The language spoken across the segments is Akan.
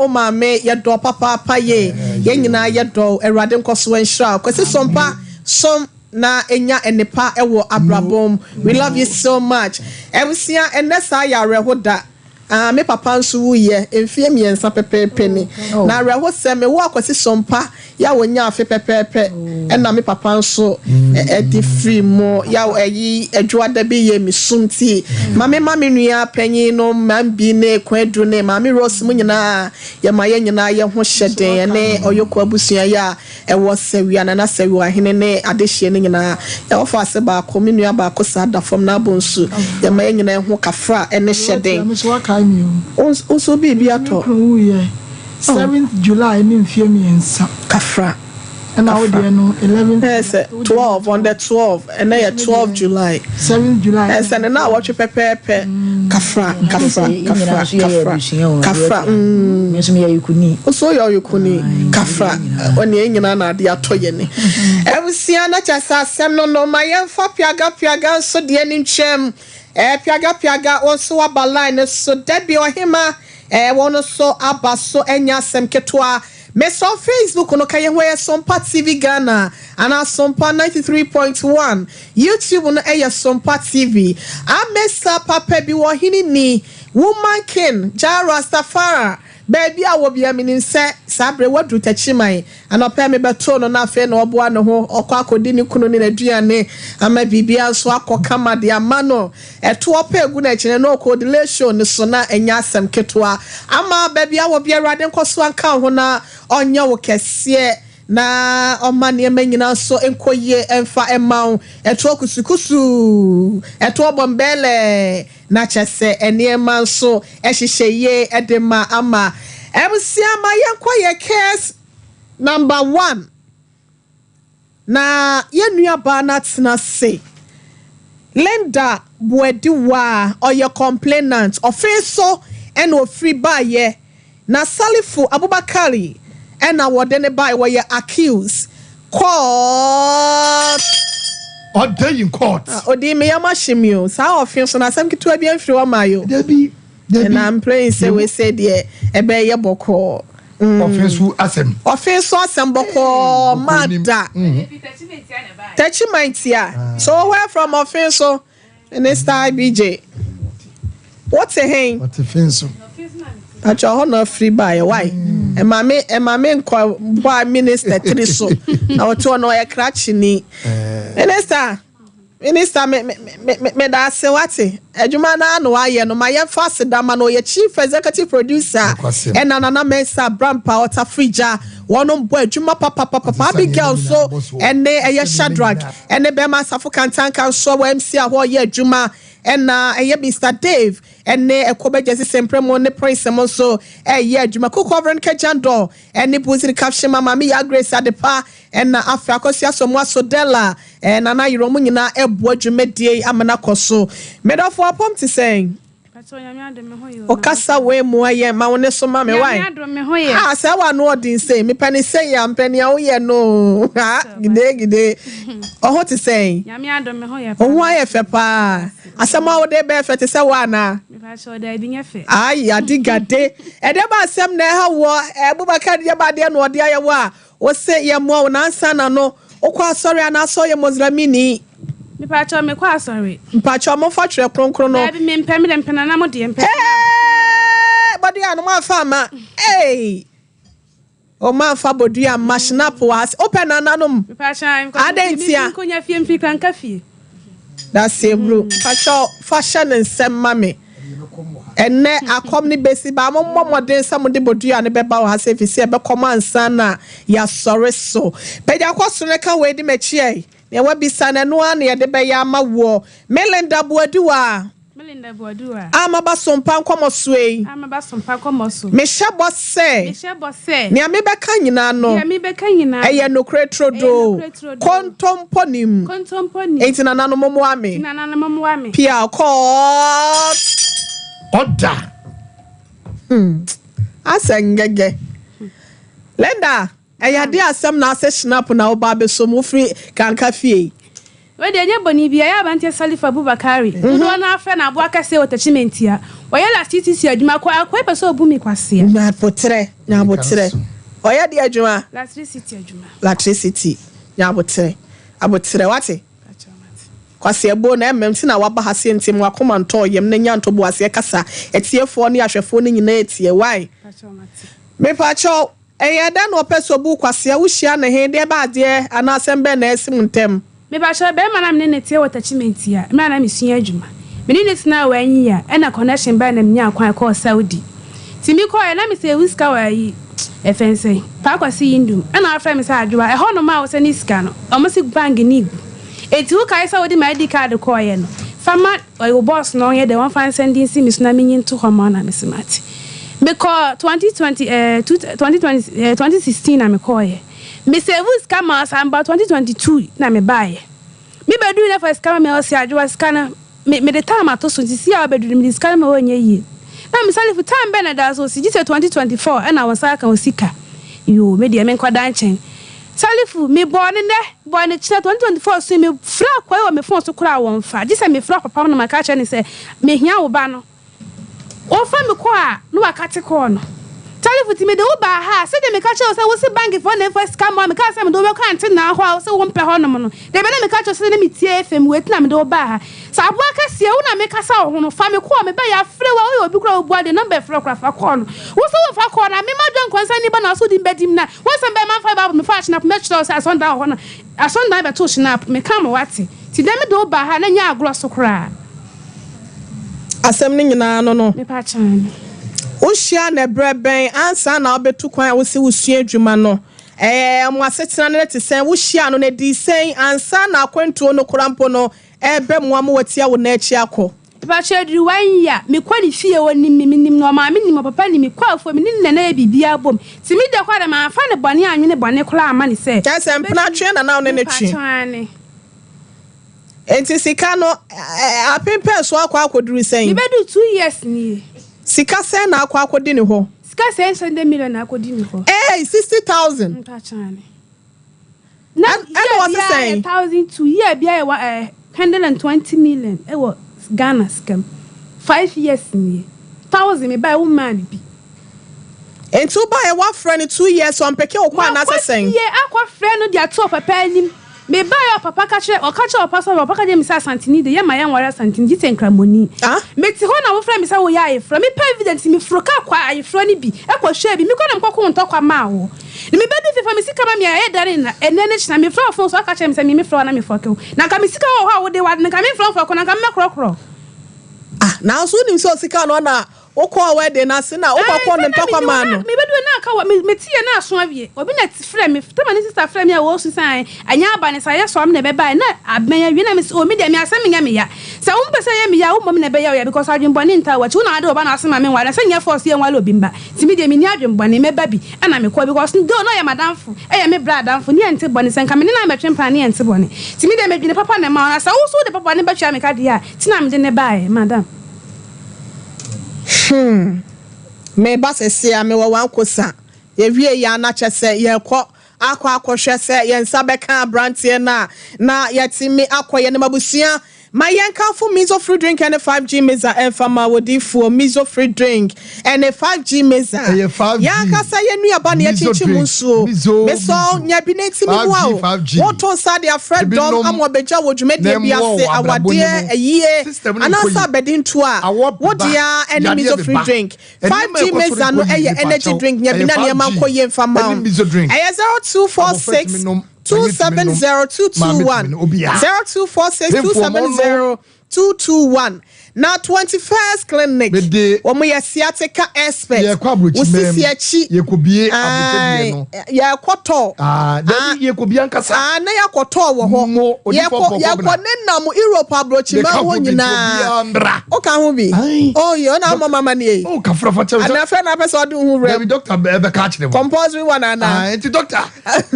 Wo maame yɛdɔ wo papaapa yie yɛn nyinaa yɛdɔ wo awurade nkɔso nhyira wo Kwasi Sompa som na nya nnepa wɔ abrabɔ mu we love you so much abusua ɛnnɛ saa yɛ awerɛho da ah me papa nso wuiɛ mfeɛ mmiɛnsa pɛpɛɛpɛ ni na awerɛho sɛ me wo Akwasi Sompa yɛ a wɔnya afe pɛpɛɛpɛ ɛna me papa nso ɛde firi mu yaw ɛyi adwoada bi yɛ me sum ti ma me ma me nua panyin no Mambi ne Kwadu ne Maame Rose mu nyinaa yɛ ma yɛ nyinaa yɛ ho hyɛ den ɛne Ɔyɔkɔ abusua yɛ a ɛwɔ Sɛwia Nana Sɛwia ahene ne adehyeɛ no nyinaa yɛwɔ fa ase baako me nua baako saa da fam na abɔ nsu yɛ ma yɛ nyinaa ho kafra ɛne hyɛ den wo nso biribi atɔ. Seventh July ne mfeɛ mmiɛnsa. Kafra. Ɛna wo deɛ no eleventh. Ɛyɛ sɛ 12 on the 12 ɛnɛ yɛ 12 July. Seventh July. Ɛyɛ sɛ ne na awɔtwe pɛpɛɛpɛ. Kafra kafra kafra kafra kafra. Me nso meyɛ ɔyekuni. Wo nso woyɛ ɔyekuni. Kafra ɔne yɛn nyinaa na ade atɔ yɛn ni. Abusua na kyɛ sɛ asɛm no no ma yɛmfa piaga piaga nso deɛ no ntwam. Ɛɛ piaga piaga wo nso waba line no so Debbie ɔhema. Ɛɛ wɔn nso aba so ɛnyɛ asɛm ketewa. Mesɔ Facebook no ka yɛn ho ɛyɛ Sompa TV Ghana anaa Sompa 93.1. YouTube no ɛyɛ Sompa TV. Amesa papa bi wɔ hene ni Woman King Jah Rastafari baabi a wɔ bia menim sɛ saa bere waduru Takyiman Anɔpa yi mebɛtoo no na afei na ɔboa ne ho, ɔkɔ akɔdi ne kunu ne n'aduane ama biribiara nso akɔ kama de ama no. Ɛtoɔ pɛ gu n'akyi no na ɔkɔ delay show no so na ɛnyɛ asɛm ketewa. Ama baabi a wɔ biara Awurade nkɔ so nka wo ho na ɔnyɛ wo kɛseɛ na ɔma nneɛma nyinaa nso nkɔ yie mfa mma wo. Ɛtoɔ kusukusuu, ɛtoɔ bɔmbɛɛlɛɛ na kyerɛ sɛ nneɛma nso hyehyɛ yie de ma ama. Abusua ma yɛnkɔ yɛ case number one na yɛn nua baa no atena ase. Linda Boadiwaa ɔyɛ complainant ɔfee so ɛna ofiri baayɛ na Salifu Abubakari ɛna wɔde no bae wɔyɛ accused court. Ɔda in court. Ah, odi me yam ahye me o. Saa ɔfe so na asɛm ketewa bi amfiri hɔ ma yo. Dabi, dabi. And I'm praying sɛ wei sɛ deɛ ɛbɛyɛ bɔkɔɔ. Ɔfe so asɛm. Ɔfe so asɛm bɔkɔɔ ma da. Techiman tia. So where from ɔfe so? Minister IBJ. Wote hen? Ɔte fe so. Atwa hɔ na afiri baeɛ why? Ɛma me ɛma me nkɔ bɔ a minister tiri so na ɔte hɔ na ɔyɛ krakyeni. Minister minister me me me me me da ase wate adwuma no ano ayɛ no ma yɛmfa aseda ma no ɔyɛ chief executive producer ɛna Nana Mensah Brampa Ɔtafrigya wɔn bɔ adwuma papapapa Abigail nso ɛne ɛyɛ Shadrach ɛne bɛrima Asafo Kantanka nso wɔ MC a hɔ ɔyɛ adwuma ɛna ɛyɛ Mr Dave ɛne ɛkɔ bɛgye sisi mprɛmo ne Prince mo nso ɛyɛ adwuma Kuku Veronica Jandor ɛne Buziri Caption ma Maame Ya Grace Adepa ɛna afei Akosua Somoa Sodela ɛɛ Nana Yerɛ mo nyinaa ɛboa dwumadie yi ama no akɔ so. Medɔfo apɔm te sɛn? Ɔkasa wei mu ayɛ ma wo ne so ma me wae. Ah, sɛ wa no ɔden sei, mepɛ ne sei a mpɛ nea woyɛ no. Ha, gide gide. Ɔho te sɛn? Wo ho ayɛ fɛ paa. Asɛm a wode bɛyɛ fɛ te sɛ wo anaa? Ayi, ade gade. Ɛdeɛ ba asɛm na ɛha woɔ. Abubakar deɛ ba adeɛ na ɔde ayɛ wo a, wo se yɛ mmoa wo nansa na no. Wokɔ asɔre anaasɛ ɔyɛ Muslimini? Mepakyɛw, mekɔ asɔre. Mpakyɛw, momfa Twerɛ Kronkron no. Daabi, mempɛ, me deɛ mepɛ nana mo deɛ, mpɛ. Hey! Bodua no, moamfa amma. Hey! O, moamfa bodua amma, Schnapp wɔ ha. Wopɛ nananom? Mepakyɛw, Adɛn ntia? mefi nkonya fie, mfi Kranka fie. Dasebru, mpakyɛw, fa hyɛ ne nsam ma me. Ɛnnɛ, akɔm no besi ba. Mommɔ mmɔden sɛ mode bodua no bɛba wɔ ha sɛ efisɛ ɛbɛkɔm ansa na yɛasɔre so. Pagya kɔ soro na ka wei di m'akyi ɛ. Nea woabisa no, ɛno ara na yɛde bɛyɛ ama woɔ. Me Linda Boaduwaa Me Linda Boaduwaa. a maba Sompa nkɔmmɔsoɔ yi. A maba Sompa nkɔmmɔ so. Mehyɛ bɔ sɛ. Mehyɛ bɔ sɛ. Nea mebɛka nyinaa no. Deɛ mebɛka nyinaa no. Ɛyɛ nokorɛ turodoo. Ɛyɛ nokorɛ turodoo. Kontompo nnim. Kontompo nnim. Enti nananom mommoa me. Enti nananom mommoa me. Pia kɔɔt. Ɔda. Asɛ ngɛgɛ. Linda. Ɛyɛ adeɛ asɛm na asɛ schnapp na woba abɛsɔ mu wofiri Kanka fie yi. Wei deɛ ɛnyɛ bɔne biara, ɛyɛ aberanteɛ Salif Abubakari, dodoɔ no ara frɛ no aboa kɛseɛ wɔ Tachimɛntia. Ɔyɛ lasitisi adwuma, akɔ akoa pɛ sɛ ɔbu me kwasea. Nya aboterɛ, nya aboterɛ. Ɔyɛ deɛ adwuma? Lasitisi adwuma. Lasitisi, nya aboterɛ, aboterɛ, wate? Kwaseɛbuo na ɛmmam nti na waba ha sei nti ma wakoma ntɔ yam na nya ntoboaseɛ kasa atiefoɔ ne ahwɛfoɔ no nyinaa tie wai? Mepakyɛw ɛyɛɛ dɛn na ɔpɛ sɛ ɔbu wo kwasea wohyia no he deɛ bɛ adeɛ anaa asɛm bɛn na asi mo ntɛm? Mepakyɛw bɛɛma no a mene no teɛ wɔ Tachimenti a mmerɛ a na mesua adwuma me ne no tenaa one year ɛna connection bae na menyaa kwan kɔɔ Saudi nti me kɔɔɛ na me save sika wɔ ayi yɛfrɛ no sɛn Paa Kwasi Yindum ɛna wafrɛ me sɛ Adwoa ɛhɔ nom a wosɛne sika no ɔmo se bank no gu Enti wo kae sɛ wode me ID card kɔɔeɛ no, fa ma wo boss na ɔnyɛ dɛn, ɔmfa nsɛnde nsi me so na menyi nto hɔ ma wo na mese mate. Mekɔɔ 2020 eh, 2020 eh, 2016 na mekɔɔeɛ. Me save sika maa saa meba 2022 na mebaeɛ. Me bɛduru na fa sika ma me a ɔse Adwoa sika no me mede time ato so nti si a wabɛduru no mede sika no ma wo ɛnyɛ yie. Na me Salifu time bɛn na ɛda so ɔse gye sɛ 2024 ɛna wo nsa aka wo sika. Yoo me deɛ menkɔda nkyɛn. Salifu, me bɔɔ no nnɛ, bɔɔ no kyena, 2024 so yi, me frɛ akoa yi wɔ me phone so koraa a wɔnfa, gye sɛ me frɛ ɔpapa no na maka akyerɛ no sɛ me hia wo ba no. Ɔfa me kɔ a, na wakate call no. Salifu, nti me de wo baa ha a, sɛdeɛ meka kyerɛ wo sɛ wo se bank foɔ na ɛmfa sika mmoa me, kaa sɛ me de wo bɛkɔ antenaa hɔ a wo se wo mpɛ hɔ nom no, dabi na meka kyerɛ wo sɛ na me tie FM wei nti na me de wo baa ha. Sɛ aboa kɛseɛ, wo na mekasa wo ho no, fa me kɔɔ, me ba yɛafrɛ wo a, woyɛ obi koraa a wobu adeɛ, number ɛfrɛ wo koraa fa kɔɔ no. Wo se womfa kɔɔ no a, me madwa nkɔnsa ni ba na wo se wode me bɛdi me na Wosɛm bɛn mamfa bible mefaa hyinap mɛkyerɛ wo sɛ asɔndan wɔ hɔ na asɔndan bɛtoo hyinap meka ma wate nti dɛn mede wo baa ha na nyɛ agorɔ so koraa. Asɛm no nyinaa no no. Mepa kyɛw me. Wohyia no ɛberɛ bɛn ansa na wobɛtu kwan a wose wosua adwuma no? Ɛɛ mo asetena no te sɛn? Wohyiaa no no ɛdii sɛn ansa na akwantuo no koraa mpo no ɛreba mu ama watia wo nan akyi akɔ? Mepakyɛw aduru one year mekɔ ne fie onim me menim no ɔmaame nim ɔpapa nim mekɔ afuo me ne ne nana yɛ biribiara bom nti me deɛ koraa deɛ manfa no bɔne anwene bɔne koraa amma no sɛ Kyerɛ sɛ mpena tweɛ na na wo ne no twe. Mepakyɛw aane. Nti sika no apempɛn so akɔ akɔduru sɛn? Mebɛduru 2 years nie. Sika sɛn na akɔ akɔdi ne hɔ? Sika 600 million na akɔdi ne hɔ. Eei 60,000. Mepakyɛw aane. Na Ɛna year wɔse biara sɛn? yɛ 1,200, year biara yɛ wa eh, 120 million ɛwɔ Ghana sika mu. 5 years nie. 1,000 me bae wo maa me bi. Nti wobaeɛ woafrɛ no 2 years ɔmpeke wo kɔ anaasɛ Makɔ sɛn? fie akɔfrɛ no de ato ɔpapa anim. Me baeɛ ɔpapa ka kyerɛ ɔka kyerɛ ɔpapa sɛ ɔpapa ka kyerɛ me sɛ Asanteni de yɛma yɛnware Asanteni gye sɛ Nkramoni. Ah? Mete hɔ na wofrɛ me sɛ woyɛ ayeforɔ. Mepɛ evidence meforo kaa kɔ ayeforɔ no bi ɛkɔhwɛɛ bi. Mekɔ na mekɔko ntɔkwa maa wo. Na mebɛdu fie fa me sika ma me a ɛyɛ dɛn na ɛnnɛ ne kyena mefrɛ wo phone so aka kyerɛ me sɛ me mefrɛ wo na mefɔke wo. Na nka me sika wɔ hɔ a wode wade no nka memfrɛ wo mfɔke wo na nka mɛkorɔkorɔ. Ah, nanso wonim sɛ osika no na wokɔɔ wedding no ase na Ae, wokɔkɔɔ sɛ ne na ntɔkwa menim maa na no. mebɛdu na aka wɔ me mete yɛ na aso awie. Obi na frɛ me tama ne sister frɛ me a wɔsu sɛ ae ɛnyɛ aba ne sa yɛ sɔm na ɛbɛbae na abɛn awie na mese oh me deɛ me asɛm nyɛ me ya. Sɛ wo mpɛ sɛ ɛyɛ me ya a wo mmom na ɛbɛyɛ wo ya because adwenbɔne ntaa w'akyi wo na wode wo ba na ase ma me nware na sɛ nyɛ force yɛ nware obi mba nti me deɛ menni adwenbɔne mɛba bi ɛna mekɔ because though na ɔyɛ m'adamfo ɛyɛ me bra adamfo ne yɛnte bɔne sɛ nka me ne no amɛtwe mpena ne yɛnte bɔne nti me deɛ medwene papa na ɛma wo na sɛ wo nso wode papa ne bɛtua me ka deɛ a nti na mede ne baeɛ madam. Meba sɛsɛ a mewɔ wankosa. Yɛwie yɛ a na kyɛ sɛ yɛkɔ akɔ akɔhwɛ sɛ yɛn nsa bɛka aberanteɛ no a na yɛtumi akɔ yɛn abusua. Ma yɛnkamfo Mizo Free Drink ne 5G Meza ɛmfa ma wodiifoɔ Mizo Free Drink ɛne 5G Meza. Ɛyɛ 5G. Yɛn ankasa yɛn nuaba na Mizo yɛkyinkyin mu drink. nsuo. Mizo, Mesɔ Mizo. nya bi na ntimi boa 5G, wo. 5G. Woto nsa de afrɛ Ebi dɔm nom ama ɔbɛgya wɔ dwumadie na bi ɛmmoa ase wɔ abrabɔ no awadeɛ mu. ayie System no nkɔ anaasɛ yie. abɛdinto a Awɔ wo beba, dea ɛne yadeɛ Mizo Free beba. Drink. Ɛnneɛma 5G ɛkɔ so Meza no rekɔ yie ɛyɛ energy nipa drink nya bi kyɛw. na Ɛyɛ nneɛma 5G nkɔ yie mfa ma wo. ɛne Mizo drink. Ɛyɛ Abɔfra 0246 tumi nom, panyin tumi nom, maame 270221 tumi nom, obiara. 0246 Mpemfoɔ mo nom. 270221 na 21st Clinic Mede- wɔn yɛ sciatica expert. Yɛkɔ aburokyi Wo sisi mɛm. akyi. Yɛkɔbie aburokyi no. Yɛkɔtɔ. Ah, dabi yɛkɔbie ankasa. Ah, na yɛkɔtɔ wɔ hɔ. Mo, odiyifoɔ Yɛkɔ Pɔnkɔ yɛkɔ Bena. ne nam Europe aburokyi Meka mɛ ho hɔ bi nti nyinaa. obiara mmra. Woka ho bi. Aye. Oh, yɛ ɔna ama mama nie. Oh, kafra fa kyɛw sɛ. Anafɛ na apɛ sɛ ɔde ho wura Dabi doctor bɛka akyerɛ mo. compulsory one ana. Ah, nti doctor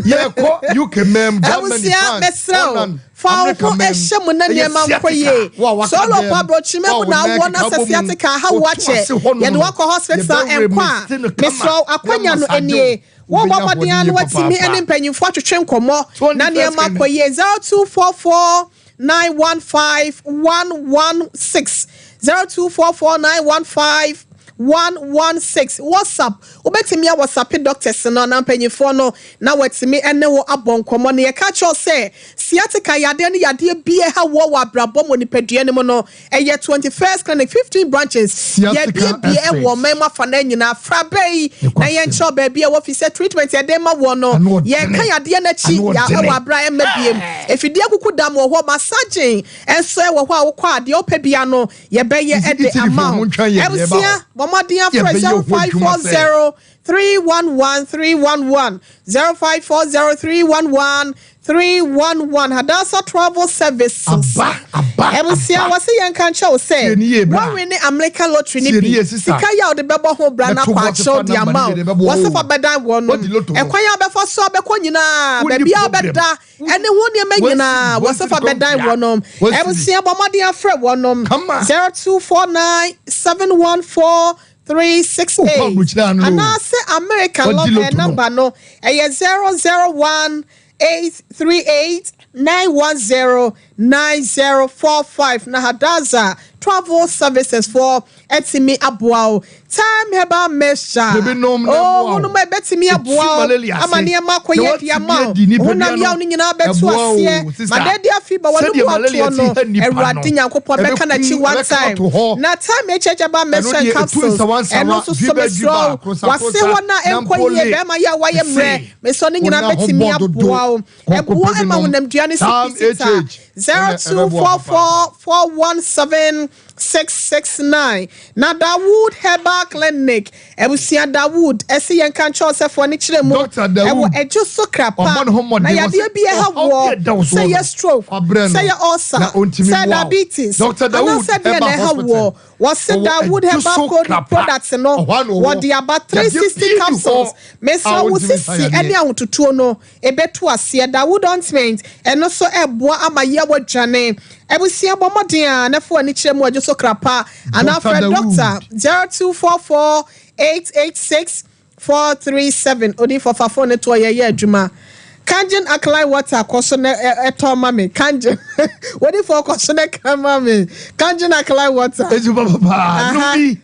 yɛkɔ UK mɛm, Germany, Abusua France, mesrɛ wo Holland, fa wo America ho mɛm. ɛhyɛ mu na Ɛyɛ nneɛma nkɔ sciatica. yie. Wo a waka Sɛ ɔlɔpɔ dɛm, aburokyi wo a mɛ mu na wo nan awɔ na keka sɛ bɔ mu, sciatica ha wo woto akyɛ ase hɔ nom yɛde no, wakɔ hospital yɛbɛwerɛ nkɔ a mesi no kama, mesrɛ wo akwanya na no massage nie. wo. Wɔbɔ Wobɛnya mmɔden a ahoɔden na yie watumi papaapa. ne mpanyinfoɔ atwetwe nkɔmmɔ na 21st nneɛma Clinic. akɔ yie. 0244. 915 116, 0244 915 116. WhatsApp, wobɛtumi a WhatsApp doctors no anaa mpanyinfoɔ no na watumi ne wo abɔ nkɔmmɔ. Na yɛka kyerɛ wo sɛ sciatica yadeɛ ne yadeɛ bi ɛha wɔ wɔ abrabɔ mu nipadua no mu no, ɛyɛ 21st Clinic, 15 branches Sciatica yɛbiebie expert. ɛwɔ ɔman mu afa no nyinaa. Fra bɛ yi na yɛnkyerɛw baabi a wɔfi sɛ treatment yɛde ma wɔ no, Ano ɔdene. yɛka yadeɛ n'akyi Ano ya ɔdene. ɛwɔ abra ɛmma biem. Efidie kuku dam wɔ hɔ, massaging ɛnso ɛwɔ hɔ a wokɔ adeɛ wopɛ bia no yɛbɛyɛ Isi- ɛde Italy ama fo, wo. montwa yɛn, yɛba Abusua, hɔ. bɔ mmɔden afrɛ Yɛbɛyɛ ho adwuma sɛ. 0540 311 311, 0540 311 311. Hadasa Travel Services. Aba, aba, Abusua, aba. wɔse yɛnka nkyɛ wo sɛ Tie ni yie, bra. wɔwe ne American lottery ne Tie bi ni yie, sister. sika yi a wɔde bɛbɔ ho bra na Mɛto akɔ bɔ akyɛw sefa de number ama ne wo. yɛde bɛbɔ Wɔse wo. fa bɛdan wɔ no, Wadi lotto no. ɛkwan a wobɛfa so a bɛkɔ nyinaa, Wonni baabi a problem. wobɛda ɛne ho nneɛma Wɔasi- nyinaa, wɔasi wɔse fa bɛdan kɔmpia. wɔ no. Wɔasi. Abusua, bɔ mmɔden afrɛ wɔnom Kama. 0249 714 368 Wokɔ aburokyire ano o. anaasɛ American Wadi lottery lotto no. number no ɛyɛ 001 838 910 9045. Na Hadaza Travel Services for ɛtumi aboa wo. Time Herbal Mixture, Ebinom na oh, ɛboa wo. wonom a ɛbɛtumi Ɛtu aboa wo malaria ase. ama nneɛma akɔyɛ Na di ama watumi wo. adi nipadua Honam no, yaw no nyinaa bɛto ɛboa wo, aseɛ. sister. Madadi afi ba wɔne Sɛdeɛ mu malaria atoɔ ti no, ha nipa no, Awurade Nyankopɔn bɛka n'akyi ɛbɛkum- one ɛbɛka time. ato hɔ. Na Time HH Herbal Ɛno Mixture deɛ, ɛtu capsules, nsawansawa, ɛno nso so dwiba, mesrɛ wo, dwiba, krosa, wase krosa, hɔ na ɛnkɔ yie, nampole. bɛrima yɛ a wayɛ mmerɛ, Se, mesɔ ne nyinaa wona ho bɛtumi bɔ dodo, aboa wo. kɔkɔ Ɛboa pɛ ɛma binom. honamdua no si Time pi sita. HH. Ɛnɛ- ɛbɛboa 0244 417 669. Na Dawood Herbal Clinic, abusua, Dawood ɛsi yɛn ka nkyɛn ɔsɛfoɔ ne kyerɛ mu Dr. Dawood, ɛwɔ ɛgye so krapa. Ɔmmɔ ne ho mmɔden, Na wɔ yadeɛ sɛ bi ɛha ɔhaw bi wɔ, ɛda wo soɔ sɛ no, yɛ stroke, wabrɛ no, sɛ yɛ ulcer, na ɔntumi sɛ mmoa wo. diabetes, Dr. Dawood anaasɛ deɛ na Herbal ɛha Hospital. wɔ, wɔsi Ɔwɔ Dawood Ɛgye Herbal so Code Krapa. products no, Ɔhɔ a na ɔwɔ. wɔde aba Yadeɛ 360 pii ni capsules. hɔ Mesra a wo ɔntumi nsa sisi yadeɛ. ɛne ahototuo no ɛbɛto aseɛ. Dawood ointment, ɛno nso ɛboa ama yɛ wɔdwane. Abusua, bɔ mmɔden a nɛfo ani kyerɛ mu ɔgye so krapa anaa Dr. frɛ Dawood. doctor 0244 886 437. Odi fɔfa phone ne toɔ, yɛyɛ adwuma. Kangen alkaline water kɔ so na ɛtɔ ma me. Kangen wodi fɔ kɔ so na ka ma me Kangen alkaline water. Ezu papa paa, nom bi,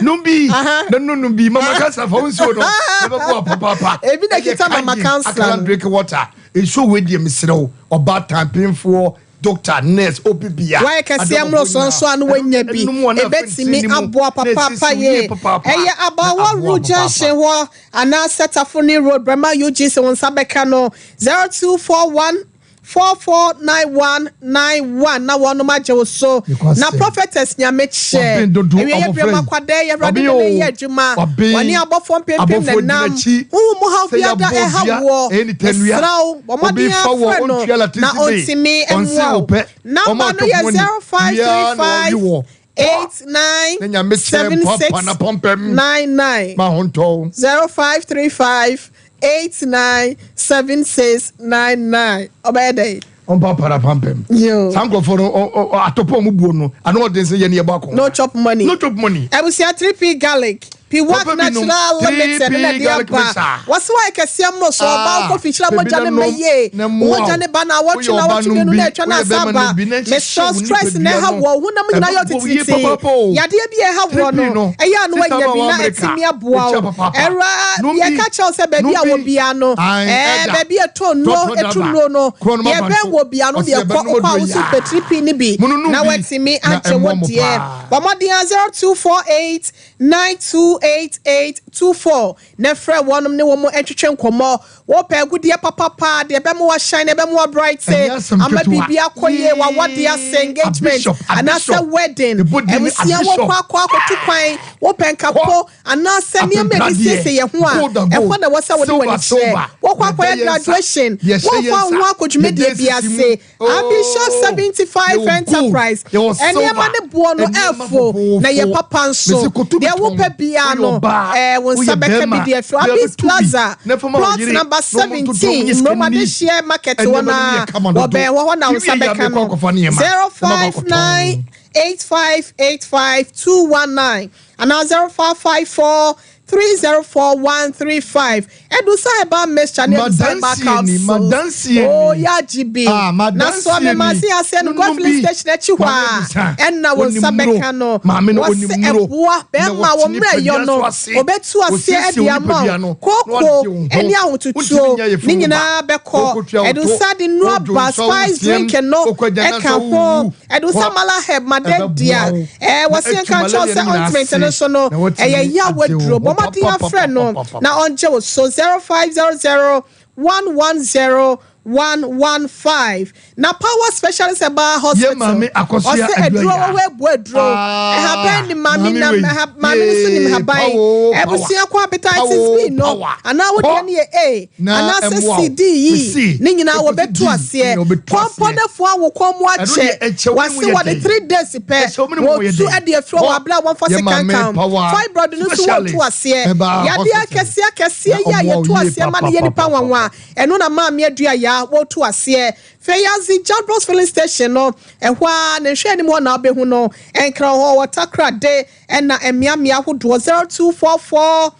nom bi, na nom bi. Mama Kansa, fa wo nsuo no na bɛboa papaapa. Ebi na Ɛyɛ kita Mama Kangen Kansa alkaline no. drinking water nsuo wei deɛ, mesrɛ wo, ɔbaatan pemfoɔ, doctor, nurse, obi bia. Wayɛ kɛseɛ mmoro so nso a no wanya bi, ebɛtumi aboa papaapa yie. Ɛyɛ Abawa Road junction hɔ anaasɛ Tafoni Road, Brɛma UGC, wɔn nsa bɛka no 0241 449191 na wɔnom agye wo so. Because Na sɛ, Prophetess Nyamekyɛ waben dodo, awie yɛ abɔfra brɛma yi. kwadɛ yɛ Awurade Waben de ne o, yɛ adwuma. waben. Wɔne abɔfoɔ mpempem Abɔfoɔ di nenam n'akyi. huhu mu haw Sɛ biada yɛabɔ ɛha dua, wɔ, ɛyɛ ne tɛnua. mesrɛ wo, bɔ mmɔden Obi fa wɔ, afrɛ no ɔntua na electricity bill. ɔntumi Ɔnse mmoa wo wo. pɛ. Namba Ɔma no yɛ atɔ money. 0535 Biara na ɔwe wɔ. 89 Na Nyame kyɛ mpapa na pɔmpɛm. 99. Ma ho ntɔ wo. 0535 89 7699. Ɔbɛyɛ dɛ. Ɔmpa na pampɛm. Yo. Saa nkurɔfoɔ no, atɔpɔ a ɔmo buo no ano ɔden sɛ yɛne yɛbɔ akɔ. No chop money. No chop money. Abusua, 3P Garlic, Piwak Papa bi nom, Natural 3P Limited na de garlic aba. mixer. Wɔsi wɔyɛ kɛseɛ mmɔ so, ɔbaa Ah, wokɔ fikyerɛ baby mogya ne na mma nom, yie. na mmoa Mogya wo. ne ba na awɔtwe Woyɛ na ɔba awɔtwe nom mmienu bi, na atwa na woyɛ asa bɛrima aba. nom bi, na nhyehyɛ Mesrɛ, wo stress na nipadua ɛha no. wɔ honam nyinaa yɛ Ɛbɛbɔ yie ɔtititi. papaapa o. Yadeɛ bi ɛha wɔ 3P no, no, ɛyɛ ano sister anya ma bi wɔ na America, ɛtumi aboa ɛkyɛ wo. papaapa. Ɛwura, Nom bi, yɛka kyerɛw sɛ baabi a nom wɔ bi. bia no, Ae, ɛɛ ɛda. baabi a ɛtɔ nnuro, Tɔtɔ ɛtu daba. nnuro no, Korɔ no ma deɛ ɛbɛn banto. wɔ bia no Ɔsi deɛ kɔ ɛbɛnom wokɔ a aduro woso yaa. pɛ 3P no bi Mononom na bi, watumi na agye wo ɛmmoa mo deɛ. paa. Bɔ mmɔden a 0248 928824 na frɛ wɔnom ne wɔn ntwetwe nkɔmmɔ. Wɔpɛ agudeɛ papapa deɛ ɛbɛma wahyɛn na ɛbɛma wabright Ɛnyɛ asɛm ama ketewa. biribi akɔ yie, wawadeɛ ase, engagement Bishop, a anaasɛ bishop. wedding. Ɛbɔ din ne Abusua, a bishop. wɔkɔ akɔ akɔto kwan, wopɛ nkapo anaasɛ nneɛma a ɛde Apempradeɛ. siesie yɛn ho a, Gold and gold. ɛhɔ na ɛwɔ sɛ wode Silver, w'ani kyerɛ. silver. Wɔkɔ akɔyɛ Yɛda yɛn nsa. graduation, Yɛhyɛ wɔkɔ yɛn nsa. ho akɔ dwumadie Yɛda bi sisi mu. ase. Abishop Oh, 75 yɛwɔ gold, Enterprise, yɛwɔ ɛnneɛma silver. ne boɔ no Ɛnneɛma ɛfo na yɛ fofofo. papa nso. Mesi koto bi Deɛ tɔn. wopɛ biara Woyɛ no, ɔbaa, wo nsa woyɛ bɛka bi bɛrima, deɛ fi bia Abis bɛto bi, Plaza, na fa ma wo plot yere, number na ɔmo ntoto, ɔmo 17, nyɛ sika Mmrom nni. Adehyeɛ market hɔ Ɛnneɛma no na yɛ kama dodo. wɔbɛn wɔ hɔ na wo nsa Wie yɛ a, bɛka mekɔ no akɔfa nneɛma, na makɔ akɔtɔn. 059 8585 219 anaa 0554. 304135. Edusa herbal mixture ne Edusa herbal Madansie ni, capsules. madansie ni. Oh, yagye bi. Ah, Na so madansie mema ni. se aseɛ no Nunu God filling bi. station akyi hɔ Maame a Edusa, ɛna wo nsa onim nnuro. bɛka no. Maame no Wɔse onim nnuro. ɛboa Na bɛrima wɔte wo mmerɛ yɔ nipadua no so ase. wɔbɛtu aseɛ Wɔsiesie de wo ama nipadua wo. no, na Kooko wɔde wo ho. ne ahotutuo Wontumi nyɛ ne yafunu ba. nyinaa bɛkɔ. Wokɔtua wo to, Edusa de nnuro wodwo aba nsa, spice woteam, drink no wokɔ agya na ɛka sɛ ho. wowu. Edusa Kɔ. mala herb ma Ɛbɛboa dɛdea. wo. Ɛɛ Na wɔse atu nka nkyerɛ wo malaria sɛ no nyinaa ointment no ase. so no Na woatumi ɛyɛ yaw agye wo aduro. ho Bɔ mmɔden afrɛ no papapapapapa. na ɔngye wo so 0500 110 115. Na Power Specialist Herbal Yɛ Hospital maame Akosua ɔsɛ aduro Aduaya. wɔ hɔ ebu aduro. Ah, Ɛhaban ni maame maame nam wei. ɛha maame no so nim Yee, haban. power o, power. Abusua kɔ hepatitis Power o, B no power. anaa wo Kɔ. deɛ no yɛ A Na anaasɛ ɛmmoa C wo. D E Mese, ne nyinaa ɛkɔsi wɔbɛtu D, aseɛ. na wɔbɛtu aseɛ. Kɔmpɔnɛfoɔ a wo kɔn mu Ɛno akyɛ deɛ ɛkyɛ wo ne mu wɔse yɛ wɔde den. 3 days pɛ Ɛkyɛ wo ne mu yɛ wɔtu den. ɛde afiri wɔ Kɔ. abere a wɔmfa Yɛ se maame kankan. power Fibroid no nso wɔtu specialist aseɛ. herbal Yadeɛ hospital. akɛseɛ akɛseɛ Na yi a ɔmmoa wo yɛtu yie aseɛ ma no yɛ nipa papapapapa. nwanwa ɛno na maame adua ya wɔtu aseɛ. Feyazi Jadros filling station no ɛhɔ a ne nhwɛ anim hɔ na wobɛhu no. Ɛnkra hɔ wɔ Takoradi ɛna mmeammea ahodoɔ 0244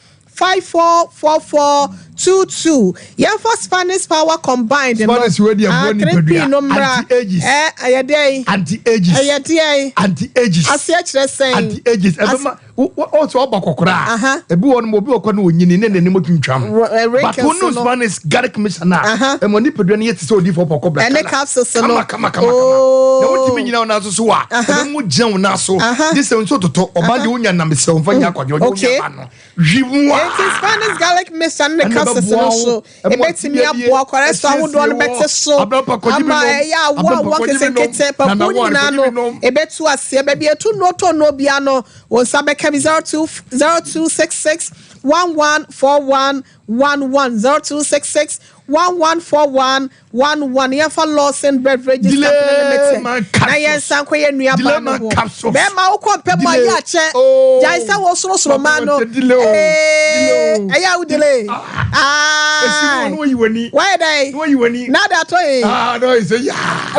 544422. Yɛmfa Spanish power combined no. Spanish wei deɛ Ah, ɛboa 3P nipadua. no mmra. Anti-ages. Ɛ ɛyɛ deɛ Anti-ages. ɛyɛ deɛ Anti-ages. aseɛ kyerɛ sɛn. Anti-ages. Ɛbɛma ɔsɛ ɔba kɔkɔrɔ a. Aha. Ebi wɔ no ma obi wɔ kɔ no onyini ne n'anim twintwam. Wrinkles But wo no. no Spanish garlic mixture na. Aha. Ɛmɔ nipadua no yɛ te sɛ odiifo pɔkɔ bla. Ɛne capsules no. Kama kama kama kama. Oh. Na wotumi nyina wo nan so so a. Aha. Ɛbɛmu gyina wo nan so. Aha. Gye sɛ nso totɔ ɔba de wonya nam sɛ ɔmfa nya akɔdeɛ ɔde Okay. wonya ba no. Hwi mu a. Enti Spanish garlic mixture ne ne Ɛna capsules no ɛbɛboa so wo. Ɛma ebetumi tibia aboa cholesterol ahodoɔ no ɛsiesie bɛte wɔ. so Abrapa kɔgye bi ama nom. ɛyɛ awo Abrapa awo kɔgye bi nom. nketenkete papo Nana Ware nyinaa kɔgye no bi nom. ebetu aseɛ baabi etu nnuro tɔ nnuro bia no wɔn nsa bɛka bi 02 0266 1141 11 0266 1141 11. Yɛmfa Lawson Beverages Delay Company Limited man na capsules. yɛn nsa nkɔ yɛn nua Delay baa no man ho. capsules. Bɛrima wokɔ mpɛ mu a Delay. yɛ akyɛ Oh. gyae sɛ wɔsorosoro maa Papa no. wɔkyɛ delay o. Ee, Delay o. ɛyɛ a wo delay. Ah. Esi mu Aye. a na wayi w'ani. Wayɛ dɛn? Na wayi w'ani. Na ada atɔ yi. Ah, no, it's a yeah.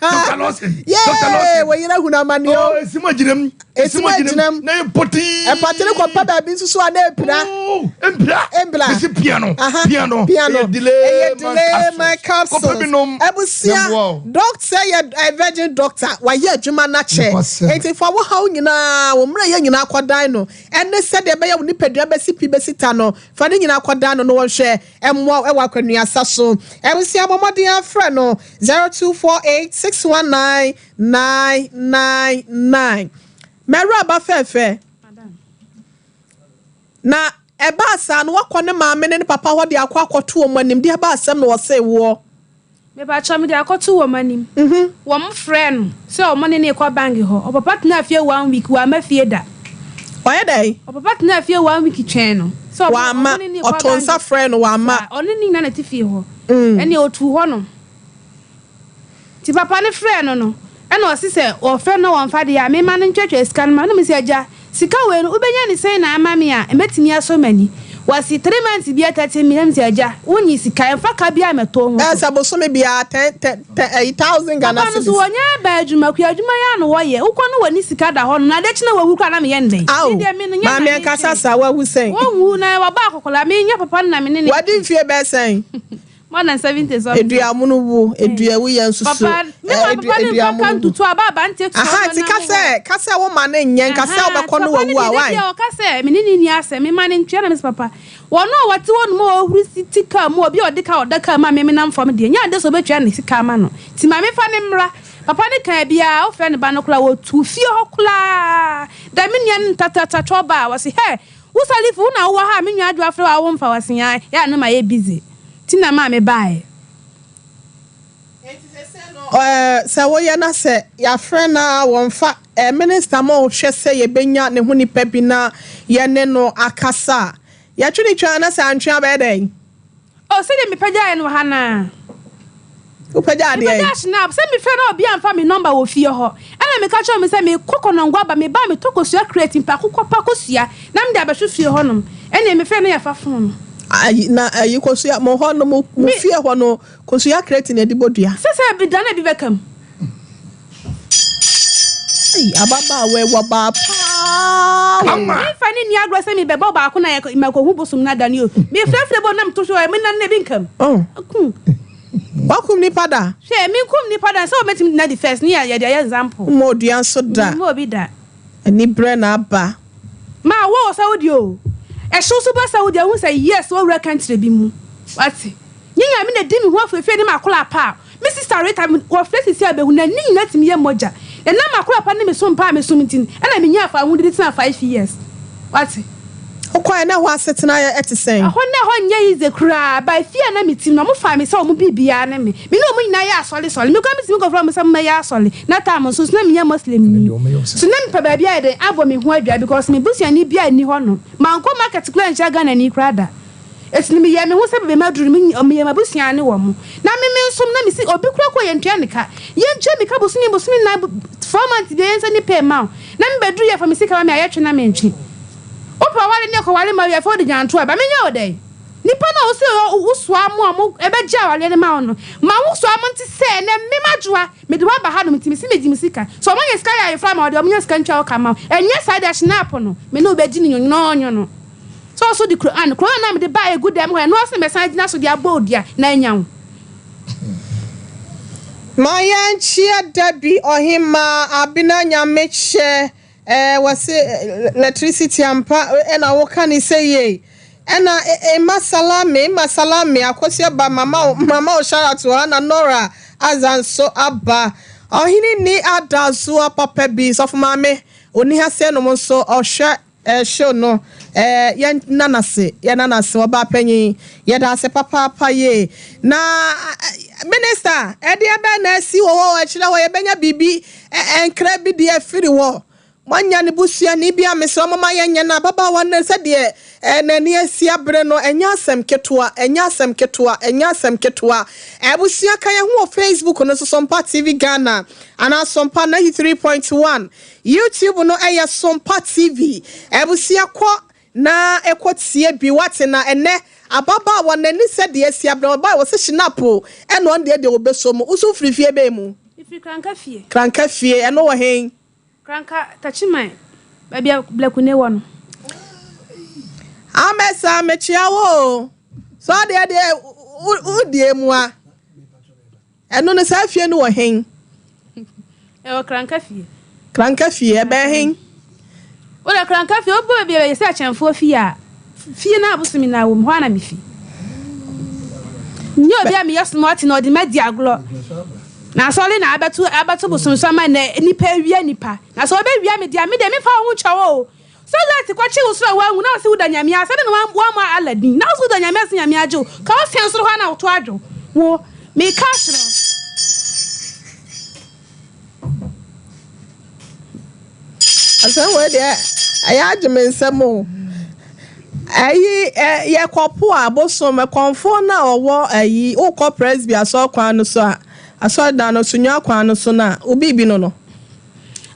Dr. Lawson. Yee, Dr. Lawson. wɔyere ahunu amanneɛ Oh, o. esi mu agyina mu. Esi mu agyina mu. Na yɛ pɔtii. Ɛpɔtene kɔpɛ baabi nso so a na epira. Oh, mpira. Mpira. Esi piano. Aha. Piano. Piano. Ɛyɛ delay Ɛyɛ delay my capsules. Kɔpɛ bi nom. Abusua, Yɛmmoa wo. doctor yɛ virgin doctor wayɛ adwuma n'akyɛ. Nokwasɛm. Enti fa wo haw nyinaa, wo mmerɛ yɛ nyinaa kɔdan no. Ɛne sɛdeɛ ɛbɛyɛ wo nipadua bɛsi pi bɛsi ta no, fa ne nyinaa kɔdan no na wɔnhwɛ ɛmmoa wo ɛwɔ akwanuasa so. Abusua, bɔ mmɔden afrɛ no 0248 619 999. Mɛwura aba fɛɛfɛ. Na ɛbaa saa no wakɔ ne maame ne ne papa hɔ de akɔ akɔto wɔn anim de ɛbaa asɛm na wɔsee woɔ. Mepakyɛ mede akɔto wɔn anim. Wɔn frɛ no sɛ ɔmo ne ne kɔ bank hɔ. Ɔpapa tena fie one week wama fie da. Ɔyɛ dɛn? Ɔpapa tena fie one week twɛn no. Sɛ ɔmo Wama ɔmo ne ne kɔ ɔto bank. nsa frɛ no wama. Saa, ɔne ne nyinaa na te fie hɔ. Ɛne otu hɔ no. Nti papa ne frɛ no, ɛna ɔsi sɛ ɔfrɛ no wɔmfa deɛ a mema no ntwatwa sika no ma no. Mesi agya sika wei no wobɛnya ne sɛn na ama me a ɛmɛtumi asɔ m'ani. Wɔsi 3 months bi 30 million. Mesi agya wonyi sika ɛmfa ka bi a mɛtɔ ho. Ɛsɛ bosome biara ten ten ten ɛyi thousand Ghana Papa no so cedis. wɔnyɛ aba adwuma kua adwuma yɛ ano wɔyɛ wokɔ no wɔ ne sika da hɔ no na ade kyena wawu kora na meyɛ ndɛn. Awo Me deɛ me no nyɛ maame na nkasa metwɛn. saa wawu sɛn? Wɔnwu na wɔba akɔkɔla menyɛ papa no na me ne ne. Wadi mfie bɛɛ sɛn? More than 70 something. Edua mu no wu edua wu yɛ nso so. Papa me ma papa ne nfa ka ntutu aba abante tu. Aha ti kasɛ kasɛ wo ma ne nyɛ nkasɛ wobɛkɔ no wawu a why? Papa ne ɔka sɛ me ne ne ni asɛ me ma ne ntua na me sɛ papa wɔn a wɔte hɔ nom a wɔhuru si ti kaa mu obi a ɔde kaa ɔda kaa mu a meme nam fam deɛ nyɛ ade sɛ ɔbɛtua ne sika ama no nti maame fa ne mmra. Papa ne kan biara wofrɛ ne ba no koraa wɔtu fie hɔ koraa da me nua no ntatatwɔ ba a wɔse hɛ wo salifo wo na wowɔ ha a me nua adwo afrɛ wo a womfa wɔse yɛ a no ma yɛ busy nti na maa me baeɛ. Sɛ woyɛ na sɛ yɛafrɛ na wɔmfa minister ma ɔhwɛ sɛ yɛbɛnya ne ho nipa bi na yɛne no akasa a yɛtwe ne twa na sɛ antwe abɛyɛ dɛn? O sɛdeɛ mepagyaeɛ no wɔ ha naa. Wopagya adeɛ yi? Mepagya schnapp sɛ mefrɛ na obi amfa me number wɔ fie hɔ ɛna meka kyerɛ me sɛ mekɔ Kɔnɔngo aba meba metɔ kosua crate mpa akokɔ pa kosua na mede abɛhwe fie hɔnom ɛne mefrɛ no yɛfa phone no. Ayi na ayi kosua mo hɔ no mo fie hɔ no kosua crate na ɛde bɔ dua? Sɛ bi da na bi bɛka mu. Ayi ababaawa wɔ baa paa. Kama. Memfa ne nni agorɔ sɛ mebɛbɔ baako na makɔhu bosom no adane o. Mefrɛfrɛ bɔ na meto so ɛ, me nan na ebi nkam. Oh. Kum. Wakum nipa da? Hwɛ, menkum nipa da, sɛ wɔbɛtumi de no adi first ne yɛde ayɛ example. Wommɔ odua nso da. Memmɔ obi da. Aniberɛ na aba. Ma wo wɔ Saudi o. Ɛhyew so ba Saudi a wohu sɛ yes wawura country bi mu. Wate? Nye Nyame na di me ho afuafua ne m'akora pa a. Me sister Rita wɔfrɛ sisi a behu na ne nyina tumi yɛ mogya. Na nam m'akora pa ne me som pa a mesom nti no ɛna menyaa fawohodie de tenaa 5 years. Wate? Wokɔɛ na ɛhɔ asetena te sɛn? Ɛhɔ na ɛhɔ nyɛ easy koraa but fie a na me tim no ɔmo faa me sɛ ɔmo biribiara ne me. Me ne ɔmo nyinaa yɛ asɔre sɔre. Me koraa metumi kɔfrɛ ɔmo sɛ mommɛyɛ asɔre. Na time nso so na menyɛ Muslim ni. So na mepɛ baabi ayɛ dɛn abɔ me ho adwaa because me busuani biara nni hɔ nom. Mankɔ market koraa nhyia Ghanani koraa da. Eti no meyɛɛ me ho sɛ baabi a maduru no meyɛ m'abusua ne wɔn. Na me me nso na mesi obi koraa kɔ yɛntua ne ka. Yɛntua me ka bosome bosome nnan 4 months biara yɛnsa ni pay ma wo. Na me bɛduru yɛ fa me sika ma me a yɛtwe na mentwe. Wopɛ ɔware ne kɔware ma wie afei wode gyanto aba menyɛ wo dɛn? Nipa no a wose wosoa mo a mo ɛbɛgye awareɛ no ma wo no ma wo soa mo nte sɛ ɛnɛ me madwoa mede wo aba hanom nti mese megye me sika. Sɛ ɔmo anya sika yɛ ayeforo ama wo deɛ ɔmo nya sika ntua wo ka ma wo. Ɛnyɛ saa deɛ hynapo no me ne wo bɛgye no nwonwononwono. Sɛ ɔso de Quran, Quran no a mede baeɛ gu dɛm hɔ ɛno ara so na mɛsan agyina so de abɔ wo dua na anya wo. Ma yɛnkyea Debbie Ɔhemaa Abena Nyamekyɛ eh, wɔse electricity ampa ɛna woka ne sɛ yei ɛna Emma Salame, Emma Salame Akosua ba mama mama wo shout out wɔ ha na Nora Aza nso aba. Ɔhene ni adazoa papa bi sɔfo maame oni ha sɛ nom nso ɔhwɛ show no yɛn nanase yɛn nanase ɔbaa panyin yɛda ase papaapa yie na minister ɛdeɛ bɛn na asi wɔ hɔ akyerɛ hɔ yɛbɛnya biribi nkra bi deɛ afiri hɔ moanya ne busuani bi a mesrɛ moma yɛnyɛ no ababaawa no sɛdeɛ n'ani asi abere no ɛnyɛ asɛm ketewa, ɛnyɛ asɛm ketewa, ɛnyɛ asɛm ketewa. Abusua, ka yɛn ho wɔ Facebook no so, Sompa TV Ghana anaa Sompa 93.1. YouTube no ɛyɛ Sompa TV. Abusua, kɔ na ɛkɔ tie bi wate. Na ɛnɛ ababaawa n'ani sɛdeɛ asi abere ɔbaa wɔ sɛ hyinapo ɛna ɔno deɛ wɔbɛso mu. Woso firi fie bɛn mu? Mefiri Kranka fie. Kranka fie, ɛno wɔ hen? Kranka Takyiman, baabi a Blakune wɔ no. Amɛsa mekyia wo o. Sɛ ɔdeɛ deɛ wodie mu a ɛno no saa fie no wɔ hen? Ɛwɔ Kranka fie. Kranka fie ɛbɛn hen? Wode Kranka fie wobɔ baabi a bɛyɛ sɛ akyɛnfoɔ fie a fie no abosom na wɔ mu hɔ a na mefi. Nyɛ obi a meyɛ smart na ɔde madi agorɔ. Na asɔre na abɛto abɛto bosomso ama na nipa awia nipa. Na sɛ ɔbɛwia me deɛ a me deɛ memfa wo ho nkyɛ wo o. Sɛ light kɔkye wo soro a woanwu na wo sɛ woda Nyame ase adɛn na woammɔ Allah din na wo sɛ woda Nyame ase Nyame agye wo ka wo sɛn soro hɔ a na woto adwo wo meka akyerɛ wo. Asɛm wei deɛ ɛyɛ agye me nsɛm o. Ɛyi yɛkɔpo a bosom kɔnfoɔ no a ɔwɔ ɛyi wokɔ Presby asɔre kwan no so a asɔredan no so nwa kwan no so no a obi bi no.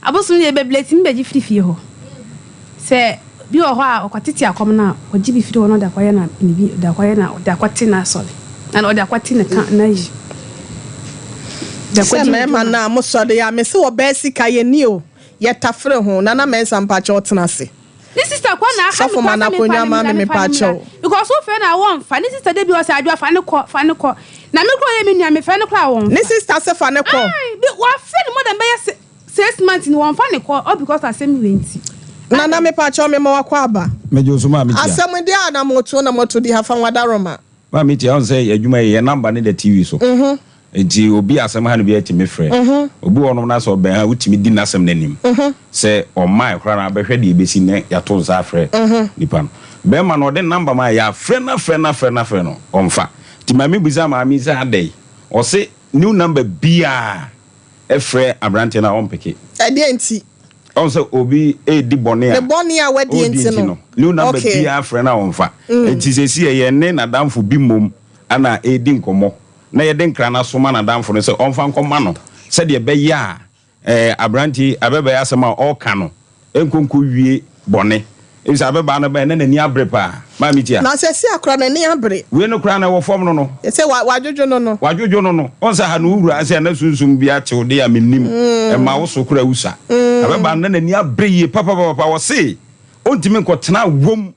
Abosom deɛ bebree tumi bɛgye firi fie hɔ. Sɛ bi wɔ hɔ a ɔkɔtete akɔm no a ɔgye bi firi hɔ na ɔde akɔyɛ na ne bi ɔde akɔyɛ na ɔde akɔte n'asɔre na ɔde akɔte ne ka n'ayi. Sɛ mmarima no a mosɔre a mese wɔbɛɛ sika yɛni o yɛtafere ho. Nana Mɛnsa, mpakyɛ ɔtena ase. Ne sister kɔ na aha mi kɔ sɛ mefa ne mmra, mefa ne mmra because wofɛ na wɔmfa ne sister de bi wɔ sɛ adwoa fa ne kɔ, fa ne kɔ na me kora yɛ me nua mefɛ no kora wɔmfa. Ne sister sɛ fa ne kɔ. Ai bi wafɛ ne more than bɛyɛ 6 months ni wɔmfa ne kɔ all because asɛm wei nti. Nana, mepakyɛw, mema wakɔ aba. Megye wo so, maa metia. Asɛm de a na moto na moto di ha fa wadaroma. Maa metia ɔn sɛ adwuma yi yɛ number ne da TV so. Nti obi asɛm ha no bi atumi frɛ. Obi wɔ nom na sɛ ɔbɛn ha wotumi di n'asɛm n'anim. Sɛ ɔmmaa koraa na abɛhwɛ deɛ ebesi ne yɛato nsa afrɛ nipa no. Bɛrima no ɔde number ma yɛafrɛ no afrɛ no afrɛ no afrɛ no ɔmfa. Nti maame bisa maame sɛ adɛn? Ɔse new number biara ɛfrɛ aberanteɛ no a ɔmpeke. Ɛdeɛ nti? Ɔn sɛ obi edi bɔne a. Ne bɔne a wadie nti no. New number biara frɛ no a ɔmfa. Nti sɛsi yɛ yɛn ne n'adamfo bi mmom ana edi nkɔmmɔ na yɛde nkra no asoma n'adamfo no sɛ ɔmfa nkɔma no sɛdeɛ ɛbɛyɛ a aberante abɛbɛyɛ asɛm a ɔreka no nkonko wie bɔne. Ebisa abɛbaa no bɛn na n'ani abere paa. Maame tia. Na sɛ si akora n'ani abere. Wei no koraa na ɛwɔ fam no no. Sɛ wadwodwo no no. Wadwodwo no no. Ɔn sɛ ha no wowura ase a na sunsum bi akyew de a mennim. Ɛma wo so koraa wusa. Abɛbaa no na n'ani abere yie papapapa. Ɔse ɔntumi nkɔtena wom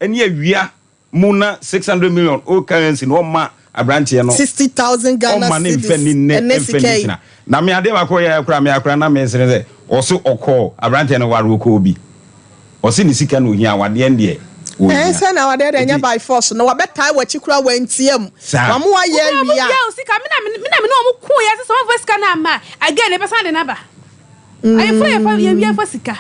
ne awia mu na 600 million old currency no ɔmma abranteɛ no. 60,000 Ghana Ɔmma ne cedis mfa ni nnɛ ɛnɛ mfa sika ni yi. kyena. Na me adeɛ baako ɔyɛɛ koraa me akora na mesere sɛ ɔse ɔkɔɔ abranteɛ no ware ɔkɔɔ bi. Ɔse ne sika na ohia awadeɛ no deɛ Ɛɛ ɔnhia. sɛ na awadeɛ deɛ ɛnyɛ Nti by force no wabɛtae w'akyi koraa wantia mu. Saa. Wama wayɛ Obi a ɔmo awie a. bia wo sika me na me na me ne ɔmo ko yɛ sɛ sɛ ɔmo fa sika no amma a again yɛbɛsan de no aba. Ayeforo yɛ fa yɛ wia fa sika.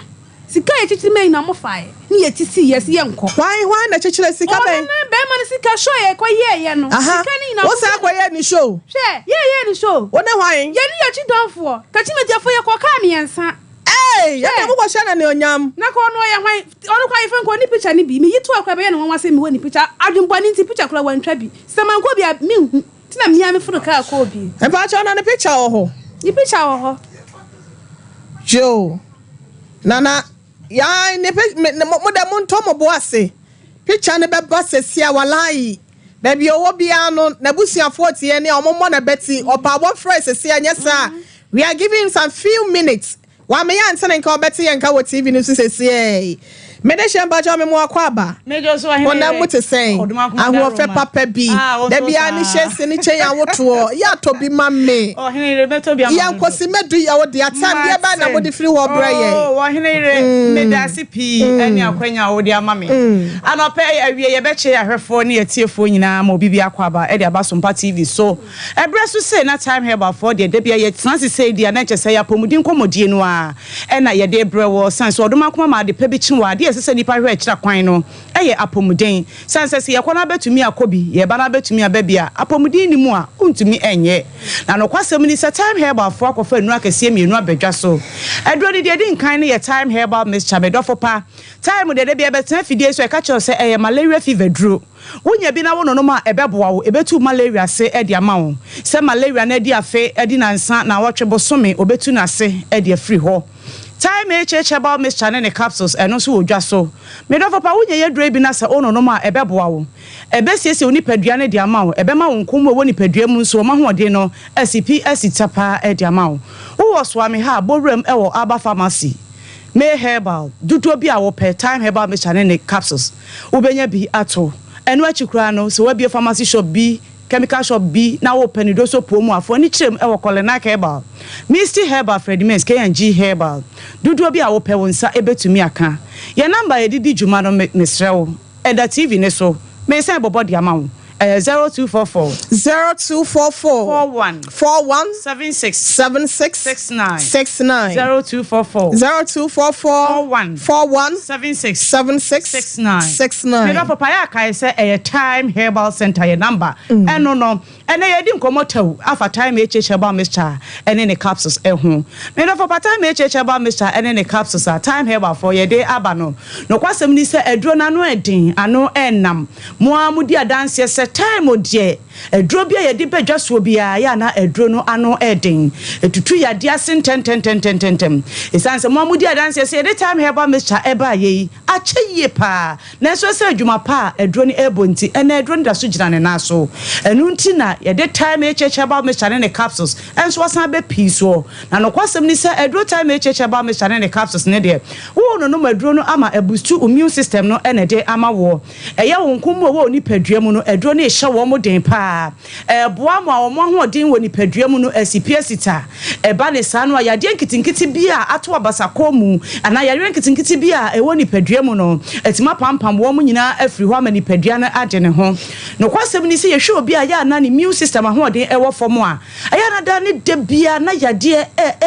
Sika a yɛkyekyere ma nyinaa ɔmo faeɛ ne yɛ ti sii yɛ se yɛ nkɔ. Hwan hwan na kyekyere sika Ɔno bɛn? ne bɛɛma no sika show a yɛkɔ yɛɛ yɛ no Aha sika no nyinaa wo ɔmo san kɔ yɛɛ ne show? Hwɛ yɛɛ yɛɛ ne show. Wo ne hwan? Yɛ ne yɛ kyidɔnfoɔ Takyimetiafoɔ yɛ kɔ kaa miɛnsa. Eii Hwɛ ɛnna mo kɔ hyɛ no anuonyam. Na ka ɔno ɔyɛ hwan ɔno koraa yɛfrɛ no ka ɔnni picture no bi meyi to hɔ koraa ɛbɛyɛ no nwanwa sɛ mewɔ ne picture adwenbɔne nti picture koraa wantwa bi sɛ mankɔ bi a menhu. Nti na mia me foro kaa kɔɔ bi. Mpakyɛw na ne picture wɔ hɔ. Ne picture wɔ hɔ. Yoo nana yaa ne pic me mo dɛ mo ntɔ mo bo ase picture no bɛba sesia walayi baabi ɔwɔ biara no n'abusuafoɔ tie ne a ɔmo mmɔ na bɛti ɔpa wɔmfrɛ sesia nyɛ saa we are giving him some few minutes Wame yɛ ante ne nka ɔbɛte yɛn nka wɔ TV no so sesiei. Me de hyɛ mpakyɛw me mo akɔ aba. Honam mu te sɛn? Ahoɔfɛ papa bi. Da biara ne hyɛ si ne kyɛn awotoɔ. Yɛ atɔ bi ma me. Yɛ nkosi mɛdu yɛ wo dea. Time deɛ bɛn na mode firi hɔ brɛ yɛn? Oh, ɔhene yere, meda ase pii ɛne akwanya a wode ama me. Anɔpa yi awie yɛbɛkyɛ yɛn ahwɛfoɔ ne yɛn atiefoɔ nyinaa ma obi bi akɔ aba ɛde aba Sompa TV so. Ɛberɛ so sei na Time Herbal foɔ deɛ da biara yɛtena ase sei deɛ a na ɛkyerɛ sɛ ɛyɛ apɔmuden nkɔmmɔdie no ara na yɛde rebrɛ woɔ. Sane sɛ ɔdom akoma ma ade pa bi kye wɔ adeɛ a ɛsɛ sɛ nnipa hwɛ akyira kwan no yɛ apɔmuden. Sane sɛ sɛ yɛkɔ no abɛtumi akɔ bi, yɛba no abɛtumi aba bi a, apɔmuden nni mu a, wontumi nyɛ. Na nokwasɛm ni sɛ Time Herbal foɔ akɔfa nnuro akɛseɛ mmienu aba dwa so. Aduro no deɛ ɛdi nkan no yɛ Time Herbal Mixture, me dɔfo pa. Time deɛ da biara bɛtena afidie so a ɛka kyerɛ wo sɛ ɛyɛ malaria fever duro. Wonya bi na wononom a, ɛbɛboa wo. Ɛbɛtu wo malaria ase de ama wo. Sɛ malaria no adi afe, adi nansa, naawɔtwe, bosome, ɔbɛtu no ase de afiri hɔ. Thyme HH Herbal Mixture ne ne capsules, ɛno nso wɔ dwa so. Me dɔfo pa, wonya yi aduro yi bi na sɛ wononom a, ɛbɛboa wo. Ɛbɛsiesie wo nipadua no de ama wo. Ɛbɛma wo nko mu a ɛwɔ nipadua mu nso, wɔn ahoɔden no asi pi asi ta paa de ama wo. Wowɔ Soame ha a, bɔ wuram wɔ Alba Pharmacy. May Herbal, dodoɔ bi a wopɛ, Thyme Herbal Mixture ne ne capsules, wobɛnya bi ato. Ɛno akyi koraa no, sɛ woabue pharmacy shop bi, chemical shop bi na wopɛ ne doso puo mu a, fa w'ani kyerɛ mu wɔ Kolinak Herbal, Misty Herbal, Fredimens, K&G Herbal. Dodoɔ bi a wopɛ, wo nsa bɛtumi aka. Yɛn number a yɛde di dwuma no, mesrɛ wo, Ɛda TV no so. Meresan bɔbɔ de ama wo. Ɛyɛ 0244. 0244. 41. 41. 76. 76. 69. 69. 0244. 0244. 41. 41. 76. 76. 69. 69. Me dɔfo pa yɛ akae sɛ ɛyɛ Time Herbal Center yɛ number ɛno no. Ɛnnɛ yɛredi nkɔmmɔ tɛw afa Thyme HH Herbal Mixture ne ne capsules ho. Me dɔfo pa, Thyme HH Herbal Mixture ne ne capsules a Thyme Herbal foɔ yɛde aba no, nokwasɛm ni sɛ aduro no ano ɛden, ano ɛnnam. Mo ara modi adanseɛ sɛ Thyme deɛ, aduro bi a yɛde ba dwa soɔ biara yɛ a na aduro no ano ɛden. Ɛtutu yadeɛ ase ntɛntɛntɛntɛntɛm. Ɛsiane sɛ mo ara modi adanseɛ sɛ yɛde Thyme Herbal Mixture baeɛ yi, akyɛ yie paa. Nanso esiane adwuma pa a aduro no rebɔ nti, ɛnnɛ aduro no da so gyina ne nan so. Ɛno nti na yɛde Thyme HH Herbal Mixture ne ne capsules nso asan aba pii soɔ. Na nokwasɛm ne sɛ aduro Thyme HH Herbal Mixture ne ne capsules no deɛ, worenonom aduro no ama abustu wo immune system no na ɛde ama woɔ. Ɛyɛ wo nko mu a ɛwɔ wo nipadua mu no, aduro no rehyɛ wɔn den pa ara. Ɛboa ma wɔn ahoɔden wɔ nipadua mu no asi pi asi ta. Ɛba no saa no a, yadeɛ nketenkete bi a ato abasakɔn mu anaa yareɛ nketenkete bi a ɛwɔ nipadua mu no, atumi apampam wɔn nyinaa afiri hɔ ama nipadua no agye ne ho. Nokwasɛm ni sɛ yɛhwɛ obi a ɛyɛ a na ne immune system ahoɔden wɔ fam a, ɛyɛ a na daa ne da biara na yadeɛ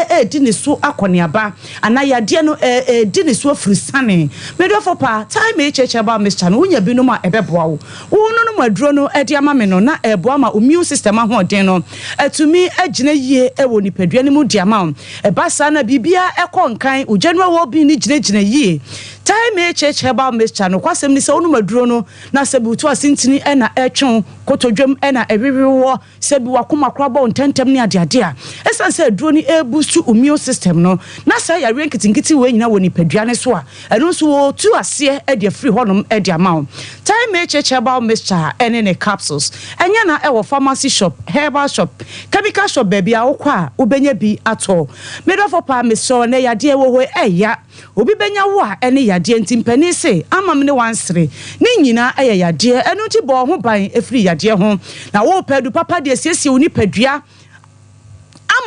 redi ne so akɔneaba anaa yadeɛ no redi ne so afiri sane. Me dɔfo pa, Thyme HH Herbal Mixture no, wonya binom a ɛbɛboa wo. Wononom aduro no. no de ama me no, na ɛreboa ma wo immune system ahoɔden no atumi agyina yie wɔ nipadua no mu de ama wo. Ɛba saa na biribiara kɔ nkan, wo general well-being no gyinagyina yie. Thyme HH Herbal Mixture, Nokwasɛm ne sɛ wonom aduro no na sɛbi wotu ase ntini na ɛretwe wo, kotodwam na ɛwewe woɔ, sɛbi w'akoma koraa bɔ wo ntɛmntɛm ne adeade a, ɛsiane sɛ aduro no ɛreboost wo immune system no na saa yareɛ nketenkete wei nyinaa wɔ nipadua no so a, ɛno nso wɔretu aseɛ de afiri hɔnom de ama wo. Thyme HH Herbal Mixture ne ne capsules, ɛnyɛ na ɛwɔ pharmacy shop, herbal shop, chemical shop baabi a wokɔ a wobɛnya bi atɔ. Me dɔfo paa mesrɛ wo ɛnɛ yadeɛ wɔ hɔ yi ɛya. Obi bɛnya wo a ɛne yadeɛ nti mpanin se ama me ne wansere ne nyinaa ɛyɛ yadeɛ ɛno nti bɔ wo ho ban firi yadeɛ ho na worepɛ adu papa de asiesie wo nipadua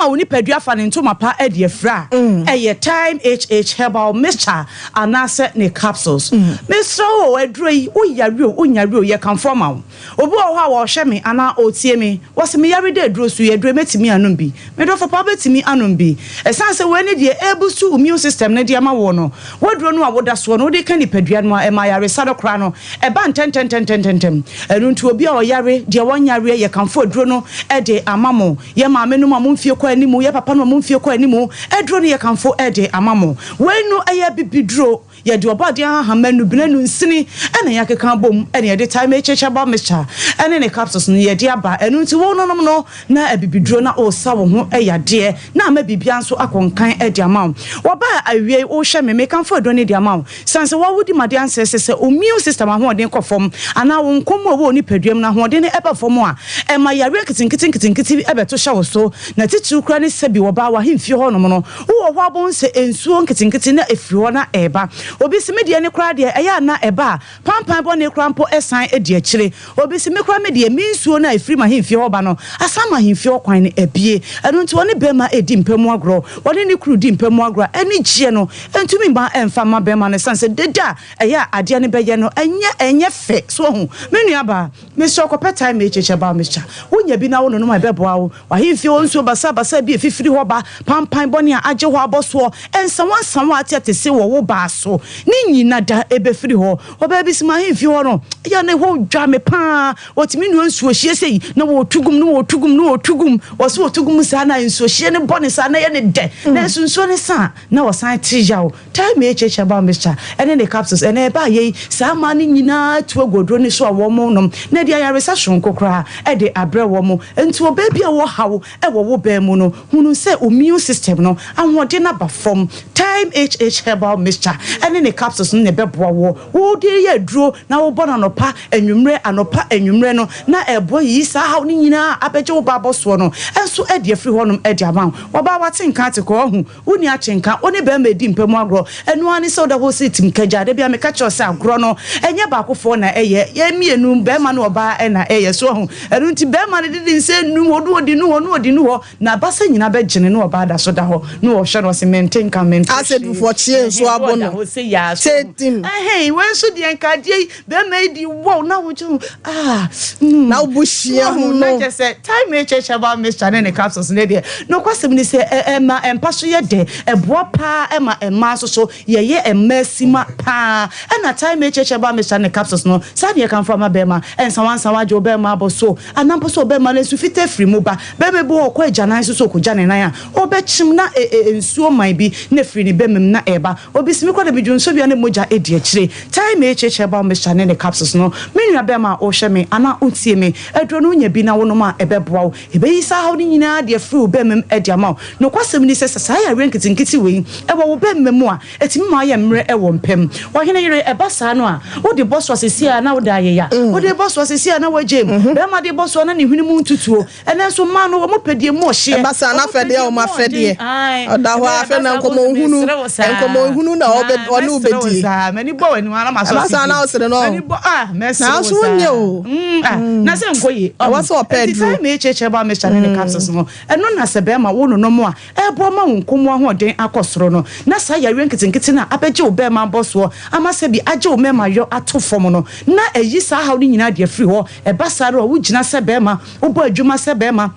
ama wo nipadua afa ne ntoma pa de afira a ɛyɛ Thyme HH Herbal Mixture anaasɛ ne capsules. Mesrɛ wo o aduro yi wo yare o wo nyare o yɛkamfo ama wo. Obi wɔ hɔ a ɔrehwɛ me anaa ɔretie me, ɔse me yare dɛ aduro so yi, aduro yi mɛtumi anom bi? Me dɔfo pa wobɛtumi anom bi. Ɛsiane sɛ wei ne deɛ ɛrebustu wo immune system no de ama woɔ no, w'aduro no a woda soɔ no wode ka nipadua no a, ɛma ayaresa no koraa no ɛba ntɛntɛntɛntɛntɛm. Ɛno nti obi a ɔyare, deɛ wɔnyareɛ, yɛkamfo aduro no de ama mo. Yɛ maame nom a mo mfie kɔ animu, yɛ papa nom a mo mfie kɔ animu, aduro no yɛkamfo de ama mo. Wei no ɛyɛ abibiduro. Yɛde ɔbɔadeɛ nhahamma nnubena nnunsini na yɛakeka abom na yɛde thyme herbal mixture ne ne capsules no yɛde aba. Ɛno nti wo nonom no na abibiduro na ɔresa wo ho yadeɛ na ama biribiara nso akɔ nkan de ama wo. Wɔbaa awiei wohwɛ me mekamfo aduro no de ama wo sane sɛ woa wodi m'adeɛ ansɛ sɛ sɛ wo immune system ahoɔden kɔ fam anaa wo nkɔmmɔ a ɛwɔ wo nipaduam no ahoɔden no ɛba fam a ɛma yareɛ nketenkete nketenkete bi bɛto hyɛ wo so na titiriw koraa ne sɛbi wɔbaa w'ahemfie hɔnom no Wowɔ hɔ a wobɛhu sɛ nsuo nketenkete na ɛfiri hɔ na ɛreba. Obi se, me deɛ no koraa deɛ ɛyɛ a na ɛba a, pampan bɔne koraa mpo san di akyire. Obi se, me koraa me deɛ, me nsuo no a ɛfiri m'ahemfie hɔ ba no, asan m'ahemfie hɔ kwan no abue. Ɛno nti ɔne barima redi mpa mu agorɔ, ɔne ne kunu di mpa mu agorɔ a, anigyeɛ no ntumi mma ɛmfa mma barima no ɛsiane sɛ dede a ɛyɛ a adeɛ no bɛyɛ no, ɛnyɛ ɛnyɛ fɛ. So wahu? Me nuabaa, mesrɛ wo kɔpɛ Thyme HH Herbal Mixture. Wonya bi na wononom a, ɛbɛboa wo. W'ahemfie hɔ nsuo basabasa bi a ɛfifiri hɔ ba, pampan bɔne a agye hɔ abɔ soɔ, nsawansawa a ateate se wɔ wo baa so, ne nyina da ɛbɛfiri hɔ. Ɔbaa bi se, M'ahemfie hɔ no, ɛyɛ a na ɛhɔ dwa me pa ara. Wɔtumi noa nsuohyeɛ sei, na wɔtu gum, na wɔtu gum, na wɔtu gum. Wɔse wɔtu gum saa na nsuohyeɛ no bɔ ne saa na ɛyɛ no dɛ. Nanso nsuo no sa a, na wɔsan te yaw. Thyme HH Herbal Mixture ne ne capsules, ɛnɛ ɛbaa yei, saa mmaa no nyinaa atu agu aduro no so a wɔnom, na ɛde ayaresa soronko koraa de abrɛ wɔn. Enti ɔbaa bi a ɔwɔ haw wɔ wo baa mu no, hunu sɛ wo immune system no ahoɔden no aba fam. Thyme HH Herbal Mixture ne ne capsules no na ɛbɛboa wo. Wode yɛ aduro na wobɔ no anɔpa, anwummerɛ, anɔpa, anwummerɛ no, na ɛreboa yiyi saa haw no nyinaa a abɛgye wo ba abɔsoɔ no nso de afiri hɔnom de ama wo. Ɔbaa wate nka ate kɔ, wahu Wonni akyenka, wo ne barima redi mpa mu agorɔ, ɛno ara ne sɛ woda hɔ sɛ tim kagya. Da biara meka kyerɛ wo sɛ agorɔ no, ɛnyɛ baakofoɔ na ɛyɛ, yɛn mmienu, barima ne ɔbaa na ɛyɛ. So wahu? Ɛno nti barima no de ne nsa anu hɔ, na ɔde nu hɔ, na ɔde nu hɔ, na abasa nyinaa bɛgyene na ɔbaa da so da hɔ, na ɔhwɛ no, ɔse mente nka, mente Asɛ hwee. dufoɔkyeɛ nso Ɛhɛn, na abɔ ɔda no. hɔ sɛ yaa, so Sɛ wahu? tim. Ɛhɛn, wei nso deɛ nka adeɛ yi, barima yi de wɔw, na wogye ho, ah, mm. Na wo bo hyia ho Na no. kyerɛ sɛ Thyme HH Herbal Mixture ne ne capsules no deɛ, nokwasɛm ne sɛ ɛma mpa so yɛ dɛ, ɛboa paa ɛma mmaa nso so yɛyɛ mmaa sima paa. Ɛna Thyme HH Herbal Mixture ne ne capsules no, saa na yɛkamfo ama bɛrima. Nsawansawa agye wo bɛrima abɔ so, anaa mpo sɛ ɔbɛrima no nsu fitaa firi mu ba. Bɛrima bi wɔ hɔ ɔkɔ agyanan so sɛ ɔkɔgya ne nan a, ɔbɛkyem na nsuo man bi na ɛfiri ne bɛrima mu na ɛreba. Obi se, Me koraa de medwo nsuo bi a na mogya di akyire. Thyme HH Herbal Mixture ne ne capsules no, me nua bɛrima a wohwɛ me anaa wotie me, aduro no wonya bi na wonom a ɛbɛboa wo. Ɛbɛyi saa haw no nyinaa de afiri wo bɛrima mu de ama wo. Nokwasɛm ni sɛ, sɛ saa yareɛ nketenkete wei wɔ wo bɛrima mu a, ɛtumi ma woyɛ mmerɛ wɔ mpa mu. Ɔhene yere, ɛba saa no a, wode bɔ soa seesei a na wode ayeya. Wode bɔ soa seesei a na woagyae mu. Bɛrima de bɔ soa na ne hwene mu ntutuo. Ɛnɛ nso mmaa no wɔn pɛ deɛ mu ɔhyeɛ. Ɛba saa na Wɔn pɛ afɛdeɛ deɛ wɔn mu ɔden. afɛdeɛ. Ae. Ɔda hɔ a Ɛbɛyɛ afei ɛba na saa bɔ sɛ nkɔmmɔhunu mesere wo saa. nkɔmmɔhunu na ɔbɛ Ae, ɔne wo mɛsere wo bɛdie. saa. M'ani bɔ w'anim ara na masɔ Ɛba ase saa na bio. wosere no M'ani ɔho. bɔ ah mɛsere wo Nanso wonyɛ saa. o. Mm, ah, na sɛ nkɔ yie. Ɛwɔ Ɔho. sɛ ɔpɛ Enti aduro. Thyme HH Herbal Mixture ne ne capsules no, ɛno na sɛ bɛrima wo nonom a, ɛreboa ma wo nkomu ahoɔden akɔ soro no, na saa yareɛ nketenkete no a abɛgye wo bɛrima abɔsoɔ ama sɛbi agye wo mmarima yɔ ato fam no, na ayi saa haw no nyinaa de afiri hɔ. Ɛba saa no a, wogyina sɛ bɛrima, wobɔ adwuma sɛ bɛrima,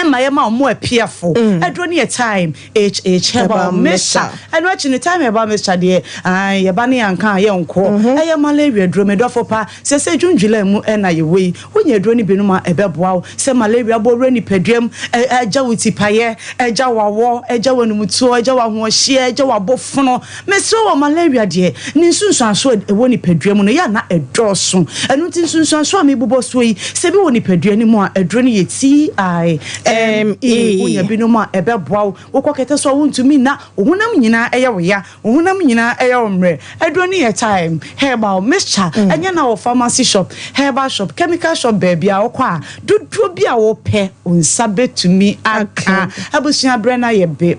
Ɛma yɛma wɔn apiafo aduro no yɛ thyme HH herbal mixture. Ɛno akyi no thyme herbal mixture deɛ ae yɛba ne yɛanka a yɛnkɔ. Ɛyɛ malaria aduro me dɔfo pa. Sɛsɛ June July mu na yɛwɔ yi. Wonya aduro no bi nom a ɛbɛboa wo. Sɛ malaria bɔ wura nipadua mu, ɛgya wo tipaeɛ, ɛgya wo awɔ, ɛgya wo anumtuo, ɛgya wo ahoɔhyeɛ, ɛgya wo abofono. Mesrɛ wo, malaria deɛ, ne nsunsuansoɔ a ɛwɔ nipadua mu no, ɛyɛ a na ɛdɔɔso. Ɛno nti nsunsuansoɔ a merebobɔ soɔ yi, sɛ ebi wɔ nipadua no mu a, aduro no yɛ TIME. Wonya binom a, ɛbɛboa wo. Wokɔ kɛtɛ so a, wontumi nna. Wo honam nyinaa yɛ wo ya. Wo honam nyinaa yɛ wo mmerɛ. Aduro no yɛ Thyme herbal mixture. Ɛnyɛ na wɔ pharmacy shop, herbal shop, chemical shop, baabi a wokɔ a, dodoɔ bi a wopɛ, wo nsa bɛtumi aka. Abusua, berɛ no ayɛ be.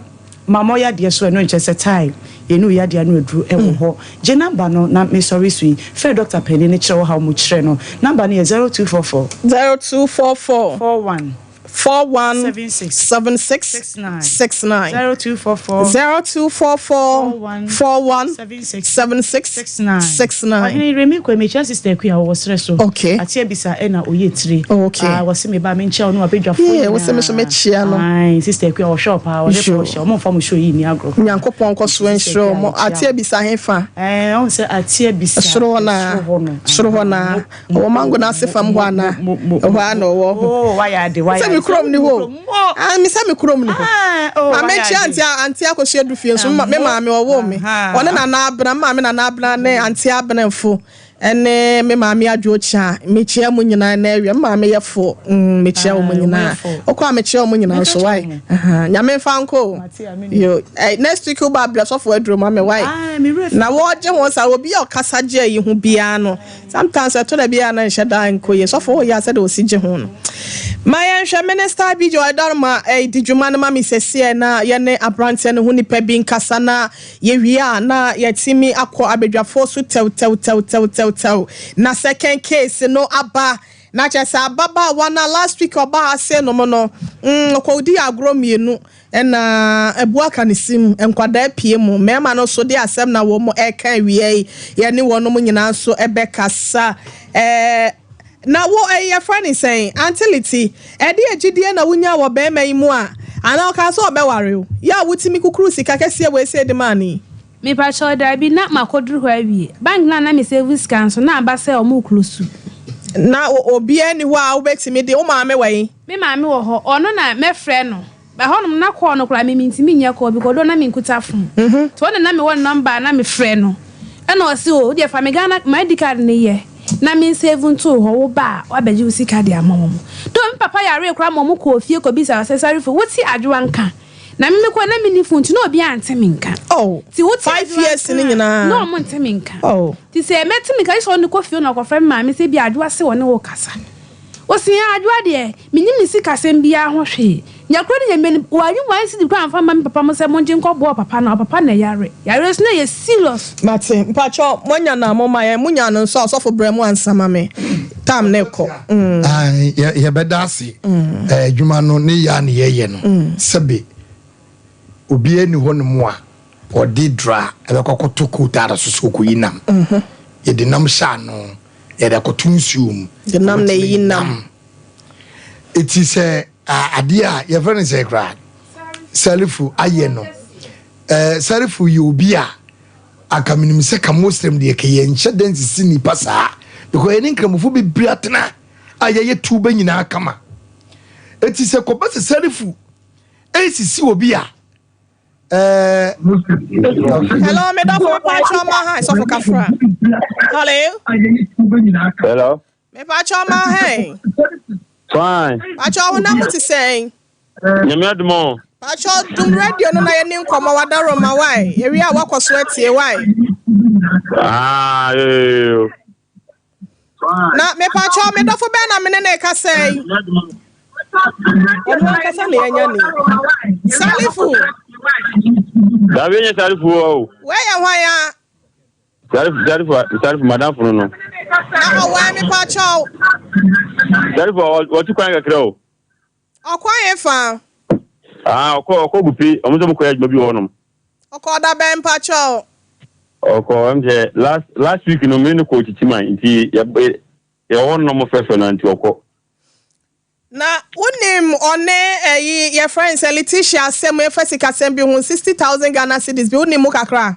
Ma mɔ yadeɛ so ɛno nkyɛ sɛ time yɛne wo yadeɛ ano aduro ɛwɔ hɔ gye number no na me sɔre so yi frɛ doctor panin no kyerɛ wo haw mu kyerɛ no number no yɛ 0244. 0244. 41. 41. 76. 76. 69. 69. 0244. 0244. 41. 41. 76. 76. 69. 69. Ɔhene Remi kɔ mekyia sister Akua wɔ serɛ so. Okay. Ate abisa ɛna ɔyɛ tire. Oh, okay. Ah, wɔse me ba menkyia wo ne wabɛdwafoɔ Yeah, nyinaa. wɔse me so mekyia no. Ae, sister Akua ɔhwɛ wo paa, ɔhwɛ Sure. pɔ hyɛ, ɔmo mfa mo show yi nni agorɔ. Nyankopɔn nkɔ so nhyira ɔmo. Sister Akua, Ate abisa hefa? Ɛɛ, ɔhu sɛ ate abisa. Soro hɔ naa. Soro hɔ no. Soro hɔ naa. Ɔwɔ mango no ase fam hɔ anaa? Ɛhɔ ara na ɔwɔ. Oh, wayɛ ade, wayɛ Sɛ me ade. kurom ni hɔ o. Mo. Ah, me sɛ me kurom ni hɔ. Ah, oh, Maame wayɛ kyia ade. ante ante akɔhyia du fie nso me maame ɔwɔ me. Aha. Ɔne nana abena, me maame nana abena ne ante abenafo ɛne me maame adwo kyia. Mekyia mu nyinaa na awia. Me maame yɛ fo. Mekyia wɔn Ah, nyinaa. wɔn yɛ fo. Okɔ a mekyia wɔn nyinaa nso Meka why? kyerɛ wɔn. Aha. Nyame mfa nkɔ o. Mate, amen. Yo, next week wo ba brɛ sɔfo aduro ma me why? Ah, me werɛ fi. Na wɔgye ho sa obi a ɔkasa gye yi ho biara no. Sometimes ɛtɔ da biara na nhyɛ da nkɔ yie. Sɔfo wo yɛ sɛ de osi gye ho no. Ma yɛnhwɛ Minister BJ Ɔdaroma di dwuma no ma me sɛseɛ na yɛne aberanteɛ no ho nipa bi nkasa na yɛwie a na yɛtumi akɔ abadwafoɔ so tɛwtɛwtɛwtɛwtɛw na second case no aba na kyerɛ sɛ ababaawa na last week ɔbaa ha se nom no ɔkɔdi agorɔ mmienu ɛna ɛbu aka ne sim nkwadaa pie mu mmarima no nso de asɛm na wɔn ɛka awia yi yɛne wɔn nyinaa nso ɛbɛkasa na wo yɛfrɛ ne sɛn antility ɛde agyidie na wonya wɔ bɛrima yi mu a anaa ɔka sɛ ɔbɛware o yɛ a wotumi kukuru sika kɛseɛ wɔ ese de maa ne. Mepakyɛw daabi, na makɔduru hɔ awie. Bank no a na me save sika nso na aba sɛ ɔmo close. Na obiara ni hɔ a wobɛtumi de wo maame wɔ yi. Me maame wɔ hɔ, ɔno na mɛfrɛ no. Ɛhɔnom na call no koraa me mintimi nyɛ call because ɔno na menkuta phone. Nti ɔno na mewɔ ne number a na mefrɛ no. Ɛna ɔse o, wodeɛ fa me Ghana my ID card no yɛ na me nsave nto hɔ, wo ba a wabɛgye wo sika de ama wɔn. Though me papa yaree koraa ma ɔmo kɔɔ fie kɔbisa sɛ Sarifo wote adwoa nka? Na me mekɔ na menni phone nti na obiara nte me nka. Oh, Nti wote 5 adwoa years nka ne a, nyinaa. na ɔmo nte me nka. Oh. Nti sɛ mɛte me nka gye sɛ ɔne kɔ fie na ɔkɔfrɛ me maame sɛ bi adwoa se ɔne wo kasa. Ɔsi adwoa deɛ menyim ne sikasɛm biara ho hwee. Nyakuro ne nyame no wɔanyi wɔn cedi koraa amfa mma me papa mo sɛ mongye nkɔboa papa no, papa na yare. Yare so na yɛ serious. Mate, mpakyɛ moanya na moma yɛn monya no nso a ɔsɔfo brɛ mu ansa ma me tam ne kɔ. Yɛbɛda ase adwuma no ne yɛ a ne yɛyɛ no sɛbe obiara ni hɔ no mu a ɔde dra ɛbɛkɔ akɔto kootaara so sɛ ɔkɔyi nam. Yɛde nam hyɛ ano, yɛde akɔto nsuo mu. De nam na ɛyi nam. Ɛti sɛ adeɛ a yɛfrɛ no sɛ koraa Salifu ayɛ no, Salifu yɛ obi a anka menim sɛ ka Muslim deɛ ka yɛnhyɛ da nsisi nnipa saa because yɛne nkramofo bebree atena a yɛyɛ tuba nyinaa kama. Ɛti sɛ kɔba sɛ Salifu ɛnsisi obi a Hello, me dɔfo mepakyɛ ɔma ha sɔfo kafra. Hello. Hello. Mepakyɛ ɔma ha. Fine. Pakyɛ ɔho mo te sɛn. Nyame adom o. Pakyɛ dum radio no na yɛne nkɔmmɔ wadaroma wae. Yɛwie a wakɔ so atie wae. Ah, yo, yo, yo. Na mepakyɛ me dɔfo bɛn na mene ne kasa yi. Ɔno ankasa na yɛanya ne. Salifu. Dabi enye Salifu o. Wɛyɛ hwan a? Salifu, Salifu, Salifu madam no no. Na ɔwɔ mepakyɛ. Salifu wɔtu kwan kakra o. Ɔkwan yɛ fa. Ah, ɔkɔ gupi, ɔmo sɛ mo kɔ adwuma bi wɔ hɔnom. Ɔkɔ da bɛn mpakyɛ. Ɔkɔ sɛ last week no me ne kɔ Chichiman nti yɛ yɛ hɔ nom fɛfɛ na nti ɔkɔ. Na Wonim ɔne ɛyi yɛfrɛ no sɛ Letitia asɛm ɛfa sikasɛm bi ho 60,000 Ghana cedis bi wonim mu kakra?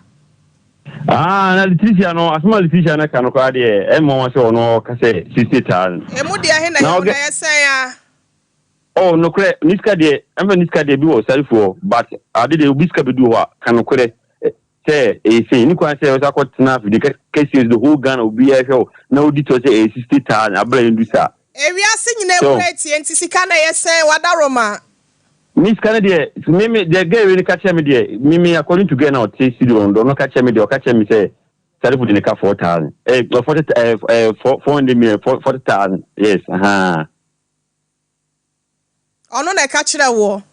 Ah, na Letitia no, asɛm a Letitia no ka no koraa deɛ, ɛmmoa ma sɛ ɔno ɔka sɛ 60,000. Emu deɛ he na Na ɛyɛ mu ɔgɛ na ɛyɛ sɛn a? Oh, nokorɛ, ne sika deɛ, ɛmfa ne sika deɛ bi wɔ Sarifu hɔ, but ade deɛ obi sika bɛdu hɔ a, ka nokorɛ sɛ ɛyɛ sei. Nni kwan sɛ ɔsan kɔtena afidie kɛseɛ so, the whole Ghana obiara hwɛ wo na wodi toɔ sɛ ɛyɛ 60,000 aberɛ a ɛndu saa. Ewiase nyinaa So. kura atie nti sika no ɛyɛ sɛn wadaroma. Me sika no deɛ me me deɛ girl wei no ka kyerɛ me deɛ me me according to girl na ɔte studio no ɔno ka kyerɛ me deɛ ɔka kyerɛ me sɛ Salifu de ne ka 4,000 eh 40 eh eh 400 million 40,000 yes ahaa. Ɔno na ɛka kyerɛɛ woɔ?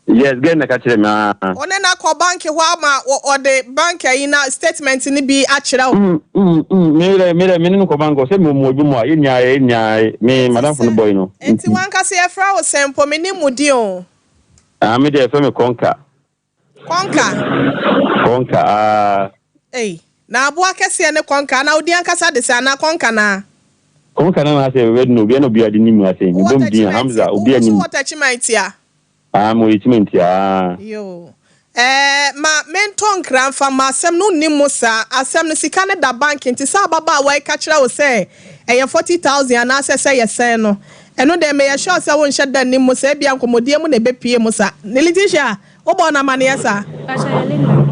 Yes, girl no na ɛka kyerɛɛ me aa. Wo ne no akɔ bank hɔ ama ɔde bank ayi na statement no bi akyerɛ wo? Mm mm mm me dɛ me dɛ me ne no kɔ bank hɔ sɛ me wɔ adwuma mu a yɛ nyinaa yɛ nyinaa me Nti madamfo no sɛ boy no nti nti. wankasa yɛfrɛ wo sɛn mpo mennim wo din o. Ah me deɛ yɛfrɛ me Konka. Kɔnka. Kɔnka aa. Ei, na aboa kɛseɛ ne kɔnka anaa wo din ankasa de sɛn anaa kɔnka naa? Kɔnka na n'asɛ red no obia na obia de nim ase me Wowɔ bɔ me din a Techiman Hamza ti, wo obia nso nim. wɔ Techiman ti a? Aa me wɔ Techiman ti aa. Yoo. Ɛɛ, ma mentɔ nkra mfa mma asɛm no wonnim mu saa, asɛm no sika no da bank nti sɛ ababaawa yi ka kyerɛ wo sɛ ɛyɛ 40,000 anaasɛ sɛ yɛ sɛn no, ɛno deɛ meyɛ sure sɛ wonhyɛ da nnim mu saa, ebia nkɔmmɔdie mu na ɛbɛpue mu saa. Letitia, Wobɔɔ no amaneɛ saa? Mpakyɛ yɛ Linda.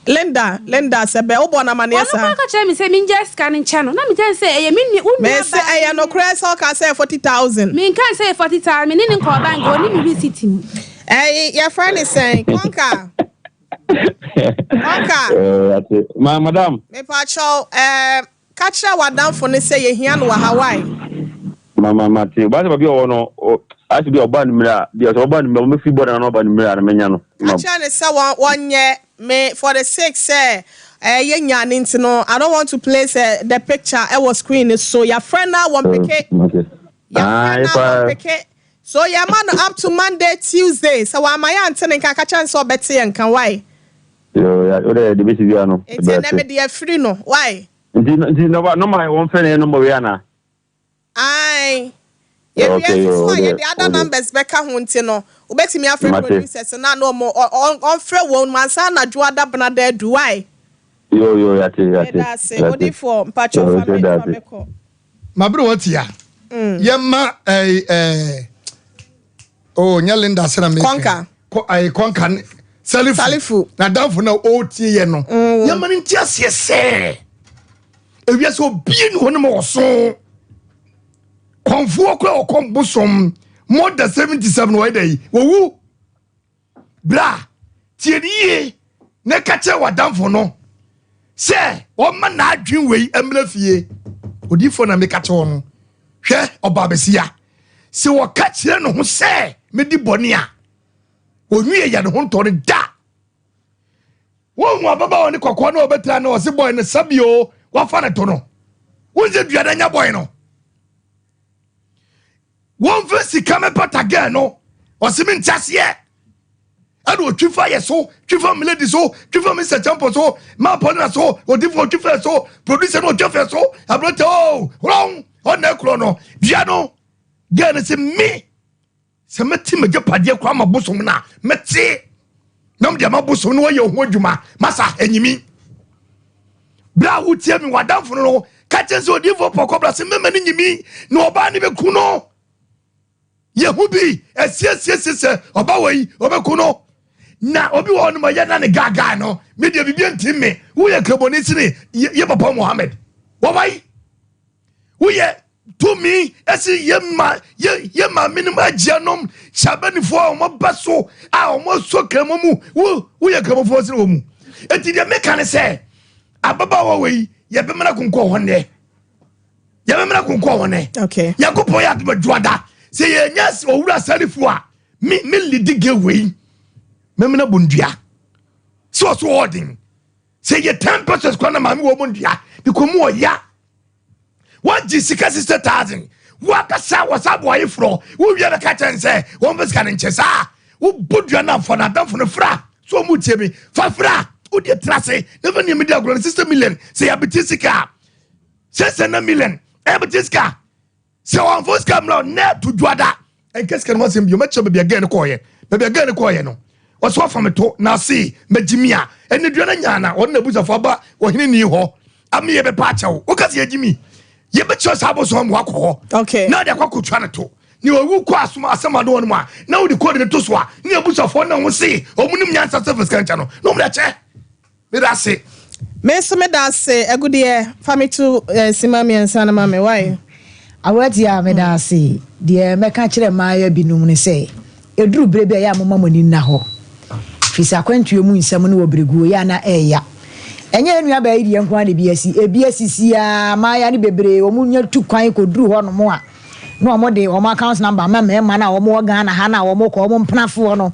Linda, Linda sɛ bɛ, wobɔɔ no amaneɛ Ɔno saa? koraa ka kyerɛɛ me sɛ mengyae sika no nkyɛ no, na megyae no sɛ ɛyɛ me nua, wo nua Mese baa ɛyɛ ne. nokorɛ sɛ ɔkaa sɛ ɛyɛ 40,000? Menkaa sɛ ɛyɛ 40,000, me ne no nkɔɔ bank, ɔnni me receipt mu. Ɛyi, yɛfrɛ no sɛn? Kɔnka, Kɔnka. Eh, ate. Ma, madam. Mepakyɛw, ɛɛ, Ka kyerɛ w'adamfo no sɛ yɛhia no wɔ ha wai. Ma ma ma te. Ɔbaa sɛ baabi a ɔwɔ no, ɔ ayɛ sɛ bi a ɔba anwummere a, bi a sɛ ɔba anwummere a, ɔbɛfiri bɔda na ɔba anwummere a na manya no. Ka Ma. kyerɛ no sɛ wɔn wɔnyɛ me for the sake sɛ ɛɛ yɛnya no nti no, I don't want to place eh, the picture ɛwɔ screen no so. Yɛafrɛ no a wɔmpeke. Mate. Yɛafrɛ Ae no a paa. wɔmpeke. So yɛma no up to Monday, Tuesday. Sɛ wamma yɛante ne nka a, ka kyerɛ no sɛ ɔbɛte yɛn nka wai. Yoo ya wo dɛ de besi bia no Nti ɛnɛ mede afiri no wai. Nti nti nɔba nɔma wɔn frɛ no yɛ nɔma wei ana. Ae yɛwie Okay nso yoo so wo a deɛ yɛde other wo deɛ. numbers bɛka ho nti no wobɛtumi afrɛ Mate. producers no a na wɔn ɔmfrɛ wɔn mu ansa na dwoada benada adu wai. Yoo yoo yate yate Meda ase yate. odifoɔ mpakyɛw Yoo fa me da fa ase. me kɔ. Mabere wɔ tia. Yɛma ɛɛ ɛɛ oh nyɛ Linda sɛ na meka. Kɔnka. Kɔ ɛɛ kɔnka ne Salifu. Salifu. N'adamfo na ɔretie yɛ no. Yɛma no nti aseɛ sɛ ewiase obie ne hɔ no ma ɔso. Kɔnfoɔ kora ɔkɔm bosom more than 77 wɔyɛ dɛ yi wɔwu. Bra, tie no yie na ka kyerɛ w'adamfo no sɛ ɔmma n'adwen wei mmra fie. Odiyifoɔ na meka kyerɛ no. Hwɛ, ɔbaa bɛsia. Sɛ wɔka kyerɛ ne ho sɛ medi bɔne a, onwie yɛ ne ho ntɔ no da. Wohu ababaawa ne kɔkɔɔ na ɔbɛtira na ɔse bɔe no sɛbio wafa ne to no. Wonsɛ dua no anya bɔe no. Wɔmfa sika mɛpata girl no. Ɔse mente aseɛ. Ɛna ɔtwi fa yɛ so, twi fa Milady so, twi fa Mr. Champo so, Ma Paulina so, odifo ɔtwi fɛ so, producer no ɔtwi fɛ so, aberante o, wrong, ɔna ɛkorɔ no, dua no, girl no se me, sɛ mɛte m'agyapadeɛ koraa ma bosom no a, mɛte na mede ama bosom no wɔyɛ ho adwuma, masa anyimi. Berɛ a wotie me w'adamfo no no, ka kyerɛ sɛ odiyifoɔ pɔkɔ bra sɛ mɛma no nyimi na ɔbaa no bɛku no. Yɛhu bi asiesie sɛ ɔba wɔ yi ɔbɛku no. Na obi wɔ hɔ no ma yɛ na ne gaagaa no, me deɛ biribi nti me, woyɛ kramoni sene yɛ papa Mohammed. Wɔwae. Woyɛ tumi ɛsi yɛ ma yɛ yɛ maame nom agyanom hyabanifoɔ a wɔn ba so a wɔn asɔ kramo mu wo woyɛ kramofoɔ sene wɔn mu eti deɛ meka ne sɛ ababaawa wɔ yi yɛbɛmena konkɔ hɔ nnɛ yɛbɛmena konkɔ hɔ nnɛ okay. Nyankopɔn yɛ adom adwoada sɛ yɛnya owura sarifoɔ a me me lidi ge wei mɛmena bondua sɛ ɔso ɔɔden sɛ yɛ 10 pesos kora na maame wɔ mu ndua because mu ɔya wagye sika 60,000 wakasa wɔsa aboa ayeforɔ wowie bɛka kyɛn sɛ wɔmfa sika no nkyɛ saa wobɔ dua no amfa no adamfo no fra so ɔmu tie me fa fra wodeɛ tra ase na fa nneɛma di agorɔ no 60 million sɛ yɛabɛtie sika a sɛ sɛ na million ɛbɛtie sika sɛ wɔmfa sika mmra nɛ to dwada. Ɛnka sika no ho asɛm bio. Mɛkyerɛ baabi a girl no kɔɔyɛ. Baabi a girl no kɔɔyɛ no, ɔsɛ wafa me to na ase mɛgye mi a ɛnedua no nyaa na ɔne n'abusuafo aba ɔhene ni hɔ ame yɛbɛpa akyɛw. Woka sɛ yɛgye mi, yɛbɛkyerɛ saa abosom ama wakɔ hɔ okay. na de akɔ akɔtua no to ne ɔwu kɔ asom asɛm ado hɔ no mu a na wode kɔde no to so a ne abusuafoɔ na ho se ɔmu nim nyansa sɛ fa sika nkyɛ no na ɔmu de akyɛ. Meda ase. Me nso meda ase Agudeɛ fa me to eh, sima miensa no ma me wai. Aweretia, meda ase. Deɛ mɛka akyerɛ mmaayewa binom ne sɛ, ɛduru berɛ bi a, ɛyɛ a momma mo ani nna hɔ. Ɛfiri sɛ akwantuo mu nsɛm no wɔ berɛguo, ɛyɛ a na ɛreya. Ɛnyɛ yɛn nuabaa yi deɛ nko ara na ebi asi. Ebi asisi ara, mmaayewa no bebree, wɔnya tu kwan kɔduru hɔnom a, na wɔde wɔn account number ama mmarima no a wɔwɔ Ghana ha no a wɔkɔ, wɔn mpenafoɔ no,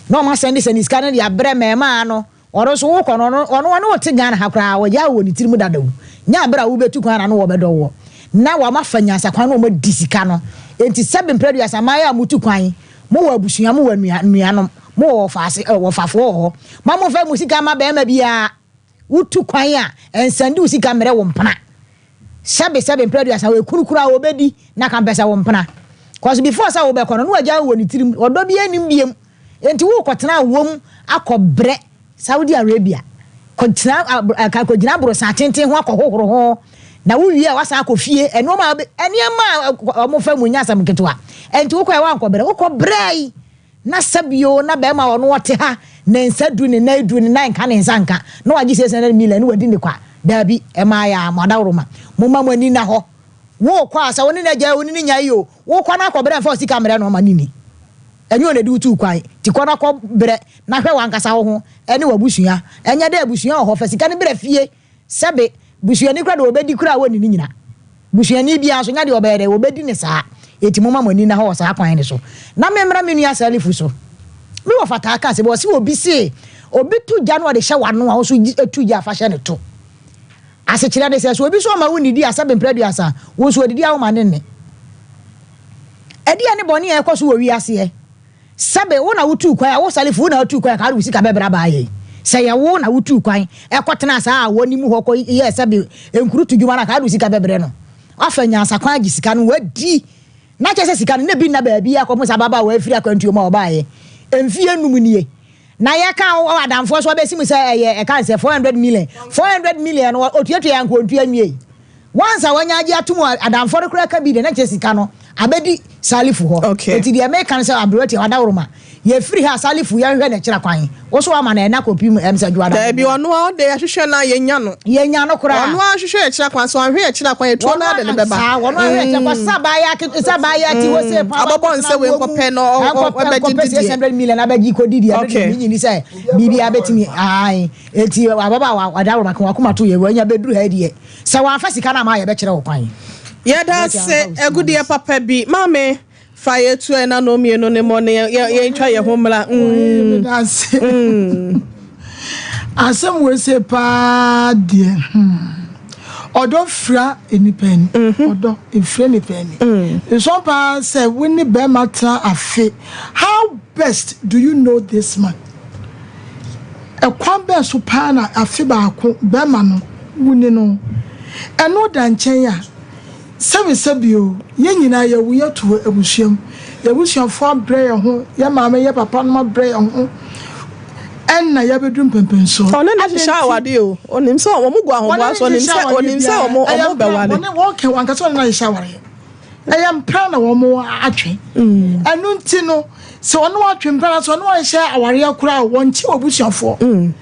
na wɔasɛndesɛnde sika no de abrɛ mmarimaa no. Ɔno nso wokɔ no ɔno ɔno ɔne wo te Ghana ha koraa ɔgyaa wo wɔ ne tirim dada o. Nyɛ aberɛ a wobɛtu kwan na no wɔbɛdɔ woɔ. Na wɔn afa nyansa kwan na wɔn adi sika no. Enti sɛbe mprɛ aduasa mmaayɛ a motu kwan, mowɔ abusua, mowɔ anua nuanom, mowɔ wɔfaase ɛ wɔfafoɔ wɔ hɔ. Ma momfa mo sika mma barima biara. Wotu kwan a, ɛnsɛnde wo sika mmerɛ wo mpena. Sɛbe sɛbe mprɛ aduasa ekunu koraa obedi na ka mpɛ sɛ wo mpena. Cause before sɛ wobɛkɔ no na wagyae wo wɔ ne tirim, ɔdɔ biara nnim biom. Enti worekɔtena awɔ mu akɔ brɛ Saudi Arabia, kɔtena kɔgyina aborosan atenten ho akɔhohoro ho, na wowie a woasan akɔ fie, nneɛma a nneɛma a wɔfa mu nyɛ asɛm ketewa. Enti wokɔɛ woankɔ brɛ, wokɔ brɛe. Na sɛbio na bɛɛma a ɔno ɔte ha ne nsa du ne nan du ne nan nka ne nsa nka na wagye 600 million na wadi ne kwa daabi ɛmaa yɛ a mo adaworoma momma mo ani nna hɔ wo kɔ a sɛ wo ne no agyae o wo ne no nyae o wo kɔ na kɔ brɛ mfa wo sika mmerɛ no ma no nni ɛnyɛ ɔna ɛde wo tuu kwan nti kɔ na kɔ brɛ na hwɛ wankasa wo ho ɛne wabusua ɛnyɛ dɛ abusua wɔ hɔ fa sika no brɛ fie Sɛbe, busuani koraa deɛ ɔbɛdi koraa a wɔnni no nyina. Busuani biara nso, nya deɛ ɔbɛyɛ dɛ, wɔbɛdi no saa. Enti momma mo ani nna hɔ wɔ saa kwan no so. Na memmra me nua Salifu so. Me wɔfa taa ka asɛm bi, ɔse obi se, obi to gya na ɔde hyɛ w'ano a, wo nso tu gya fa hyɛ ne to. Asekyerɛ ne sɛ, sɛ obi nso ɔma wo nnidi a, sɛbe mprɛ aduasa, wo nso ɔdidi a woma no nne. Ɛdeɛn ne bɔne a ɛkɔ so wɔ wiaseɛ? Sɛbe wo na wotuu kwan a, wo Salifo, wo na wotuu kwan a, ka wode wo sika bɛbrɛ abaa yɛn. Sɛ ɛyɛ wo na wotuu kwan kɔtenaa saa awɔ no mu hɔ kɔyɛɛ sɛbe nkurutu dwuma no a, ka wode wo sika bɛbrɛ no. Woafa nyansakwan agye sika no, woadi. Na kyerɛ sɛ sika no, na ebi nna baabiara kɔpem sɛ ababaawa yi firi akwantuo mu a ɔbaeɛ mfeɛ nnum nie. Na yɛka wo adamfoɔ so abɛsi mu sɛ ɛyɛ ɛka nsɛ 400 million. 400 million no, ɔtuatua yɛ anka ɔntua nwiei. Once a wanya agye atom a adamfoɔ no koraa ka bi deɛ na kyerɛ sika no abɛdi Salifu hɔ. Okay. Enti deɛ meka ne sɛ aberewa tia wadaworoma. Yɛfiri ha a Salifu yɛnhwɛ n'akyira kwan. Wo so ama no ɛna kɔpim ɛm sɛ Dwoada Daabi meboa. ɔno ara ɔde yɛhwehwɛ no a yɛnya no. Yɛnya no koraa. Ɔno ara hwehwɛ akyira kwan sɛ wanhwɛ akyira kwan etuo Wɔno no ara de no ara bɛba. saa wɔno ara hwɛ akyira kwan sɛ abaayewa kete sɛ abaayewa ti hɔ sei paa Abɔbɔ wakɔtena nsɛ wei awoɔ mu nkɔpɛ na ɔ- ɔ- ɛnkɔpɛ ɔbɛgye nkɔpɛ di deɛ. 600 million abɛgye kɔdi deɛ ɛno deɛ Okay. menyi ni sɛ biribiara bɛtumi ae. Enti ababaawa adaworoma ka wakoma to yɛ wanya bɛduru ha yi deɛ sɛ wamfa sika no amma a yɛbɛkyerɛ wo kwan. Yɛda ase agudeɛ papa bi maame fa yɛ tu ɛna no mienu ne mɔ ne yɛ ntwa yɛ ho mmra mm. Meda ase. Asɛm wei se paa deɛ hmm. Ɔdɔ fira nnipa ani. Ɔdɔ efira nnipa ani. Nsɔn paa sɛ wo ne bɛrima tena afe. How best do you know this man? Ɛkwan bɛn so paa na afe baako bɛrima no wo ne no? Ɛno da nkyɛn a, sɛbesɛbe o, yɛn nyinaa yɛwo yɛn to wɔ abusua mu. Yɛn abusuafoɔ abrɛ yɛn ho, yɛn maame, yɛn papa nom abrɛ yɛn ho, ɛnna yɛabɛduru mpɛnpɛnsoɔ. Ɔne no Adɛn hyehyɛ nti? awadeɛ o, ɔnim sɛ wɔn gu Wɔne ahoboa no so, ɔnim nhyehyɛ sɛ awadeɛ ɔnim sɛ biara. wɔn Ɛyɛ wɔn mpena, bɛware. wɔne wɔn kɛ wɔn ankasa wɔne no ahyehyɛ awareɛ. Ɛyɛ mpena na wɔn atwe. Ɛno nti no, sɛ ɔne wo atwe mpena anaasɛ ɔne wo anhyɛ awareɛ koraa a, wɔnkye w'abusuafoɔ.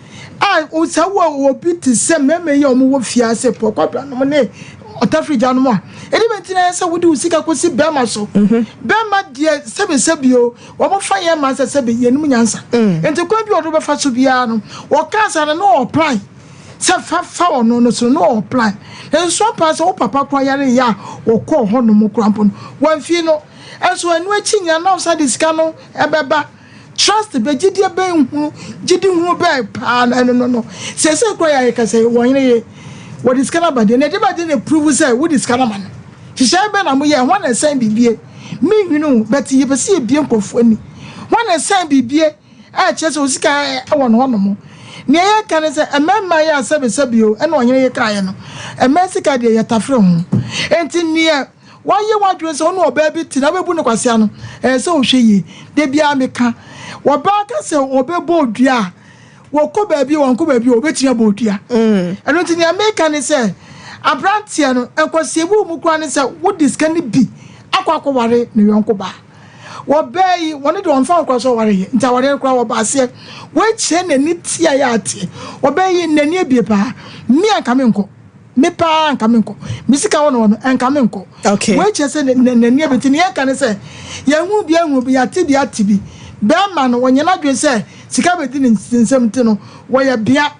A sɛ wowɔ obi te sɛ mmarima yi a wɔwɔ fie ase, pɔkɔbra nom ne ɔtafirigya nom a, ɛde bɛ nti na ɛyɛ sɛ wode wo sika kɔsi bɛrima so. Bɛrima deɛ sɛbesɛbe o, wɔfa yɛn mmaa sɛ sɛbe yɛnim nyansa. Nti kwan bi a ɔde bɛfa so biara no, wɔka saa no na ɔɔplan. Sɛ fa fa ɔno no so no na ɔwɔ plan. Nanso ampa sɛ wo papa koraa yaree a wɔkɔɔ hɔ nom koraa mpo no wamfii no. Nso ɛno akyi nyinaa na ɔsan de sika no bɛba. Trust bɛ gyidie bɛn hunu gyidi hunu bɛn paa na ɛno no no. Seesei koraa yɛ yɛkasa yi wɔn yere ye wɔde sika no aba deɛ na ɛde ba deɛ na prove sɛ wode sika no ama no. Nhyehyɛe bɛn na moyɛɛ hwan na ɛsɛn bibie? Menhunu o but yɛpɛ sɛ yɛbie nkurɔfoɔ ani. Hwan na ɛsɛn bibie? a ɛkyerɛ sɛ osika wɔ no hɔnom. Nea yɛreka ne sɛ, mmarima yi a sɛbesɛbe o, ɛna ɔhene yi kaeɛ no, mmaa sika deɛ yɛtafere ho. Enti neɛ Woayɛ w'adwene sɛ wo ne ɔbaa bi te na wobɛbu no kwasea no, ɛyɛ sɛ wohwɛ yie. Da biara meka, ɔbaa ka sɛ ɔbɛbɔ wo dua a, wɔkɔ baabi o, wɔnkɔ baabi o, ɔbɛtumi abɔ wo dua. Ɛno nti nea meka ne sɛ, aberanteɛ no, nkwaseabu wɔ mu koraa ne sɛ wode sika no bi akɔ akɔware ne yɔnko baa. Ɔbaa yi, wɔne deɛ ɔmfa ho koraa sɛ ɔwareeɛ, nti awareɛ no koraa wɔba aseɛ. Wei kyerɛ n'ani teaeɛ a ateɛ. Ɔbaa yi, n'ani abue paa. Me a nka menkɔ. Me paa nka menkɔ. Me sika wɔ no hɔ no, nka menkɔ. Okay. Wei kyerɛ sɛ n'ani abue. Nti nea yɛka ne sɛ, yɛahu bi ahu bi, yɛate bi ate bi. Bɛrima no, ɔnyɛ n'adwene sɛ sika bɛdi ne nsam nti no, wɔyɛ bea.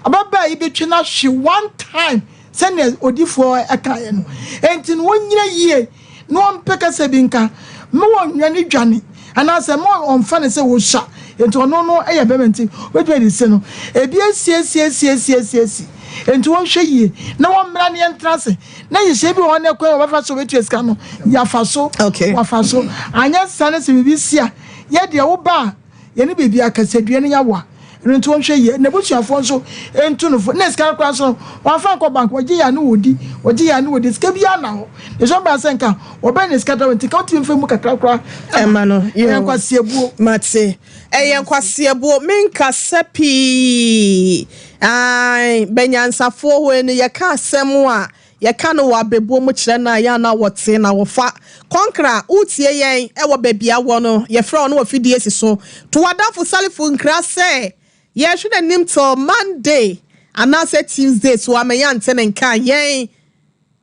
Ababaa yi bɛtwe no ahwe one time sɛnea odifoɔ kaeɛ no. Enti no, wɔnyina yie na ɔmpɛ kasa bi nka, mma ɔnnwane dwane, anaasɛ mma ɔmfa no sɛ ɔsua, enti ɔno no yɛ bɛrima nti ɔbɛtumi adi se no. Ebi asiesiesiesiesiesi, enti wɔnhwɛ yie na wɔmmra na yɛntena ase, na nhyehyɛe bi wɔ hɔ na ɛkwan a wɔbɛfa so wɔbɛtua sika no, yɛafa so, Okay. wɔafa so. Anyɛ saa na sɛ biribi si a, yɛ deɛ woba a, Yɛne baabi a kasadua no nya wa. Ɛno nti wɔnhwɛ yie. N'abusuafoɔ nso ntu no fo. Na sika no koraa nso no, wɔamfa ankɔ bank. Wɔgye yɛ a ne wɔdi, wɔgye yɛ a ne wɔdi. Sika biara nna hɔ. Ne sɛ ɔbaa sɛ nka wɔbɛn ne sika dɔm nti nka wotumi mfa mu kakra koraa Ɛma no. Ɛyɛ Yoo. nkwaseabuo. Mate. Ɛyɛ nkwaseabuo. Menkasa pii. Ae, bɛnyansafoɔ hɔ yi no, yɛka asɛm a, Yɛka no wɔ abɛbuo mu kyerɛ no a, yɛ a na wɔte na wɔfa. Kɔnkra, woretie yɛn wɔ baabi a wɔ no, yɛfrɛ wo no wɔ fidie si so. To w'adamfo Salifu nkra sɛ yɛrehwɛ n'anim till Monday anaasɛ Tuesday so ama yɛante ne nka a, yɛn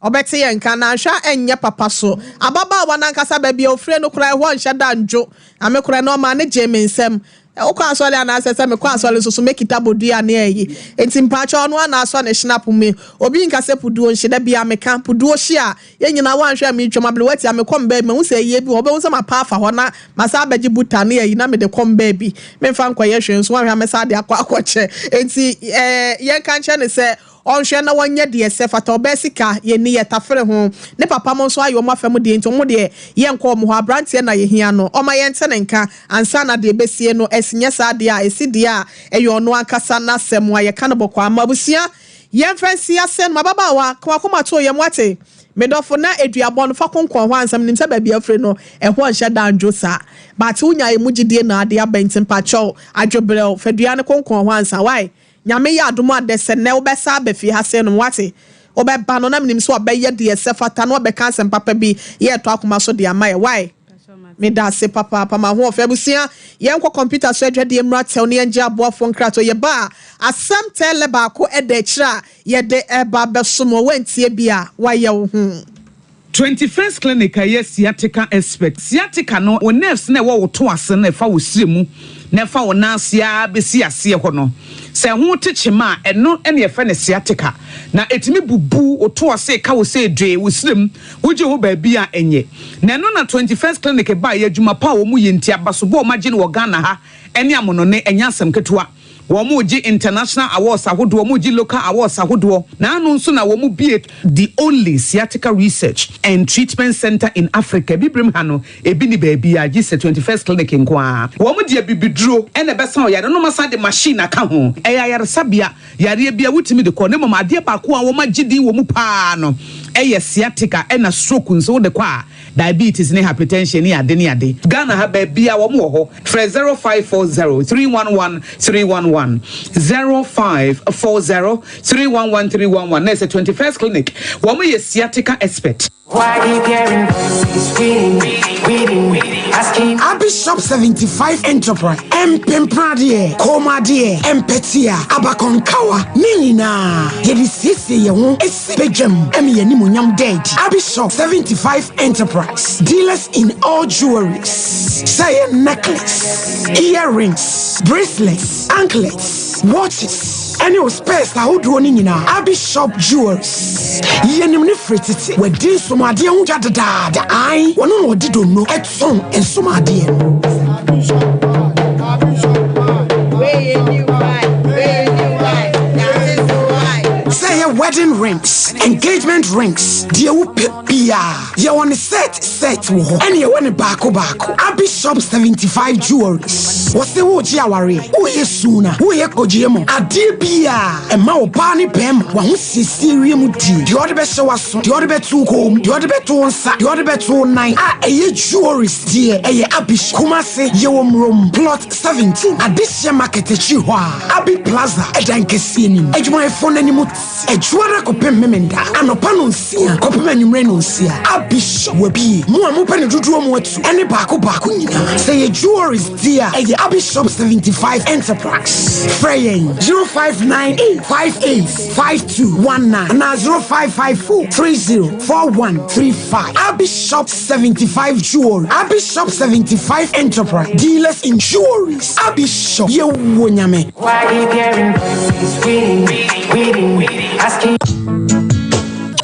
ɔbɛte yɛn nka na anhwɛ a ɛnyɛ papa so. Ababaawa no ankasa baabi a ɔfire no koraa ɛhɔ nhyɛ da ndwo. Na me koraa no ɔmaa no gyee me nsam. Wokɔ asɔre anaasɛ sɛ mekɔ asɔre nso so mɛkita bodua ne ayi. Nti mpakyɛw ɔno ara na asɔ ne hynapo mu. Obi nka sɛ puduo nhye, da biara meka, puduo hye a, yɛn nyinaa woanhwɛ a metwam aberewa tia mekɔ me baabi mahu sɛ ayie bi wɔ hɔ, wobɛhu sɛ mapa afa hɔ na masan abɛgye buta ne ayi na mede kɔ me baabi. Memfa nkɔyɛ hwee nso woanhwɛ a mɛsan de akɔ akɔkyɛ. Nti eh, yɛnka nkyerɛ no sɛ Ɔnhwɛ na wɔnyɛ deɛ ɛsɛ fata ɔbaa sika yɛnni yɛ tafere ho ne papa mo nso ayɛ ɔmo afa mu deɛ nti ɔmo deɛ yɛnkɔ ɔmo hɔ abranteɛ na yɛhia no ɔma yɛnte ne nka ansa na deɛ ɛbɛsie no asi nyɛ saa deɛ a ɛsi deɛ a ɛyɛ ɔno ankasa n'asɛm a yɛka no bɔkɔɔ ama abusua yɛmfa nsi asɛm no ababaawa ka wakoma to yam wate me dɔfo na aduabɔ no fa konkɔn hɔ ansa menim sɛ baabi afiri no ɛhɔ nhyɛ da ndwo saa but wonya ɛmu gyidie na ade aba nti mpakyɛw adwobrɛw fa dua no konkɔn hɔ ansa wai Nyame yɛ adom a dɛ sɛ nnɛ wobɛsan aba fie ha sei nom, woate? Wobɛba no na menim sɛ wabɛyɛ deɛ ɛsɛ fata na wabɛka asɛm papa bi yɛ ɛtɔ akoma so de ama yɛ. Wai? Medase papaapa m'ahoɔfɛ. Abusua, yɛnkɔ kɔmputa so adwadeɛ mmra tɛw na yɛngye aboafoɔ nkratoɔ. Yɛba a, asɛm tɛɛlɛ baako da akyire a yɛde reba abɛsom wo. Woantie bi a, woayɛ wo ho. 21st Clinic a ɛyɛ sciatica expert. Sciatica no, wo nerves no a ɛwɔ wo to ase no a ɛfa wo srɛ mu na ɛfa wo nan ase ara bɛsi aseɛ hɔ no, sɛ ɛho te kyema a, ɛno na yɛfrɛ no sciatica. Na ɛtumi bubu wo to ase, ɛka wo sɛ dwee, wo srɛ mu, wogye ho baabi a ɛnyɛ. Na ɛno na 21st Clinic baeɛ, adwuma pa a wɔyɛ nti, abasobɔ a wɔagye no wɔ Ghana ha ne amonɔne, ɛnyɛ asɛm ketewa. Wɔregye international awards ahodoɔ, wɔregye local awards ahodoɔ. N'ano nso na wɔbue the only sciatica research and treatment centre in Africa. Abibirem ha no, ebi nni baabiara gye sɛ 21st Clinic nko ara. Wɔde abibiduro na ɛbɛsa wo yareɛ na wɔasan de machine aka ho. Ɛyɛ ayaresabea, yareɛ biara wotumi de kɔ na mmom adeɛ baako a wɔagye din wɔ mu pa ara no yɛ sciatica ɛna stroke nso wode kɔ a Diabetes ne hypertension ne ade ne ade. Ghana ha baabia wɔn wɔ hɔ. Frɛ 0540 311 311, 0540 311 311 na ɛsɛ 21st clinic wɔn yɛ sciatica expert. Abishop 75 Enterprise, Mpempradeɛ, Kɔnmuadeɛ, Mpɛtea, Abakɔnkawa, ne nyinaa yɛde siesie yɛn ho si badwam ma yɛn animuonyam da adi. Abishop 75 Enterprise, dealers in all jewelries, sɛ ɛyɛ necklace, earrings, bracelets, anklets, watches, ɛne wo spares ahodoɔ no nyinaa. Abishop Jewelries, yɛnim no firi tete, wadi nsomadeɛ ho dwa dedaada, ae, ɔno na ɔde donno tɔn nsomadeɛ no. Sɛ ɛyɛ. Wedding rings, engagement rings, deɛ wopɛ biara. Yɛwɔ ne set set wɔ hɔ, ɛne yɛwɔ ne baako baako. Abi Shop 75 Jewelries. Wɔse wogye awareɛ, woyɛ suna, woyɛ kogyeɛ mu. Adeɛ biara ɛma ɔbaa ne bɛrima w'ahosiesie wie mu die. Deɛ ɔde bɛhyɛ w'aso, deɛ ɔde bɛto wo kɔn mu, deɛ ɔde bɛto wo nsa, deɛ ɔde bɛto wo nan a ɛyɛ jewelries deɛ ɛyɛ Abi Shop. Kumase yɛwɔ Murom plot 17 Adehyɛ market akyiri hɔ a Abi Plaza ɛdan kɛseɛ nim. Adwumayɛfoɔ no anim adwuara kɔpem memenda anɔpa no nsia kɔpem anwummerɛ no nsia. Abi Shop wabie mo a mopɛ ne dodoɔ mu atu ɛne baako baako nyinaa. Sɛ yɛ jewelries di a ɛyɛ Abi Shop 75 Enterprise. Frɛ yɛn 0598 58 5219 anaa 0554 30 4135. Abi Shop 75 Jewelry, Abi Shop 75 Enterprise, dealers in jewelries. Abi Shop, yɛwɔ Nyame. Why you getting voices waiting, waiting, asking?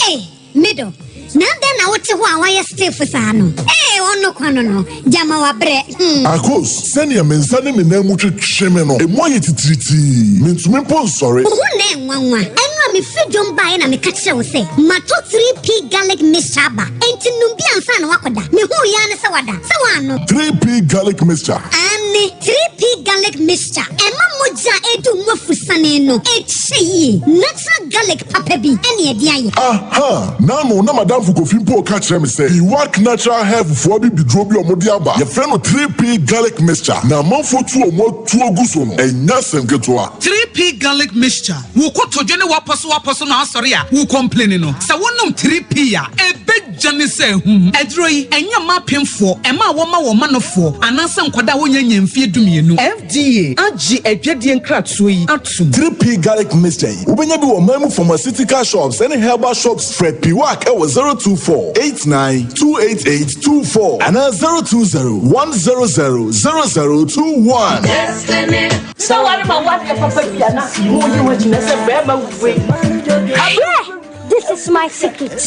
Hey, middle. Na dɛn na wote hɔ a wayɛ stiff saa no? Ee, ɔno kwa no gyama wabrɛ. Akos, sɛnea me nsa ne me nan mu twetwe me no, emu ayɛ titiritii. Mentumi mpo nsɔre. Wo ho na ɛnwanwa. Ɛno a mefiri dwom baeɛ na meka kyerɛ wo sɛ mato 3P garlic mixture aba. Enti nom bi ansa na woakɔda. Mehuu yɛa ne sɛ wada sɛ woano. 3P garlic mixture. Ane 3P garlic mixture ɛma mogya a ɛdu mu afusane no ɛkyɛ yie. Natural garlic papa bi ɛne ɛde ayɛ. Aha! Nano na madamfo Kofi mpo ka kyerɛ me sɛ Iwak Natural Health foɔ bi biduro bi a ɔmode aba. Yɛfrɛ no 3P garlic mixture na amanfoɔ tu ɔmo atuo gu so no. Ɛnyɛ asɛm ketewa. 3P garlic mixture, wo kotodwe ne wapɔ so wapɔ so na asɔre a wo complain no, sɛ wonom 3P a ɛbɛgya ne sɛ hum. Aduro yi ɛnyɛ mma apemfoɔ, ɛma a wɔma wɔn manofoɔ anaasɛ nkwadaa a wɔnya nya mfeɛ 12. FDA agye adwadie nkratoɔ yi atom. 3P garlic mixture yi, wobɛnya bi wɔ man mu pharmaceutical shops ɛne herbal shops. Frɛ Piwak ɛwɔ 024 89 288 24 anaa 020 100 0021. Sɛ ware ma wadeɛ papa bia na woyi wagyina sɛ bɛrima wei. Abrɛ, this is my secret.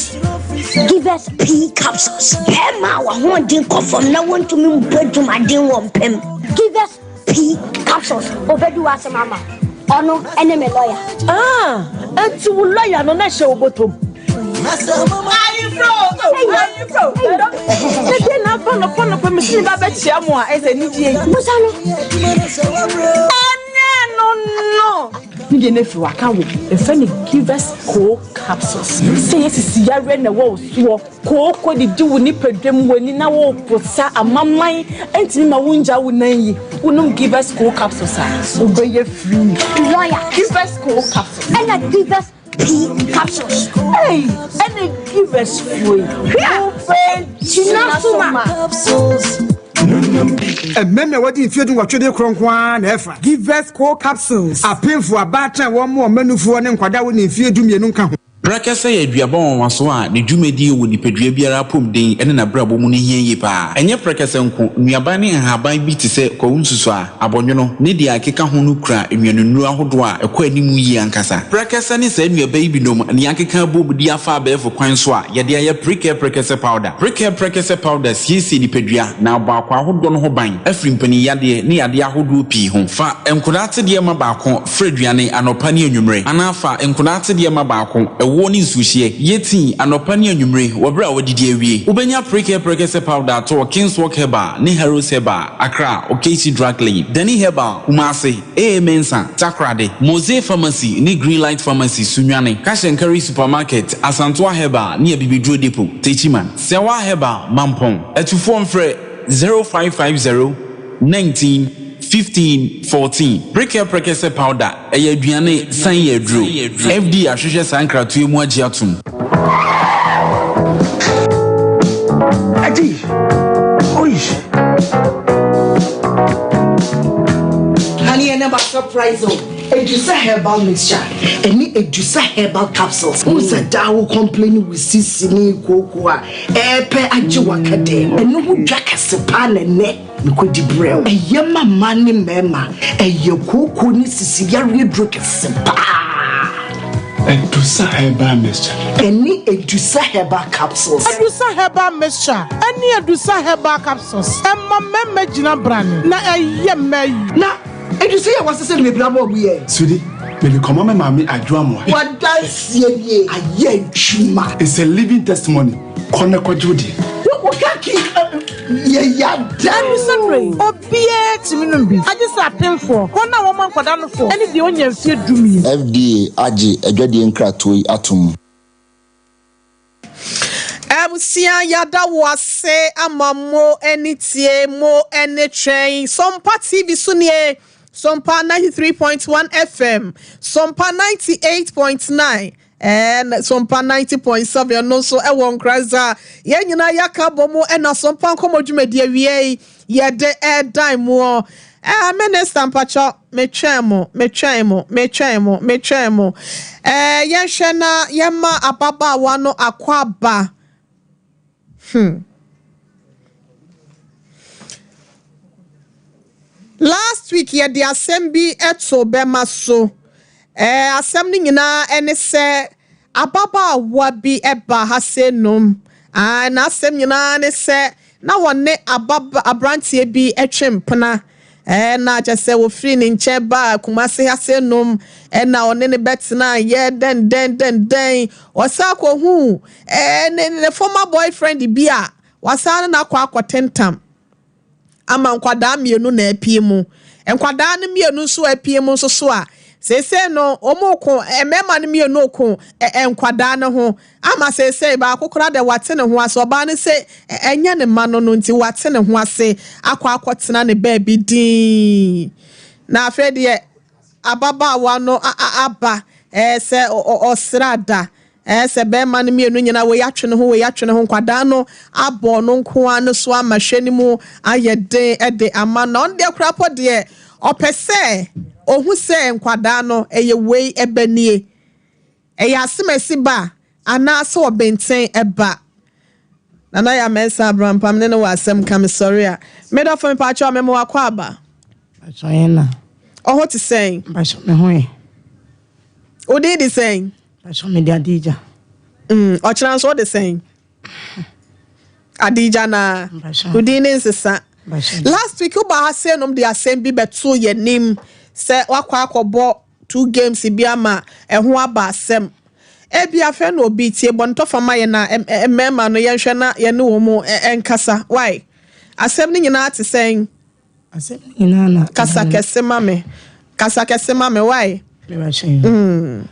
Give us P capsules. Bɛrima a wahoɔden kɔ fam na wɔntumi mbɔ adwumaden wɔ mpam. Give us P capsules. Obɛdi w'asɛm ama. Ɔno ɛne me lawyer. Ah, ɛnti wo lawyer no na hyɛ wo bɔtɔm. Ayefro, ayefro. Sɛdeɛ na aba nɔpɔ nɔpɔ mesini ba bɛkyia mo a ɛsɛ anigye yi. Busa no. Ɛnɛ no. Ne deɛ no afiri waka wo. Ɛfɛ ne Givers Co capsules. Sɛ yɛsisi yareɛ na ɛwɔ wo soɔ. Kooko didi wo nipadwam w'ani na woposa amaman ntumi ma wongya wo nan yi. Wonom Givers Co capsules a wobɛyɛ free. Lawyer. Givers Co capsules. Ɛna Givers P capsules. Hey, ɛna Givers foɔ yi. Wobɛ gyina so ma. Mmarima a wɔde mfeɛ 18 de korɔ nko ara na ɛfa Givers Co capsules. Apemfo, abaatan, wɔn mu ɔmanufoɔ ne nkwadaa wɔ ne mfeɛ 12 nka ho. Prɛkɛsɛ yɛ aduaba nwanwaso a ne dwumadie wɔ nipadua biara apɔmuden ne n'abrabɔ mu no hia yie paa. Ɛnyɛ prɛkɛsɛ nko, nnuaban ne nhaban bi te sɛ kwawu nsusuaa, abɔnwono, ne deɛ ɛkeka ho no kura nnuanennuro ahodoɔ a ɛkɔ anim yie ankasa. Prɛkɛsɛ ne saa nnuaba yi binom na yɛakeka abom de afa abɛɛfo kwan so a yɛde ayɛ Prekɛ Prɛkɛsɛ Powder. Prekɛ Prɛkɛsɛ Powder siesie nipadua na abɔ akwaa ahodoɔ no ho ban afiri mpaninyadeɛ ne yadeɛ ahodoɔ pii ho. Fa nkodaa atedeɛ ma baako fra aduane anɔpa ne anwummere, anaa fa nkodaa atedeɛ ma baako, ɛwoɔ ne nsuohyeɛ, yɛ tii anɔpa ne anwummere wɔ berɛ a woadidi awie. Wobɛnya Prekɛ Prɛkɛsɛ Powder atɔ wɔ Kingswalk Herbal ne Harrows Herbal, Accra, Okaishie Drug Lane, Dani Herbal, Kumasi, AA Mensah, Takoradi, Mose Pharmacy ne Greenlight Pharmacy, Sunyani, Cash and Carry Supermarket, Asantoa Herbal ne Abibiduro Depot, Techiman, Sɛwa Herbal, Mampong. Atufoɔ mfrɛ 0550 19 15 14. Prekɛ Prɛkɛsɛ Powder, ɛyɛ aduane san yɛ aduro. FDA ahwehwɛ saa nkratoɔ mu agye atom. Adi! Oi! Honey, and about surprise oh. Edusa herbal mixture ɛne Edusa herbal capsules. Wo sɛ daa wo complain wo sisi ne kooko a ɛɛpɛ agye waka dɛm. Ɛno ho dwa kɛse paa na ɛnɛ mekɔdi brɛ wo. Ɛyɛ ma mmaa ne mmarima. Ɛyɛ kooko ne sisi yareɛ duro kɛse paa. Edusa herbal mixture. Ɛne Edusa herbal capsules. Edusa herbal mixture ɛne Edusa herbal capsules ɛma mmarima gyina brane na ɛyɛ mmaa yi. Na Edusa yɛ wɔsesɛ no bebree abɔ ɔmo yɛ. Sweetie, Mede kɔma me maame Adwo Amoah. W'adanseɛ nie, ayɛ adwuma. It's a living testimony, kɔ na kɔgye wo deɛ. Wo ka ki yɛ yada. Ɛno yi, obiara tumi nom bi, agye sɛ apemfoɔ, wɔn a wɔma nkwadaa nofoɔ, ne deɛ ɔnnya mfeɛ dumien. FDA agye adwadie nkratoɔ yi atom. Abusua yada wo ase ama mo ani tie mo ani twɛn Sompa TV so nie Sompa 93.1 FM Sompa 98.9 and Sompa 90.7 no nso ɛwɔ Nkoranza yɛn nyinaa yɛaka bɔ mu ɛna Sompa nkɔmmɔ dwumadi awie yi yɛde ɛdan muɔ ɛɛ minister mpakyɛ metwɛn mo metwɛn mo metwɛn mo metwɛn mo ɛɛ yɛnhwɛ na yɛma ababaawa no akɔ aba hmm. Last week yɛde asɛm bi to bɛma so. Ɛɛ asɛm no nyinaa ne sɛ ababaawa bi ba ha sɛ num. Ae, n'asɛm nyinaa ne sɛ na wɔne ababa aberanteɛ bi twe mpena. Ɛɛ na kyɛ sɛ wɔfiri ne nkyɛn baa Kumasi ha sɛ num ɛna ɔne ne bɛtena yɛ dɛn dɛn dɛn dɛn. Ɔsan kɔhuu ɛɛ ne ne former boyfriend bi a wasan ne no akɔ akɔtentam. ama nkwadaa mmienu na apue mu. Nkwadaa no mmienu nso a apue mu nso so a, seesei no wɔreko, mmarima no mmienu reko nkwadaa no ho ama seesei baako koraa deɛ wate ne ho ase. Ɔbaa no sɛ ɛnyɛ ne mma no no nti wate ne ho ase akɔ akɔtena ne baabi dinn. Na afei deɛ ababaawa no aba sɛ ɔsra da. Ɛɛ sɛ bɛɛma no mienu nyinaa wei atwe ne ho wei atwe ne ho nkwadaa no abɔ ɔno nko ara no so ama hwɛ no mu ayɛ den de ama no na ɔno deɛ koraa po deɛ ɔpɛ sɛ ɔhu sɛ nkwadaa no ɛyɛ wei ɛba nie ɛyɛ asemasi ba anaa sɛ ɔbenten ba Nana Yaa Mensah Abrampam ne no wɔ asɛm ka mesɔre a medɔfo mepaakyɛw mema wakɔ aba. Mpakyɛw yɛn na. Ɔho te sɛn? Mpakyɛw me ho yɛ. Wo din de sɛn? Mpakyɛw me de Adija. Mm, ɔkyena nso wode sɛn? Adija na. Wo din ne nsesa. Last week woba ha sɛ nom de asɛm bi bɛto yɛn anim sɛ wakɔ akɔbɔ two games bi ama ɛho aba asɛm. Ebi afei na obi tie bɔ ntɔfa ma yɛn na mmarima no yɛnhwɛ na yɛne wɔn nkasa. Why? Asɛm no nyinaa te sɛn? Asɛm no nyinaa na. Kasa kɛse ma me. Kasa kɛse ma me why? Mm.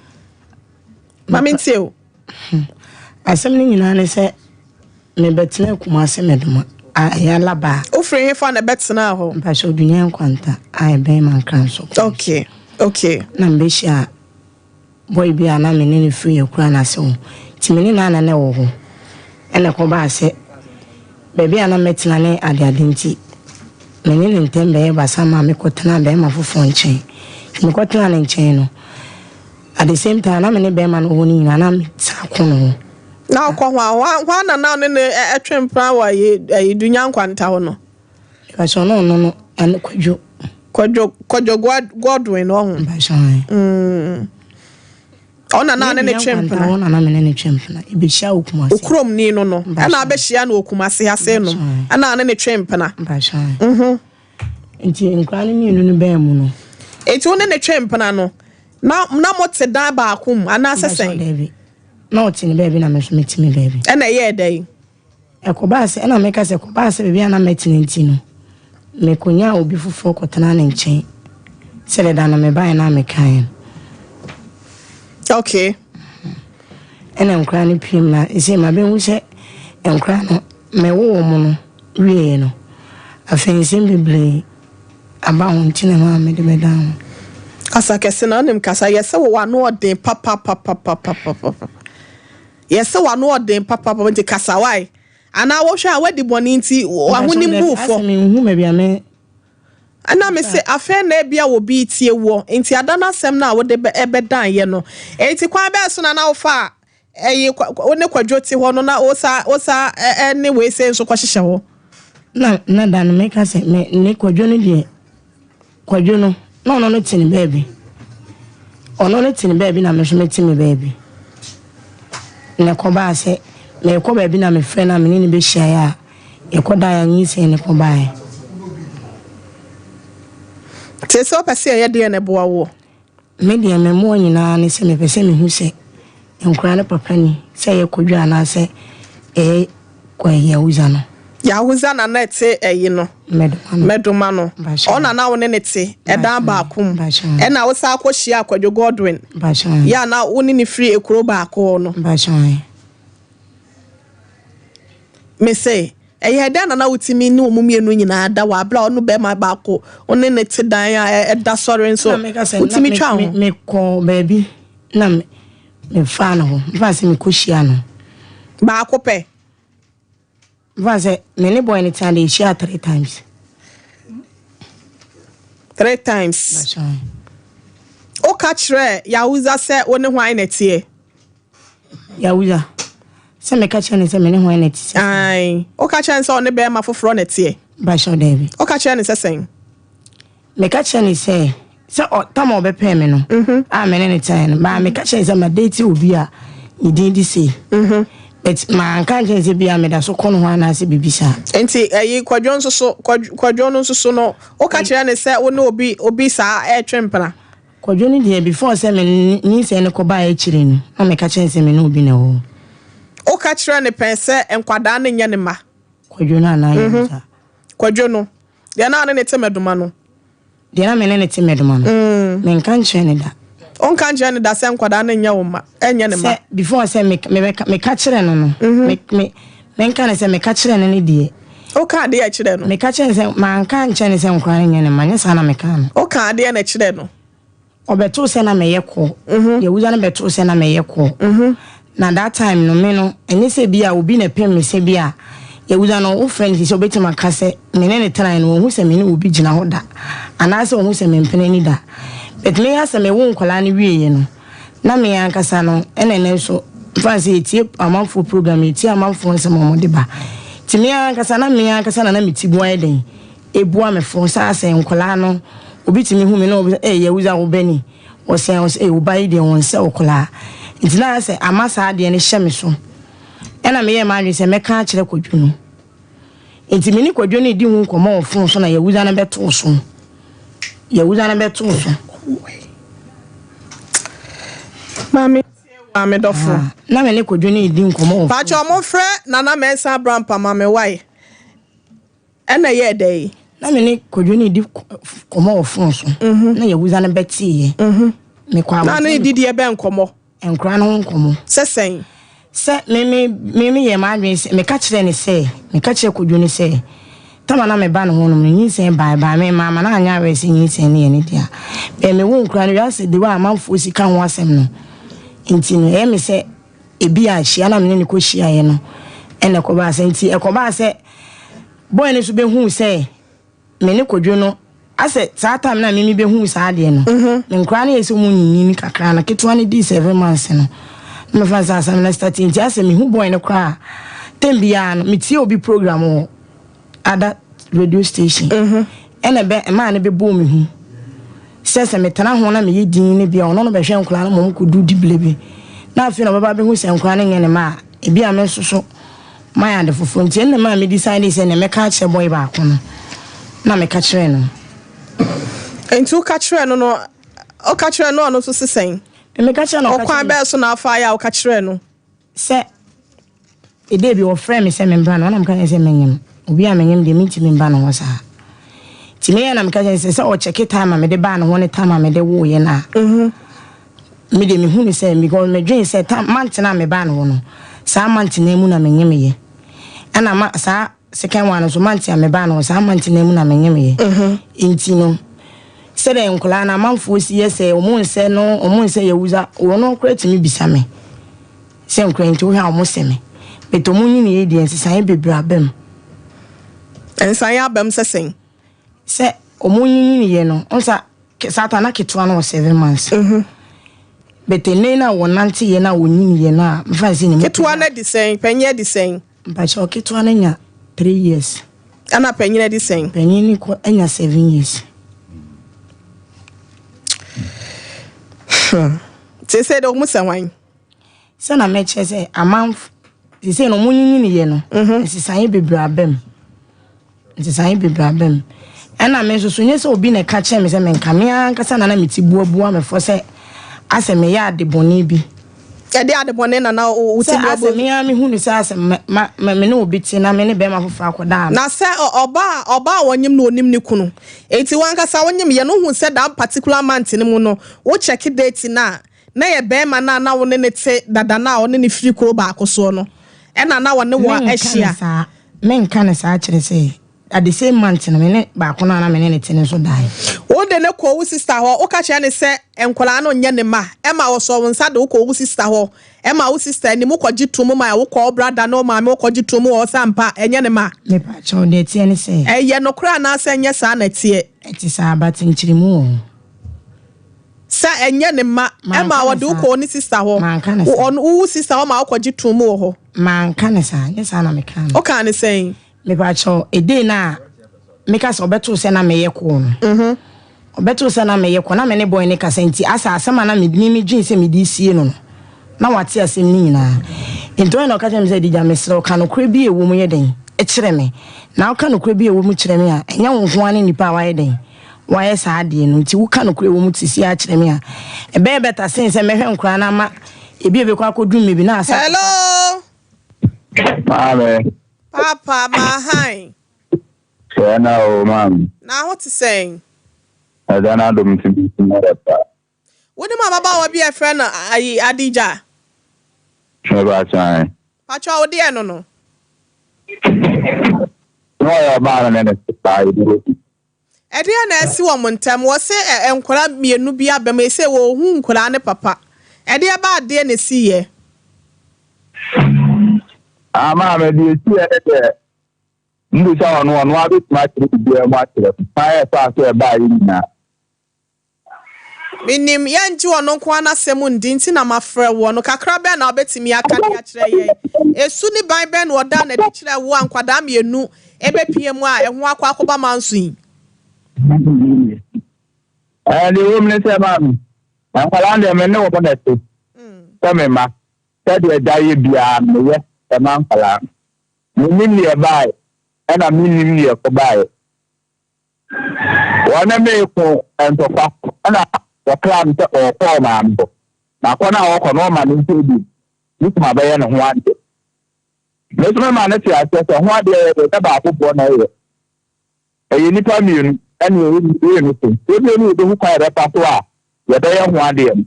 Ma me ntie o. Asɛm no nyinaa ne sɛ mebɛtena Kumase Medoma a ɛyɛ Alaba. Wofiri hefa na ɛbɛtenaa hɔ? Mpakyɛ Odunya Nkwanta a ɛbɛn Mankranso. Okay, okay. Na mebɛhyia Boy bi a na me ne no firi akuraa no ase hɔ nti me ne no a na na ɛwɔ hɔ. Ɛna ɛkɔbaa sɛ baabi a na mɛtena ne adeade nti me ne no ntam bɛyɛɛ basaa maa mekɔtenaa barima foforɔ nkyɛn. Nti mekɔtenaa ne nkyɛn no, at the same time na me ne barima no wɔ hɔ no nyinaa na mesan kɔ ne hɔ. Na wokɔ hɔ a, hwan na na ɔne no twe mpena wɔ ayi Dunya Nkwanta hɔ no? Mpakyɛ ɔno ɔno no ɛne Kwadwo. Kwadwo Kwadwo Godwin ɔho. Mpakyɛ ɔn. Mm. Ɔna na ne ne twe mpena. Ɔna na me ne ne twe mpena. Ebehyia wɔ Kumasi. Okurom ni no no. Ɛna abɛhyia no wɔ Kumasi ase no. Ɛna ne ne twe mpena. Mpakyɛ ɔn. Mhm. Nti nkura no mmienu no bɛn mu no. Eti wo ne ne twe mpena no. Na na mo te dan baako mu anaasɛ sɛn? Mpakyɛ Na ɔte ne baabi na me nso me te me baabi. Ɛna ɛyɛɛ dɛn? Ɛkɔbaa sɛ, ɛnna meka sɛ, ɛkɔbaa sɛ baabi a na mɛtena nti no, mekonyaa obi foforɔ kɔtenaa ne nkyɛn, sɛdeɛ da no mebaeɛ no a mekaeɛ no. Okay. Ɛnna nkwadaa no piem na ɛsei mabɛhu sɛ nkwadaa no, mewo wɔn no wieeɛ no, afei nsɛm bebree aba ho nti na ɛmaa mede bɛdaa ho. Kasa kɛse na wonim kasa, yɛ sɛ wowɔ ano ɔden papapapapapapa. Yɛse w'ano ɔden papapa nti kasa wai anaa wohwɛ a wadi bɔne nti w'ahonim bu wo fɔ. Ɛna mese afei na ebia obi retie woɔ nti ada no asɛm no a wode bɛdan yɛ no enti kwan bɛɛ so na na wofa ɛyi wo ne Kwadwo te hɔ no na wosa wosa ɛne wei sei nso kɔhyehyɛ hɔ. Na na da no meka sɛ me ne Kwadwo no deɛ Kwadwo no, na ɔno no te ne baabi. Ɔno no te ne baabi na me nso mete me baabi. Na ɛkɔbaa sɛ merekɔ baabi na mefrɛ no a me ne no bɛhyiaeɛ a, yɛkɔdaeɛ a nyinsɛn no kɔbaeɛ. Nti sɛ wopɛ sɛ yɛyɛ deɛn na ɛboa woɔ? Me deɛ me mmoa nyinaa ne sɛ mepɛ sɛ mehu sɛ nkwadaa no papa ni, sɛ ɛyɛ Kwadwo anaasɛ ɛyɛ Yahuza no. Yahuza na na ɛte ɛyi no. Mmɛdoma no. Mmɛdoma no. Ɔno na na wo ne no te ɛdan baako mu. Ɛna wo san kɔ hyia Kwadwo Godwin. Yɛ a na wo ne no firi ekuro baako hɔ no. Me se, ɛyɛɛ dɛn na na wotumi ne wɔn mmienu nyinaa da wɔ abere a ɔno barima baako wo ne no te dan a ɛda sɔre nso wotumi twa ho? Mekɔɔ baabi na mefaa no hɔ, mefaa sɛ mekɔhyia no. Baako pɛ? Mefaa sɛ me ne boy no tena de yɛhyia three times. Three times. Woka kyerɛ Yahuza sɛ wo ne hwan na ɛteɛ? Yahuza, sɛ meka kyerɛ no sɛ me ne hwan na ɛte sɛ. Ae, woka kyerɛ no sɛ ɔne bɛrima foforɔ na ɛteɛ? Bahyɛ daabi. Woka kyerɛ no sɛ sɛn? Meka kyerɛ no sɛ, sɛ ɔ, tam a ɔbɛpɛɛ me no, mhm. a me ne no teɛ no, baa meka kyerɛ no sɛ madate obi a ne din de sei. Mhm. But manka nkyerɛ no sɛ bia meda so kɔ no ho anaasɛ biribi saa. Nti ɛyi kwadwo nso so, kwadwo no nso so no, woka kyerɛ no sɛ wo ne obi, obi saa ɛretwe mpena? Kwadwo no deɛ before sɛ me nyinsɛn no kɔ baeɛ akyire no na meka kyerɛ no sɛ me ne obi na ɛwɔ hɔ. Woka kyerɛɛ no pɛn sɛ nkwadaa no nyɛ ne mma? Kwadwo no anaa yɛ saa? Kwadwo no, deɛ na ɔne ne te mɛdoma no. Deɛ na me ne no te mɛdoma no, menka nkyerɛ no da. Wonka nkyerɛ no da sɛ nkwadaa no nyɛ wo mma, ɛnyɛ ne mma? Sɛ before sɛ me mebɛka meka kyerɛ no no, me me menka no sɛ meka kyerɛ no ne deɛ. Woka adeɛ kyerɛ no? Meka kyerɛ no sɛ manka ankyerɛ no sɛ nkwadaa no nyɛ ne mma, nyɛ saa na mekaa no. Woka adeɛ na kyerɛ no? Ɔbɛtoo sɛ na mɛyɛ kɔ. Mhm. Yahuza no bɛtoo sɛ na mɛyɛ kɔ. Mhm. Na that time no me no ɛnyɛ sɛ bi a obi na ɛpem me sɛ bi a Yahuza no wo frɛ no sɛ obetumi aka sɛ me ne ne tenae no wɔn sɛ me ne obi gyina hɔ da anaasɛ wɔn sɛ me mpene ni da. But me asɛ me wo nkwadaa no wieɛ no na me ankasa no ɛna ɛnɛ nso mfa sɛ yɛtie amanfoɔ program yɛtie amanfoɔ nsɛm a wɔde ba nti me ankasa na me ankasa na na me ti bu ayɛ den ebua me fo saa sɛ nkwadaa no obi tumi hu me na obi sɛ ee Yahuza wo bɛ ni wɔsɛn wo sɛ ee wo ba yi deɛ wɔn sɛ ɔkwadaa nti na sɛ ama saa adeɛ no hyɛ me so ɛna meyɛ m'adwene sɛ mɛka akyerɛ Kwadwo no. Enti me ne Kwadwo no redi ho nkɔmmɔ wɔ fon so na Yahuza no bɛtoo so. Yahuza no bɛtoo so. Maame maame dɔfo. Ah, na me ne Kwadwo no redi nkɔmmɔ wɔ fon. Pakyɛ ɔmo frɛ Nana Mensah Abrampa ma me wae. Ɛna ɛyɛɛ dɛn? Na me ne Kwadwo no redi nkɔmmɔ wɔ fon so. Mhm. Na Yahuza no bɛteeɛ. Mhm. Mekɔ abɔnten. Na ne didi ɛbɛn nkɔmmɔ. Nkwadaa no ho nkɔmmɔ. Sɛ sɛn? Sɛ me me me meyɛɛ m'adwene sɛ meka kyerɛɛ no sɛ meka kyerɛɛ Kojo no sɛ tam a na meba ne ho nom no nyinsɛn bae baa me mamma no anyɛ aware sɛ nyinsɛn no yɛ ne dea. Bɛn me wo nkwadaa no wiase de wɔ a amanfoɔ si ka ho asɛm no nti no ɛyɛ me sɛ ebi a hyia na me ne no kɔ hyiaeɛ no ɛna ɛkɔbaa sɛ nti ɛkɔbaa sɛ boy no nso bɛhuu sɛ Me ne Kwadwo no asɛ saa time no a me mebɛhuu saa adeɛ no me nkoraa no yɛ sɛ ɔmu nyinyin kakra no ketewa no dii seven months no na mefa sɛ asɛm no start nti asɛ mehu boy no koraa tem biara no metie obi program wɔ ada radio station ɛna ɛbɛ ɛmaa no bɛbɔɔ me hu sɛ sɛ metena ho na meyɛ din no bia ɔno no bɛhwɛ nkoraa no ma ɔmo kɔdu dibile bi na afei na ɔbɛba bɛhu sɛ nkoraa no nyɛ ne ma a ebi a me nso so mayɛ ade foforɔ nti ɛnna maa me decide sɛ nea mɛka akyerɛ boy baako no na meka kyerɛɛ no. Nti woka kyerɛɛ no no woka kyerɛɛ no ɔno nso se sɛn? Meka kyerɛɛ no ɔka Ɔkwan bɛɛ so na afa yɛ a woka kyerɛɛ no? Sɛ ɛdɛ bi ɔfrɛ me sɛ membra no ɔna meka kyerɛ sɛ menyem obi a menyem deɛ mentumi mba ne hɔ saa nti meyɛ na meka kyerɛ sɛ sɛ ɔkyɛke time a mede baa ne hɔ ne time a mede woeɛ no a mhm. Me deɛ mehu no sɛ because me dwen sɛ ta month no a me baa ne hɔ no saa month no mu na me nyemeyɛ ɛna ma saa second one nso month a me baa ne hɔ saa month no mu na me nyemeyɛ mhm. nti no sɛdeɛ nkwadaa no amanfoɔ si yɛ sɛ wɔn nsɛ no wɔn nsɛ yawuza wɔn koraa tumi bisa me sɛ nkwadaa nti wohwɛ a wɔn sɛ me but wɔn nyini yɛ deɛ nsesaeɛ bebree aba mu. Nsesaeɛ aba mu sɛ sɛn? Sɛ wɔn nyini yɛ no wɔn sa Satan na ketewa no wɔ seven months. Mhm. But ɛnɛ na wɔnante yɛ na wɔnyini yɛ no a mfa sɛ ne mu. Ketewa no adi sɛn? Panyin adi sɛn? Mpakyɛ ketewa no nya three years. Ɛna panyin adi sɛn? Panyin no kɔ anya seven years. Hmm. Te sɛ de wɔn sɛ hwan? Sɛ na mɛkyerɛ sɛ amanfo te sɛ na wɔn nyini yɛ no. Mhm. Nsesaeɛ bebree aba mu. Nsesaeɛ bebree aba mu. Ɛna me nso so nyɛ sɛ obi na ɛka kyerɛɛ me sɛ menka, me ara ankasa na na me ti buabua me fɔ sɛ asɛ meyɛ ade bɔne bi. Ɛdeɛ ade bɔne na na wo ti Sɛ buabua? asɛ me ara mehu no sɛ asɛ ma, ma, ma me ne obi te na me ne bɛrima foforɔ akɔda a. Na sɛ ɔbaa a, ɔbaa a ɔnyem no ɔnim ne kunu. Enti wo ankasa wonyem yɛ no wohu sɛ that particular month no mu no, wo check date no a, na ɛyɛ bɛrima no a na wo ne no te dada no a ɔne no firi kuro baako soɔ no ɛna na ɔne wo Menka no ahyia. saa, menka no saa kyerɛ sɛ at the same month no me ne baako no a na me ne no te no nso dae. Wode no kɔɔ wo sister hɔ, woka kyerɛ no sɛ nkwadaa no nyɛ ne mma, ɛma ɔsɔɔ wo nsa de wo kɔɔ wo sister hɔ, ɛma wo sister anim wokɔgye toom ma wokɔɔ wo brother ne wo maame wokɔgye toom wɔ hɔ sɛ ampa ɛnyɛ ne mma. Mepakyɛw, deɛ ɛteɛ ne sɛ. Ɛyɛ nokorɛ anaasɛ ɛnyɛ saa na ɛteɛ? Ɛte saa, but nkyerɛmu wɔ ho. Sɛ ɛnyɛ ne mma, ɛma ɔde wo kɔɔ ne sister hɔ. Manka ne saa. Ɔno wo sister hɔ ma wokɔgye toom wɔ hɔ. Manka ne saa, nyɛ saa na mekaa no. Wokaa ne sɛn? Mepakyɛw, edei no a meka sɛ ɔbɛtoo sɛ na meyɛ kɔɔ no. Ɔbɛtoo sɛ na meyɛ kɔ, na me ne boy no kasa nti asɛ asɛm a na me me medwen sɛ mede resie no no, na wate asɛm no nyinaa. Nti ɔyɛ na ɔka kyerɛ me sɛ, Adija, mesrɛ wo, ka nokorɛ bi a ɛwɔ mu yɛ dɛn kyerɛ me. Na woka nokorɛ bi a ɛwɔ mu kyerɛ me a, ɛnyɛ wo nko ara ne nipa a wayɛ dɛn wayɛ saa adeɛ no. Nti woka nokorɛ a ɛwɔ mu seesei ara kyerɛ me a, ɛbɛyɛ better sen sɛ mɛhwɛ nkoraa no ama ebi a ɛbɛkɔ akɔduru me bi na asa. Hello. Maame. Papa, mahan. Sɛɛ na o, maame. Na ho te sɛn? Agya no adom nti me ho yɛ paa. Wonim ababaawa bi a yɛfrɛ no ayi Adija? Me ba kyan. Pakyɛ wo deɛ no no. Na ɔyɛ ɔbaa no ne ne saa ebi wɔ bi. Ɛdeɛn na asi wɔn ntam? Wɔse ɛ nkwadaa mmienu bi aba mu, ɛsei wɔrehu nkwadaa no papa. Ɛdeɛ ba adeɛ na ɛsiiɛ? Ah maame, deɛ ɛsiiɛ ne deɛ, mbisa ɔno, ɔno ara bɛtumi akyerɛ biribiara mu akyerɛ me, kwan a ɛfaa so ɛbaeɛ nyinaa. Menim, yɛngye ɔno nko ara n'asɛm ndi nti na mafrɛ woɔ no. Kakra bɛn na wobɛtumi aka de akyerɛ yɛn? Esu ne ban bɛn na ɔdaa no adi kyerɛɛ wo a nkwadaa mmienu bɛpue mu a ɛho akɔ akɔba manso yi? Ɛɛ, deɛ ɛwɔ mu ne sɛ, maame, nkwadaa no deɛ me ne wɔn na ɛte sɛ me mma. Sɛdeɛ agya yɛ biara no, meyɛ ma nkwadaa no. Mennim deɛ ɛbaeɛ, ɛna mennim deɛ ɛkɔbaeɛ. Wɔne me reko ntɔkwa na wɔkraa me sɛ ɔrekɔ ɔmaame hɔ. Na kɔ no a ɔrekɔ no ɔma ne nsa bio. Me kunu abɛyɛ ne ho adeɛ. Me nso mema no te aseɛ sɛ ho adeɛ yɛ deɛ ɛnyɛ baakofoɔ na ɛyɛ. Ɛyɛ nnipa mmienu ɛna ɛyɛ mmienu so. Yɛn mmienu yɛbɛhu kwan a yɛbɛfa so a yɛbɛyɛ ho adeɛ no.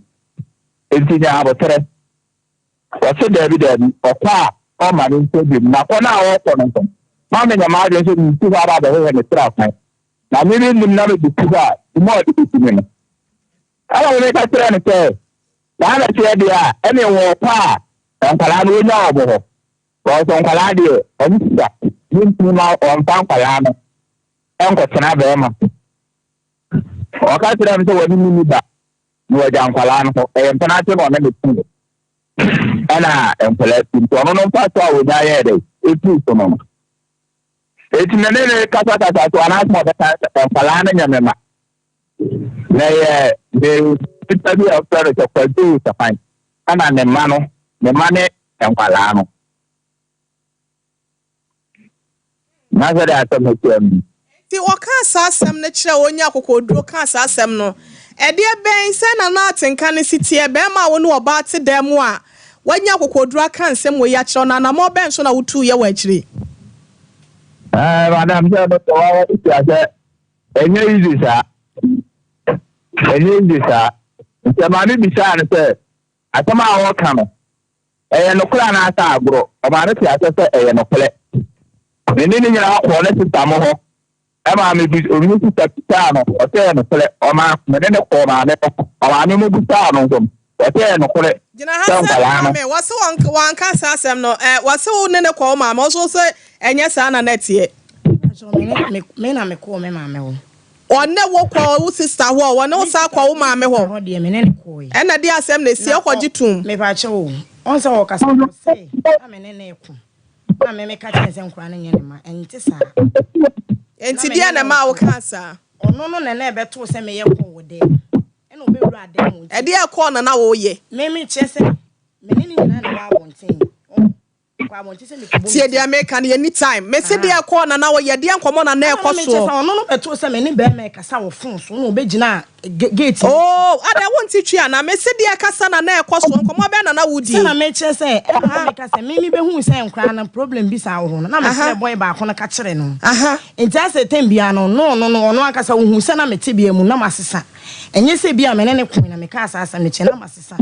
Enti nya aboterɛ. Ɔse daabi daabi, ɔkɔ a ɔmma ne nsa biom, na kɔ no a ɔɔkɔ no nso, ma menya m'adwene sɛ mesi hɔ aba abɛhwehwɛ me tra kwan, na me mennim na mede si hɔ a, dwuma a ɔde bɛdi me no. Ɛna me meka kyerɛɛ no sɛ, saa na ɛteɛ deɛ a, ɛneɛ wɔɔkɔ a, nkwadaa no wɔnya wɔn hɔ, because nkwadaa deɛ, wɔn sua, mentumi ma wɔmfa nkwadaa no nkɔtena bɛɛma so. Ɔka kyerɛɛ me sɛ wɔne me nni ba. na wagya nkwadaa no hɔ. Ɛyɛ mpenatwe na ɔne me tee ɛna nkwadaa fi nti ɔno no mfaso a wɔnya yɛɛ dɛ ɛfiri so no no. Eti me ne ne kasakasa so anaasɛ ɔbɛka sɛ nkwadaa no nyɛ me ma. Na ɛyɛ me nipa bi a ɔfrɛ no sɛ Kwadwo Safan ɛna ne mma no ne mma ne nkwadaa no. Na sɛdeɛ asɛm no teɛ no. Enti wɔkaa saa asɛm no kyerɛɛ wɔn, nyaa akokoɔduro kaa saa asɛm no. Ɛdeɛ bɛn, sɛn na na atenka no si teɛ, barima a wo ne ɔbaa te dan mu a wanya akokoɔduro aka nsɛm wei akyerɛ wo, na anammɔn bɛn so na wotuiɛ wɔ akyire? Ɛɛ madam sɛ no sɛ wawa de tia sɛ ɛnyɛ easy saa ɛnyɛ easy saa nti maame bisaa no sɛ asɛm a ɔreka no Ɛyɛ nokorɛ anaasɛ agorɔ? Ɔmaa no tee aseɛ sɛ ɛyɛ nokorɛ. Me ne no nyinaa kɔɔ ne sista mo hɔ. Ɛmaa me bis, ne sista bisaa no, ɔsɛ ɛyɛ nokorɛ. Ɔmaa me ne no kɔɔ maame hɔ. Ɔmaame mo bisaa no nso, ɔsɛ ɛyɛ nokorɛ Gyina ha sɛ sɛ nkwadaa no. maame, wɔse wɔn wɔanka saa asɛm no, ɛ, wɔse wo ne no kɔ wo maame hɔ, so sɛ ɛnyɛ saa na na ɛteɛ? Mpakyɛw, me ne, me, me na mekɔɔ me maame hɔ. Ɔne wo kɔ wo sister hɔ, ɔne wo san kɔ wo maame hɔ. Hɔ deɛ me ne no kɔɔe. Ɛna deɛ asɛm na ɛsi, ɔkɔ gye toom. Mepakyɛw o, ɔn sɛ ɔɔkasa no ɔse na me ne no reko, na me meka kyerɛ no sɛ nkwadaa no nyɛ ne mma, ɛnte saa. Enti deɛn na ɛmaa wo kaa saa? Ɔno no na na ɛbɛtoo sɛ meyɛ kɔɔ wɔ dan mu, ɛna ɔbɛwuraa dan mu nti. Ɛdeɛn kɔɔ na na woyɛ? Me mekyerɛ sɛ me ne no nyinaa na ɛwɔ abɔnten, ɔn. mekɔ abɔnten sɛ mekɔbɔ me Tie ti. deɛ meka no, yɛnni time. Mese deɛ ɛkɔɔ na na wɔyɛ deɛ nkɔmmɔ na na Ɛna ɛkɔ na mekyerɛ soɔ. sɛ ɔno no bɛtoo sɛ me ne bɛrima ɛkasa wɔ phone so na ɔbɛgyina gate no akyi. Oh, adɛn wonte twi anaa? Mese deɛ kasa na na ɛkɔ soɔ, nkɔmmɔ bɛn na na Sɛ wodie? na mekyerɛ sɛ ɛna na meka sɛ me mebɛhuu sɛ nkoraa no problem bi saa wɔ hɔ no na mefrɛ boy baako no ka kyerɛ no. Nti asɛ time biara no no ɔno no ɔno ankasa ɔhuu sɛ na me tebea mu na masesa. Ɛnyɛ sɛ bi a me ne no koe na mekaa saa asɛm no kyerɛ no na masesa.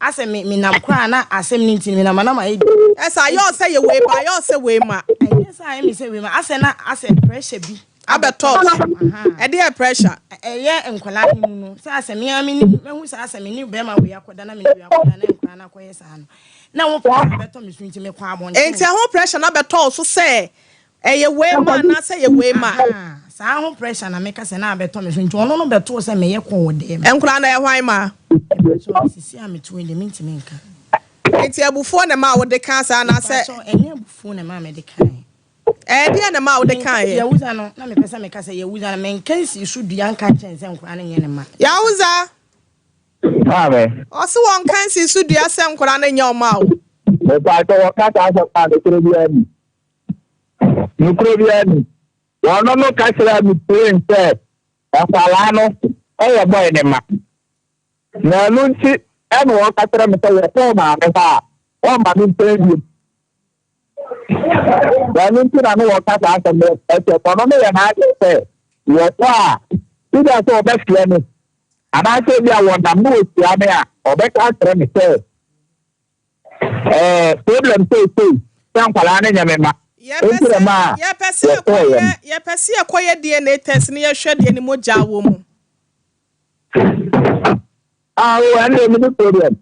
Asɛ me menam koraa na asɛm no nti no menam a na mayɛ dinn. Ɛsɛ ayɛ wo sɛ yɛ wei ma, ayɛ wo sɛ wei ma. Ɛnyɛ sɛ ayɛ me sɛ wei ma, asɛ na asɛ pressure bi abɛtɔ abɛtɔ wo me so. so. Ahaa. Ɛdeɛn pressure? Ɛyɛ nkwadaa no mu no, sɛ asɛ me ara menim, mahu sɛ asɛ me ne barima wei akɔda na me ne wei akɔda na nkwadaa no akɔyɛ saa no, na ɛho pressure abɛtɔ me so nti mekɔ Enti abɔnten. ɛho pressure no abɛtɔ wo so sɛ ɛyɛ wei ma anaasɛ ɛyɛ wei ma? Ahaa, saa ho pressure na meka sɛ na abɛtɔ me so nti ɔno no bɛtoo sɛ meyɛ kɔɔ wɔ dɛm. Nkwadaa no ɛyɛ hwan ma? Mepakyɛw, sisi a mete hɔ yi deɛ mentumi nka. Enti abufuo na ɛmaa wode kaa saa anaasɛ? Mepakyɛw, ɛnyɛ abufuo na ɛmaa mede kaeɛ. Ɛdeɛn na ɛmaa wode Menka, kaeɛ? Yahuza no, na mepɛ sɛ meka sɛ Yahuza no, menka nsii so dua nka nkyerɛ no sɛ nkwadaa no nyɛ ne mma. Yahuza! Maame. Ɔse wɔnka nsii so dua sɛ nkwadaa no nyɛ ɔma o. Mepakyɛw, wɔka saa asɛm no a, nokorɛ biara nni. Nokorɛ biara nni. Wɔno no ka kyerɛɛ me plain sɛ nkwadaa no yɛ boy no mma. Na ɛno nti na wɔka kyerɛ me sɛ wɔkɔɔ maame hɔ a, wɔmma me nkyɛn bio. Na ɛno nti na ne wɔka saa asɛm no ɛkyɛ ɔno no yɛ n'adwene sɛ wɔkɔ a ebia sɛ ɔbɛfrɛ me anaasɛ ebia wɔnam ne wɔhyia me a ɔbɛka akyerɛ me sɛ ɛɛ problem seesei sɛ nkwadaa no nyɛ me mma Yɛpɛ nti na sɛ ɛmaa yɛpɛ sɛ wɔkɔɔeɛ yɛkɔyɛ no. yɛpɛ sɛ yɛkɔyɛ DNA test na yɛhwɛ deɛ ne mogya wɔ mu. Ah, oh, ɛnna ɛmi ni problem.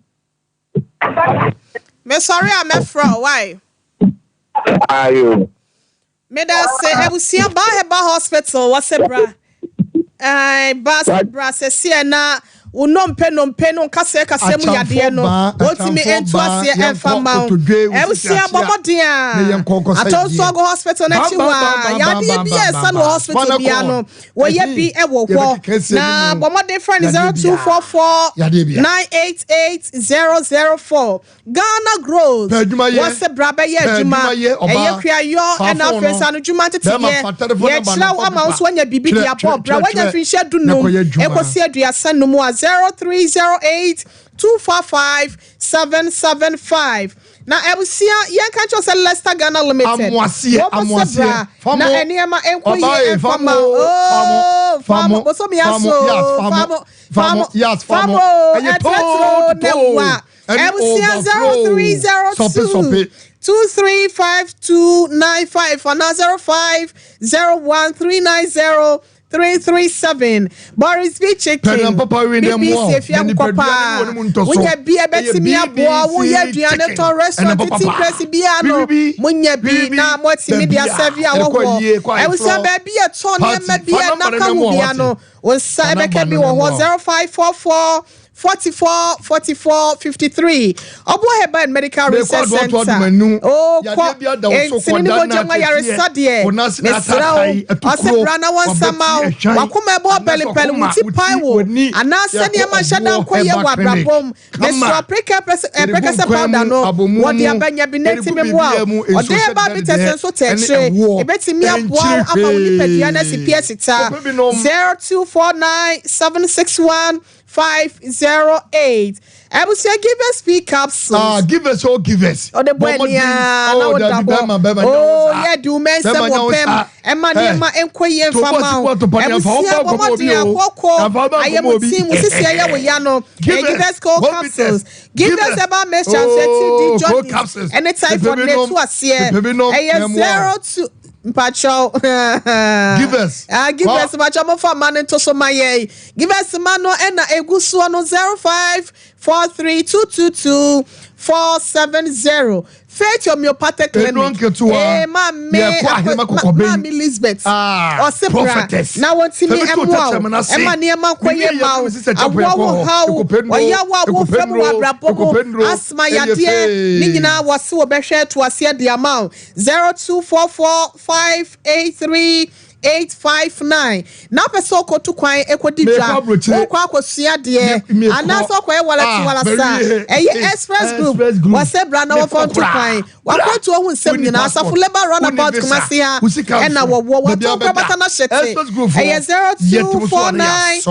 Mesɔre a mɛfrɛ wo, why? Ayo. Meda ase abusua Baa Herbal Hospital wɔse bra ɛɛ ba bra sɛseɛ na wo nnompe nnompe no nkasɛɛ kasɛɛ mu yadeɛ no wɔntumi ntu aseɛ ɛmfa mma wo abusua bɔ mmɔden a Atɔnsoɔgo Hospital no akyi hɔ a yadeɛ bi a ɛsa no wɔ hospital biara no wɔyɛ bi wɔ hɔ na bɔ mmɔden frɛ no 0244 988 004 Ghana Growth, Wɔse bra bɛyɛ adwuma, ɛyɛ kuayɔ ɛna afei nsa ano dwuma nteteyɛ, yɛkyerɛ wo ama wo nso woanya biribi de abɔ bra, woanya mfirinhyia dunum ɛkɔsi aduasa num a 0308 245 775. Na abusua yɛnka nkyerɛ sɛ Leicester Ghana Limited, wɔn se bra na nneɛma nkɔ yie ɛmfa ma wo, oh, famo, bosomi aso, famo, famo, famo, ɛtrɛtrɛ ne wa. Abusua 0302 235295 anaa 0501 390 337 Boris B Chicken BBC efia nkokɔ paa wonya bi ɛbɛtumi aboa woyɛ aduane tɔn restaurant titi press biara no monya bi na moatumi de asɛve a wɔwɔ abusua baabi ɛtɔn nneɛma bi a ɛnam ka ho bia no wo nsa ɛbɛka bi wɔ hɔ 0544 44 44 53 Ɔboɔ Herbal and Medical Research Center Oh, kɔ ntini ne mogya mu ayaresa deɛ mesrɛ wo ɔse bra na wɔnsa ma wo wakoma ɛbɔ pɛlipɛli wo ti pae wo anaasɛ nneɛma nhyɛ da nkɔ yie wɔ abrabɔ mu mesrɛ prekɛsɛ powder no wɔde aba nya bi na ɛtumi mmoa wo ɔde herbal bitters nso tɛ akyire ɛbɛtumi aboa wo ama wo nipadua no asi pi asi ta 0249 761 508 Abusua givers p capsules. Ah givers oh givers. Ɔde bɔ ani aa na woda hɔ. Oh yɛ de wo mɛnsɛm wɔ pɛm ɛma nneɛma nkɔ yie nfa ma wo. Abusua bɔ mmɔden akɔkɔ ayɛmuti mu sisi ɛyɛ wo ya no. Ɛyɛ givers co capsules. Givers herbal mixture nso ɛti di jaundice ɛne typhoid na ɛtu aseɛ. Ɛyɛ 02 mpakyɛw. Givers. Ah givers mpakyɛw mo fa ma no nto so ma yɛn. Givers ma no ɛna egu soɔ no 0543222470 Faith Homeopathic Clinic. Enu nketewa. Ee maame Yɛkɔ ahema kɔkɔbɛn. Maame Elizabeth. Ah, Ɔse bra prophetess. na wɔntumi Fɛmi to ɛmoa wo tɛkyerɛma no ase. ɛma nneɛma nkɔ Mimi yie yɛ ma wo fɛmi sisi kyɛpɛ awoɔ wo kɔ hɔ. haw Ekopɛ nnuro, ɔyaw a ekopɛ wofam wɔ nnuro, abrabɔ mu ekopɛ nnuro. asthma Ɛyɛ yadeɛ ne fee. nyinaa wɔse wɔbɛhwɛ to aseɛ de ama wo 0244 583. 859. Na wopɛ sɛ wokɔtu kwan kɔdi dwa, wokɔ akɔsua adeɛ, anaasɛ wokɔyɛ walati walasa a, ɛyɛ Express Group. Wɔsɛ bra na wɔmfa ntu kwan. W'akwantuo ho nsɛm nyinaa, Asafo Labour Runabout Kumasi ha ɛna wɔwɔ. Wɔatɔn nkorabata no ahyɛte. Ɛyɛ 0249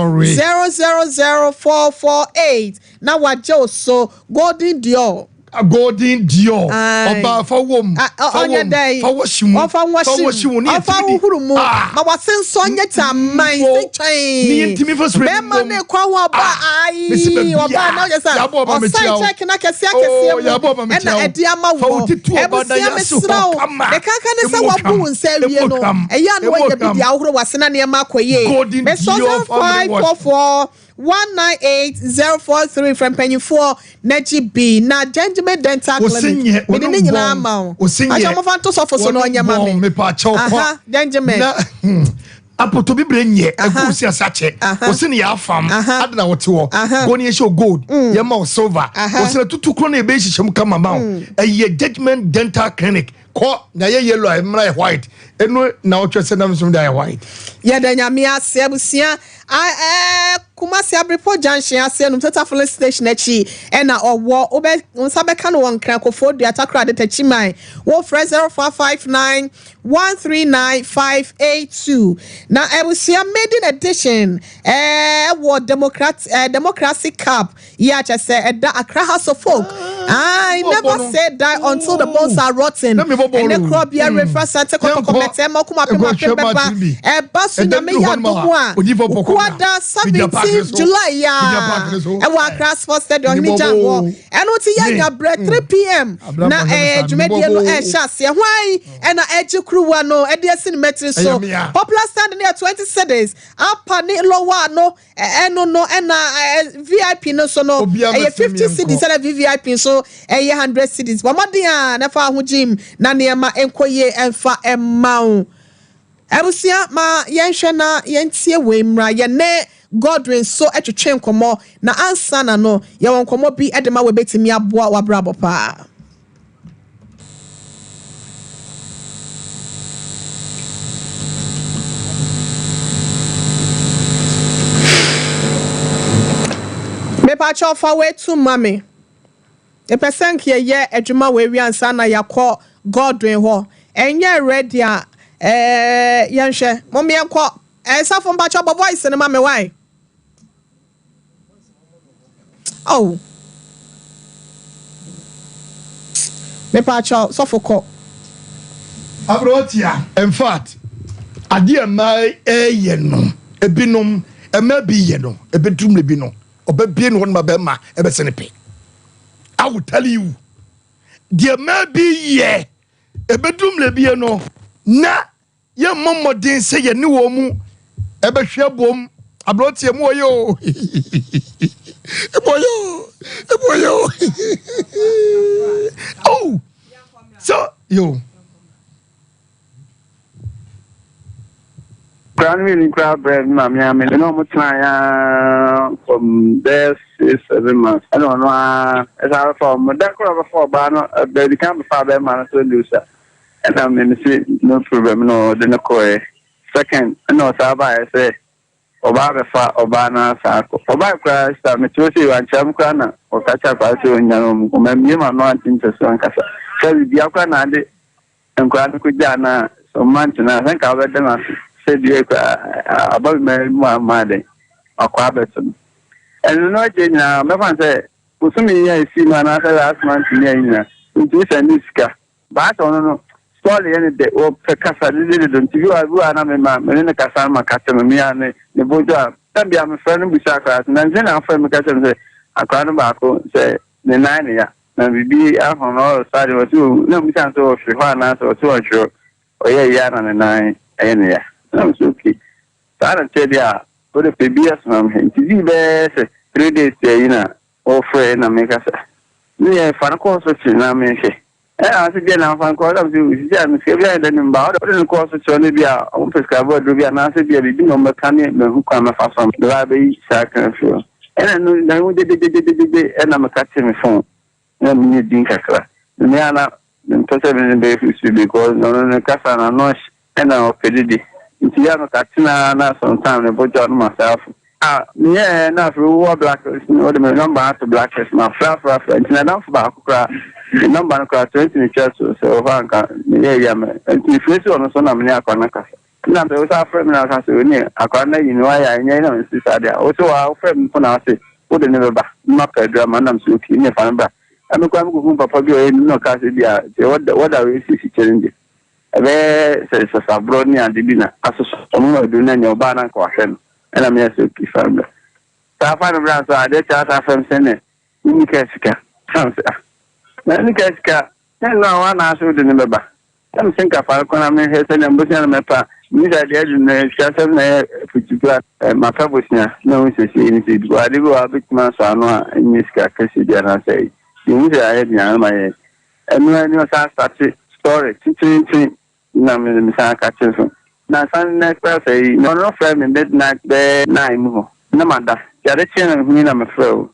000 448 na wɔagye wo so. Golden Dior. Golden Dior ɔbaa fa wom fa wom fa wɔhye mu ɔfa wɔhye mu ne ɔfa huhuru mu ma wase nsɔ nyɛ kya man se twɛn bɛrima ne kɔ ho ɔba ayi ɔba na ɔyɛ sɛ ɔsan kyɛk na kɛseɛ akɛseɛ mu ɛna ɛde ama wɔ ɛbusua mesrɛ wo ne kankan ne sɛ wabu wo nsa awie no ɛyɛ ano wɔnyɛ bi de ahohoro wase na nneɛma akɔ yie mesɔ 05 44 198043 frɛ mpanyinfoɔ na gye bi na Gentleman Dental Clinic mede ne nyinaa ama wo akyɛ mofa nto sɔfo so na ɔnyɛ ma me aha Gentleman na hmm, apoto bibire nyɛ ɛgu si asa kyɛ wɔsi ne yɛ afam adi na wɔte hɔ gold yɛ hyɛ gold mm. yɛ ma o silver wɔsi na tutu kuro na ebe hyehyɛ mu kama ma o mm. ɛyɛ Judgment Dental Clinic kɔ na yɛ yellow a mmra yɛ white ɛnu na ɔtwɛ sɛ nam nso de ayɛ white. Yɛda Nyame ase abusua a ɛɛ Kumasi Abrepo junction ase anum Total filling station akyi ɛna ɔwɔ wobɛ nsa bɛka no wɔ Nkran Kofoɔ Dua Takoradi Takyiman wo frɛ 0559 139 582 na abusua maiden edition ɛɛ wɔ Democrat ɛɛ Democracy Cup Yeah, kyɛ sɛ ɛda Accra House of Folk. I never say die until the bones are rotten. Ɛnɛ korɔ bia refra sante kɔtɔkɔ mɛtɛ ma ɔkoma apem apem bɛba. Ɛba so nyame yɛ adom a. Ukuada 17th July ya. Ɛwɔ Accra Sports Stadium ɔhene gya hɔ. Ɛno ti yɛ nya brɛ 3 pm na ɛɛ dwumadie no ɛhyɛ aseɛ. Hwan ɛna ɛgye kuruwa no ɛde asi ne mɛtiri so. Popular stand no yɛ 20 cedis. Upper ne lower no Ɛno no ɛna VIP no nso no ɛyɛ 50 cedis ɛna VVIP nso ɛyɛ 100 cedis. Bɔ mmɔden a na fa ho gyim na nneɛma nkɔ yie ɛmfa mma wo. Abusua ma yɛnhwɛ na yɛntie wei mmra. Yɛne Godwin nso twetwe nkɔmmɔ na ansa na no yɛwɔ nkɔmmɔ bi de ma wo ɛbɛtumi aboa w'abrabɔ paa. Mepakyɛw fa wei tom ma me. Mepɛ sɛ nka yɛyɛ adwuma wei wie ansa na yɛakɔ Godwin hɔ. Ɛnyɛ ready a, ɛɛ yɛnhwɛ. Mom yɛnkɔ. Ɛɛ Safo mpakyɛw bɔ voice no ma me why? Oh. Mepaakyɛw, sɔfo kɔ. Aberanteɛ, in fact, adeɛ a mmaa ɛyɛ no, ebinom, mmaa bi yɛ no, ebeduru mmerɛ bi no, ɔbɛbie ne hɔ no ma bɛrima ɛbɛsɛ ne pɛ. I will tell you, deɛ mmaa bi yɛ, ebeduru mmerɛ bi no, na Yɛmmɔ mmɔden sɛ yɛne wɔn mu ɛbɛhwe abom. Aberanteɛ mu ɔyɛ o. Emu ɔyɛ o. Emu ɔyɛ o. Oh. So, yo. Nkwadaa no mmienu koraa brɛɛ me maame a me ne wɔn tenaeɛ ara from bɛyɛ six seven months ɛna ɔno ara ɛsan bɛfa wɔn da koro a ɔbɛfa ɔbaa no baabi kan bɛfa bɛrima no sɛ ɔde osa Ɛna me me se no problem na ɔde no kɔɛ. Second ɛna ɔsaa baeɛ sɛ ɔba abɛfa ɔbaa no asan akɔ. Ɔbae koraa sista mete hɔ sei wankyerɛ me koraa na ɔka kyerɛ akwadaa sɛ ɔnnya no ɔmo kɔ. Mammie m'ano ante nkyɛ so ankasa. Sɛ biribiara koraa na ade nkwadaa no kɔgyaa no a sɛ ɔmma ntena a sɛ nka wobɛda no ase sɛ deɛ koraa aba me ma mu a maa dɛn wakɔ abɛto no. Ɛno no akyire nyinaa mɛfa no sɛ bosome yi a ɛsii mu anaasɛ last month yi a nyinaa ntumi sɛnde sika. Baa sɛ ɔno no story yɛ ne dɛ ɔpɛ kasa dede dodo nti bi wɔ bi wɔ a na me ma me ne no kasa no ma kasa no me a ne ne bo dwo a time bi a me frɛ no bisa akwadaa so nansa na afrɛ me ka kyerɛ me sɛ akwadaa no baako sɛ ne nan ne ya na biribi ahono na ɔresa de ɔsi o na bisa no sɛ ɔhwere hɔ anaasɛ ɔsi ɔhwere ɔyɛ ya na ne nan ɛyɛ ne ya na me sɛ okay saa na kyerɛ deɛ a wode pɛ bi asoma me nti dii bɛyɛ sɛ 3 days ayi na ɔfrɛ na meka sɛ ne yɛ fa no kɔ hospital na menhwɛ Ɛna ɔse deɛ na nfa nkɔ ɔdam sɛ sisi a sika bi ayɛ dɛ ne mba ɔde no kɔ hospital no bi a ɔmo prescribe aduro bi anaasɛ bi a biribi na ɔmo bɛka ne mahu kwan mɛfa so a mɛba abɛyi saa kan afiri hɔ ɛna no na ho gyegyegyegyegye ɛna meka te me phone na menyɛ din kakra me a na mempɛ sɛ me ne bɛyɛ fusu because ɔno ne kasa na ano ɛna ɔpɛ didi. Nti yɛ a meka tena na sometime me bo dwo a na masan afo. Ah meyɛɛ na afei wowɔ blacklist no wode me number ato blacklist mafrɛ afrɛ afrɛ nti nadamfo baako koraa ne number no koraa 20 na etwa so sɛ wɔ hɔ a nka meyɛɛ yi a mɛ nti mefrɛ si ɔno so na mene akora no kasa na sɛ wosan frɛ me na woka sɛ oni akora no ayi no wayɛ a ɛnyɛ na mesi saa deɛ a wo sɛ waa wofrɛ me mpo na wose wode ne bɛba na mapɛ aduru ama no na mesɛ okay ne fa no bra na me koraa mekɔhu papa bi a ɔyɛ nim na ɔkaa sɛ bi a sɛ wɔda wei sisi kyerɛ no deɛ Ɛbɛyɛ sɛ sasaborɔ ne ade bi na asosɔ wɔn ma aduru no anya ɔbaa no anka wahwɛ no ɛna meyɛ sɛ okay fa no bra. Saa fa no bra nso a adeɛ kyɛ asa fam sɛ nɛ menni kaa sika na mesɛ ah na menni kaa sika sɛ no a woa na ase wode no bɛba na mese nka fa no kɔ na menhwɛ sɛ nea bosea no mɛpa menni sɛ adeɛ aduru no sika sɛm na ɛyɛ putukura mapɛ bosea na hu sɛ sei ne sei because ade bi wɔ a wobɛtumi asɔ ano a ɛnyɛ sika kɛseɛ bi anaasɛ yɛhu sɛ ayɛ den a na mayɛ Ɛno ara ni ɔsan starte story tententen na me me san ka kyerɛ so. Na san nɛ koraa sɛ yi na ɔno frɛ me midnight bɛyɛ nine mu hɔ na ma da nti ade kyeɛ na me huni na me frɛ o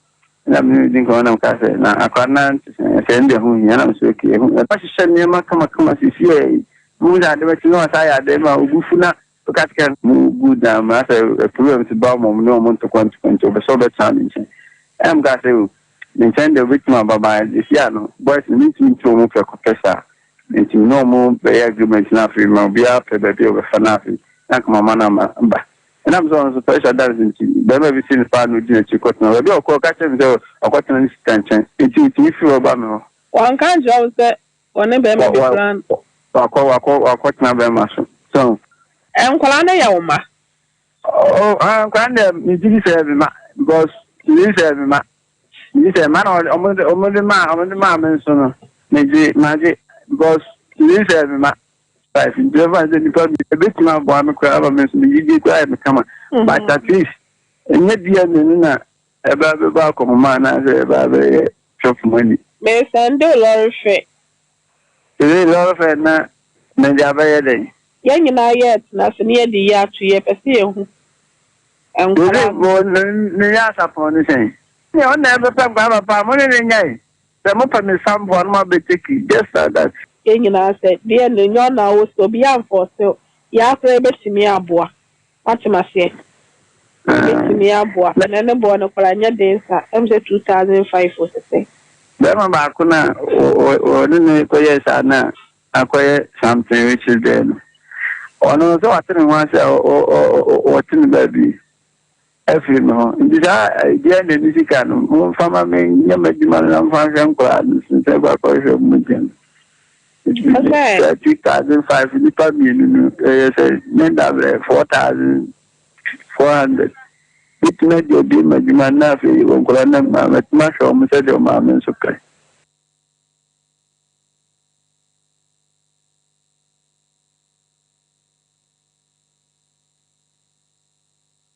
na me ne no di nkɔmmɔ na me kaa sɛ na akwadaa no nante sɛn ɛsɛ ɛnde ɛho hia na me sɛ okay ɛho hia hyehyɛ nneɛma kama kama sisi ɛ yi mu sɛ ade bɛkye na ɔsan yɛ ade ma obu fu na ɔka kyerɛ mu gu dan mu asɛ problems ba wɔn ne wɔn ntokwa ntokwa nti ɔbɛ sɛ ɔbɛtena me nkyɛn ɛna me kaa sɛ o Me nkyɛn deɛ wobɛtumi aba but seesei a no boys no mentumi ntu wɔn prɛko pɛ saa nti me ne wɔn bɛyɛ agreement na afei ma obiara pɛ baabi a ɔbɛfa na afei na anka mama no ama ba. Ɛnam sɛ ɔno nso pressure da no so nti barima bi si no paa na ɔdi n'akyi kɔtena baabi a ɔkɔ ɔka kyerɛ me sɛ ɔkɔtena ne sista nkyɛn nti ɔtumi firi hɔ ba me hɔ. Wanka ankyerɛ wo sɛ ɔne barima bi koraa. Wakɔ wakɔ wakɔtena barima so. So. Nkwadaa no yɛ wo mma? Oh, ah, nkwadaa no deɛ megye di sɛ me mma because megye di sɛ me mma. Megye sɛ mma na ɔmo de ɔmo de maa ɔmo de maa me nso no megye magye because megye sɛ me ma five nti ɛfa sɛ nipa mi ebetumi aboa me koraa ama me nso megye die koraa yɛ me kama mm-hmm. but at least ɛnyɛ bia mmienu na ɛbɛ abɛbɔ akɔnhoma anaasɛ ɛbɛ abɛyɛ chop money. Mesɛnde wo lɔre fɛ. Sɛ lɔre fɛ na mede abɛyɛ dɛn? Yɛn nyinaa yɛɛtena ase na yɛde yi ato yɛpɛ sɛ yɛhu nkwadaa no. Ne nyansapɔn ne sɛn? Nea ɔno na ɛbɛpɛ nkwadaa papa a, mo ne no nyae. Sɛ mopɛ me sample a na moabɛ take just like that. Yɛn nyinaa sɛ deɛ no nyɛ ɔno a ɔwɔ sika obiara nfɔɔse wo, yɛn ara koraa yɛbɛtumi aboa. Woate maseɛ? Yɛbɛtumi aboa. Na ne boɔ no koraa nyɛ den saa, ɛm sɛ 2005 o sɛ sɛn. Bɛrima baako no a wɔne no kɔyɛɛ saa no a akɔyɛ something which is there no, ɔno sɛ wate ne ho ase a wɔte ne baabi afiri me hɔ. Nti saa deɛ na ɛni sika no, momfa ma me nyɛ m'adwuma no na momfa nhwɛ nkoraa no sen sɛ kɔ akɔhwɛ mu gya no. Sɛ 2005 nipa mmienu no ɛyɛ sɛ ne dabrɛ 4400 bɛtumi adi abie m'adwuma no na afei nkoraa no ma matumi ahwɛ wɔn sɛdeɛ ɔmaame nso pɛ.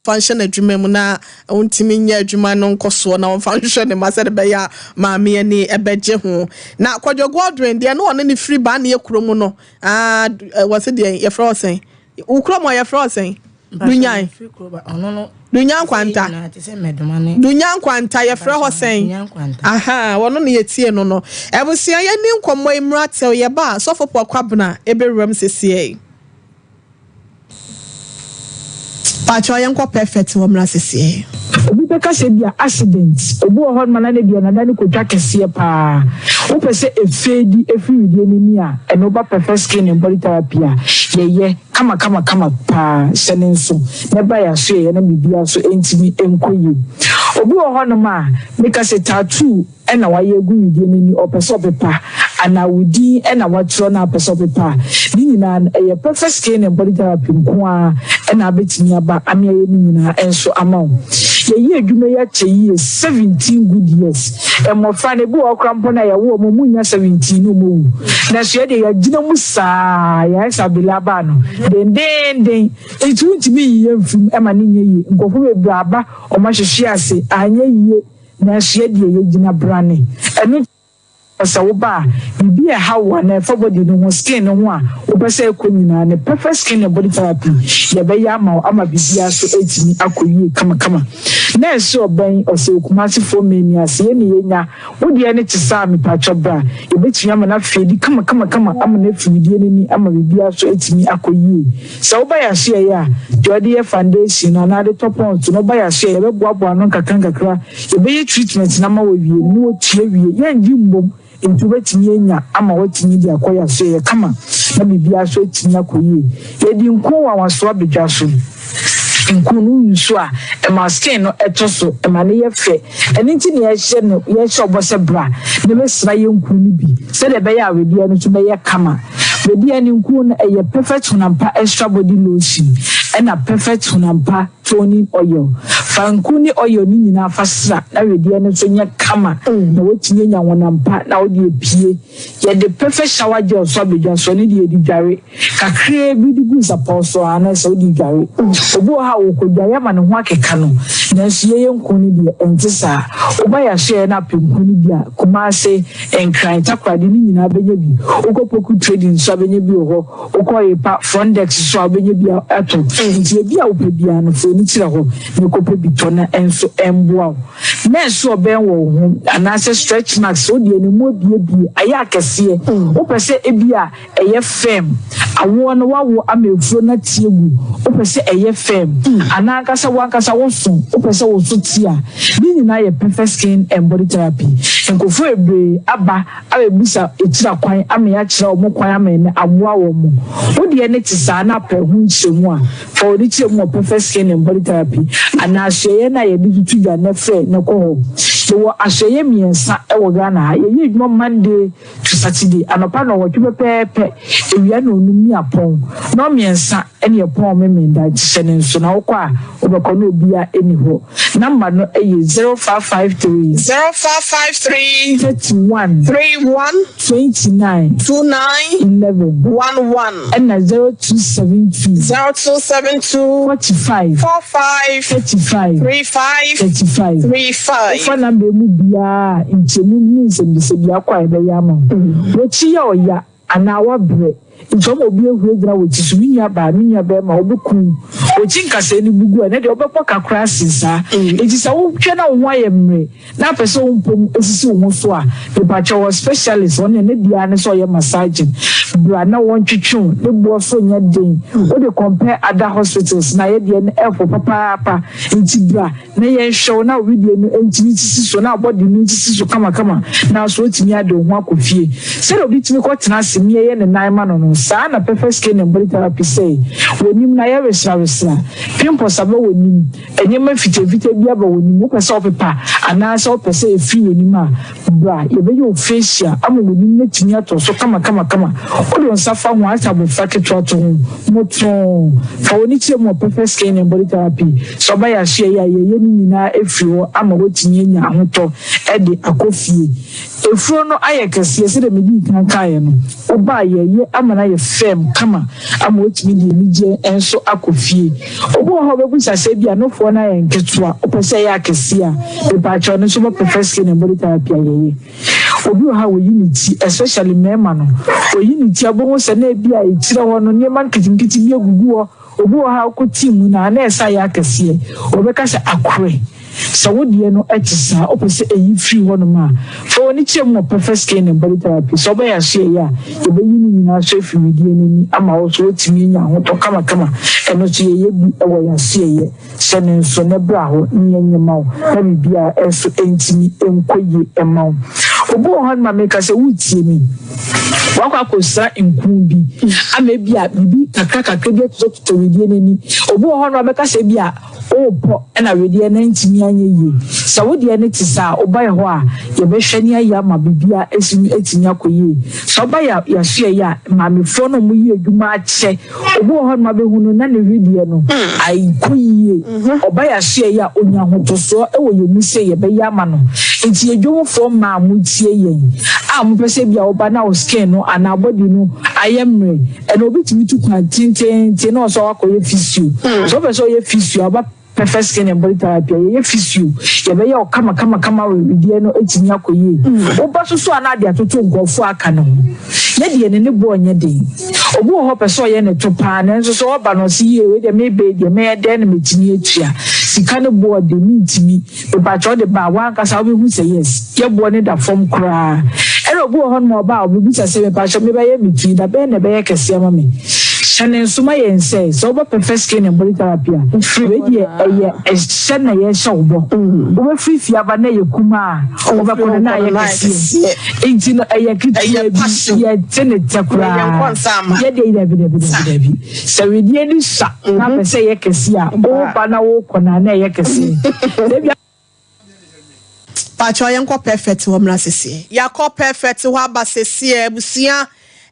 Fa nhyɛ n'adwuma mu na ɔntumi nyɛ adwuma no nkɔsoɔ na ɔmfa nhwehwɛ ne mma sɛde ɛbɛyɛ a maame ani bɛgye ho. Na Kwadwo Godwin deɛ na ɔne ne firi Baneɛ kuro mu no, ah, wɔse deɛ yɛfrɛ wɔ sɛn? Wo kurom hɔ yɛfrɛ wɔ sɛn? Dunyan. Dunyan Nkwanta. Dunyan Nkwanta yɛfrɛ hɔ sɛn? Aha, wɔno ne yɛtie no no. Abusua yɛni nkɔmmɔ yi mmra tɛw yɛba a Sɔfo Paul Kwabena ɛbɛwuram sesiei. Pakyɛw yɛnkɔ perfect hɔ mmra sesiei. Obi bɛka sɛ ebia accident, obi wɔ hɔnom a na ne deɛ nada no kɔtwa kɛseɛ paa. Wopɛ sɛ ɛfeedi firi wedeɛ no ani a, ɛno woba Perfect Skin and Body Therapy a, yɛyɛ kama kama kama paa. Hyɛ no nso na ɛba yɛn asoɛeɛ na biribiara nso ntumi nkɔ yie. Obi wɔ hɔnom a, meka sɛ tattoo na wayɛ agu wedeɛ no ani, ɔpɛ sɛ ɔpepa, anaa wo din na watwerɛ na apɛ sɛ ɔpepa a, ne nyinaa no, ɛyɛ Perfect Skin and Body Therapy nko ara na abɛtumi aba ame ayɛ ne nyinaa nso ama wo. Yɛyɛ adwuma yi akyɛ yie, 17 good years. Mmɔfra no, ebi wɔ hɔ koraa mpo no a yɛwo wɔn, wɔn nnya 17 na wɔawu. Nanso yɛn deɛ yɛagyina mu saa, yɛayɛ sɛ abele abaa no, dendeenden. Nti wontumi nyi yɛn mfiri mu ma no nyɛ yie. Nkurɔfoɔ bebree aba, wɔahwehwe ase, anyɛ yie. Nanso yɛ deɛ yɛgyina brane. Ɛno nti sɛ woba a, biribi a ɛha wo anaa ɛfa body no ho, skin no ho a wopɛ sɛ ɛkɔ nyinaa no, Perfect Skin and Body Therapy yɛbɛyɛ ama wo ama biribiara so atumi akɔ yie kamakama. Nurse ɔbɛn ɔsɛ Kumasi foɔ mani ase yɛne yɛnya wo deɛ no te saa mepakyɛ bra yɛbɛtumi ama no afeedi kama kama kama ama no afiri wedeɛ no ani ama biribiara so atumi akɔ yie. Sɛ woba yɛn asoɛeɛ a, deɛ ɔde yɛ foundation no anaa de tɔ pɔns no, woba yɛn asoɛeɛ a, yɛbɛboaboa ano nkakrankakra, yɛbɛyɛ treatment no ama wawie no, na watua wie. Yɛnnye mmom, nti wobɛtumi anya ama woatumi de akɔ yɛn asoɛeɛ kama na biribiara nso atumi akɔ yie. Yɛde nku nwanwasoɔ abɛdwa so. Nku no woyi so a, ɛma skin no tɔ so, ɛma no yɛ fɛ. Ɛno nti na yɛhyɛ no, yɛhyɛ ɔbɔ sɛ bra na bɛsra yɛn nku no bi sɛdeɛ ɛbɛyɛ a wedeɛ no nso bɛyɛ kama. Wedeɛ no nku no, ɛyɛ Perfect Honampa Extra Body Lotion ɛna Perfect Honampa Toning Oil. Fa nku ne oil no nyinaa fa sra na wedeɛ no nso nyɛ kama na woatumi anya honampa na wode apue. Yɛde Perfect Shower Gel nso abɛdwa so, ɛno deɛ yɛde dware. Kakraa bi de gu nsapɔw so ara na sɛ wode dware. Obi wɔ hɔ a ɔkɔdware ama ne ho akeka no, nanso yɛyɛ nku no deɛ, ɛnte saa. Woba yɛn asoɛeɛ na apɛ nku no bi a, Kumase, Nkran, Takoradi ne nyinaa bɛnya bi. Wokɔ Poku Trading nso a bɛnya bi wɔ hɔ. Wokɔ Epa, Front Desk nso a wobɛnya bi atɔ. Nti baabi a wopɛ biara no, fa w'ani kyerɛ hɔ na kɔpɛ bi tɔ na ɛnso ɛmmoa wo. Nɛɛse a ɔbɛn wɔ wo ho anaasɛ stretch marks, wo deɛ no mu abuebue, ayɛ akɛseɛ, wopɛ sɛ ebia ɛyɛ firm, awoɔ no woawo ama afuro no ate agu, wopɛ sɛ ɛyɛ firm, anaa ankasa w'ankasa wo so, wopɛ sɛ wo so te a, ne nyinaa yɛ Perfect Skin and Body Therapy. Nkurɔfoɔ bebree aba abɛbisa akyira kwan ama yɛakyerɛ wɔn kwan ama ɛnnɛ aboa wɔn. Wo deɛ no te saa na apɛ ho nkyerɛmu a, fa w'ani kyerɛ mu wɔ Perfect Skin and Body Therapy anaa asoɛeɛ no a yɛde tutu dwa nnɛ frɛ na kɔ hɔ. Yɛwɔ asoɛeɛ mmiɛnsa wɔ Ghana ha. Yɛyɛ adwuma Monday to Saturday anɔpa nnɔnwɔtwe pɛpɛɛpɛ, awia nnɔnnum ne apɔn nnɔnmiɛnsa ne ɛpɔn Memenda nti hyɛ no nso na wokɔ a wobɛkɔ na obia nni hɔ. Number no yɛ 0553. 0553. 31. 31. 29. 29. 11. 11. Ɛna 0272. 0272. 45. 45. 35. 35. 35. 35. Wofa number yi mu biara a, nkyɛmu ne nsɛmmisa biara kɔ a yɛbɛyɛ ama wo. W'akyi yɛ ɔya anaa woabrɛ nti ɔma obi ahuri agyina w'akyi so, me nua baa, me nua bɛrima, ɔbɛku wo. W'akyi nkasɛɛ no bu gu a, ɛnɛ deɛ wobɛbɔ ka koraa sen saa. Nti sɛ wohwɛ na wo ho ayɛ mmere na apɛ sɛ wo mpom sisi wo ho so a, mepakyɛw wɔ specialist, ɔno deɛ ne deɛ ara ne sɛ ɔyɛ massaging. Bra na wɔntwetwe wo, ne boɔ so nyɛ den. Wode compare other hospitals no a, yɛ deɛ no ɛfo papaapa. Nti bra na yɛnhwɛ wo na wo wedeɛ no ntumi nsisi so na wo body no nsisi so kamakama na nso woatumi ade wo ho akɔ fie. Sɛdeɛ obi tumi kɔtena ase mia yɛ ne nan ma no no, saa ara na Perfect Skin and Body Therapy sɛe w'anim na ayɛ wesrawesra, pimples aba w'anim, nneɛma mfitamfitaa bi aba w'anim, wopɛ sɛ wopepa anaasɛ wopɛ sɛ ɛfiri w'anim a, Bra, yɛbɛyɛ wo facial ama w'anim no atumi atɔ so kamakamakama. Wode wo nsa fa ho a, ayɛ sɛ abɔfra ketewa to ho. Motoo. Fa w'ani kyerɛ mu wɔ Perfect Skin and Body Therapy. Sɛ ɔba yɛn asoɛeɛ a, yɛyɛ ne nyinaa afiri hɔ ama woatumi anya ahotɔ de akɔ fie. Afuro no ayɛ kɛseɛ sɛdeɛ medii kan kaeɛ no. Woba a, yɛyɛ ama no ayɛ firm kama ama woatumi de anigyeɛ nso akɔ fie. Obi wɔ hɔ a ɔbɛbisa sɛ ebia nofoɔ no ayɛ nketewa, wopɛ sɛ ɛyɛ akɛseɛ a, mepaakyɛw no nso bɛpɛ first skin and body therapy a yɛyɛ. Obi wɔ hɔ a wɔyi ne ti, especially mmarima no, wɔyi ne ti a wobɛhu sɛ na ebia akyire hɔ no nneɛma nketenkete bi agugu hɔ. Obi wɔ hɔ a wokɔ tea mu no a na ɛsɛ ayɛ akɛseɛ, wɔbɛka sɛ akorɛ. Sɛ wo deɛ no te saa, wopɛ sɛ ɛyi firi hɔnom a, fa w'ani kyerɛ mu wɔ Perfect Skin and Body Therapy. Sɛ wobɛyɛ asoɛeɛ a, yɛbɛyi ne nyinaa so afiri wedeɛ no ani ama wo so woatumi anya ahotɔ kamakama. Ɛno nso yɛyɛ bi wɔ yɛn asoɛeɛ. Hyɛ no nso na bra hɔ na yɛnyɛ ma wo na biribiara nso ntumi nkɔ yie mma wo. Obi wɔ hɔnom a meka sɛ woretie me, wakɔ akɔsra nku bi ama ebi a biribi kakra kakra bi atotɔtotɔ wedeɛ no ani. Obi wɔ hɔnom a bɛka sɛ ebi a Worepɔ na wedeɛ no antumi anyɛ yie. Sɛ wo deɛ no te saa a, woba yɛ hɔ a, yɛbɛhwɛ ne ayɛ ama biribiara atumi atumi akɔ yie. Sɛ woba yɛ yɛasoɛeɛ a, maamefoɔ no a wɔyɛ adwuma akyɛ, obi wɔ hɔ nom abɛhu no na ne wedeɛ no ankɔ yie. Ɔba yɛasoɛeɛ a, ɔnya ahotosoɔ wɔ yɛn mu sɛ yɛbɛyɛ ama no. Nti yɛ dwomfoɔ mmaa a motie yɛn a mopɛ sɛ ebia woba na wo skin no anaa body no ayɛ mmerɛ, Ɛna obi tumi tu kwan tenteenten na ɔsɛ wakɔyɛ physio. Sɛ wopɛ sɛ ɔyɛ physio a, ɔba. Perfect Skin and Body Therapy a, yɛyɛ physio, yɛbɛyɛ wo kama kama kama wedeɛ no atumi akɔ yie. Woba so so a na ade atoto nkurɔfoɔ a aka no ho. Yɛ deɛ ne ne boɔ nyɛ den. Obi wɔ hɔ ɔpɛ sɛ ɔyɛ ne to paa nanso sɛ ɔba no ɔse yie wei deɛ meba yi deɛ mɛyɛ dɛn na matumi atua sika no boɔ de mentumi. Mepakyɛ wode ba a w'ankasa wobɛhu sɛ yes yɛ boɔ no da fam koraa. Ɛna obi wɔ hɔnom a ɔba a ɔbɛbisa sɛ mepakyɛ mebɛyɛ me ti da bɛn na ɛbɛyɛ kɛseɛ ama me. Hyɛ no nso ma yɛn sɛ sɛ woba Perfect Skin and Body Therapy a wei deɛ ɛyɛ ɛhyɛ na yɛhyɛ wo bɔ. Wobɛfiri fie aba na ɛyɛ kumaa a wobɛkɔ no na ayɛ kɛseɛ. Nti no ɛyɛ ketewa bi yɛte ne tɛ koraa. Yɛ deɛ dabi dabi dabi dabi. Sɛ wedeɛ no sua na apɛ sɛ ɛyɛ kɛseɛ a, woba na wokɔ no a na ɛyɛ kɛseɛ. Sɛ ebia. Pakyɛw yɛnkɔ perfect hɔ mmra seseɛ. Yɛakɔ perfect hɔ aba seseɛ abusua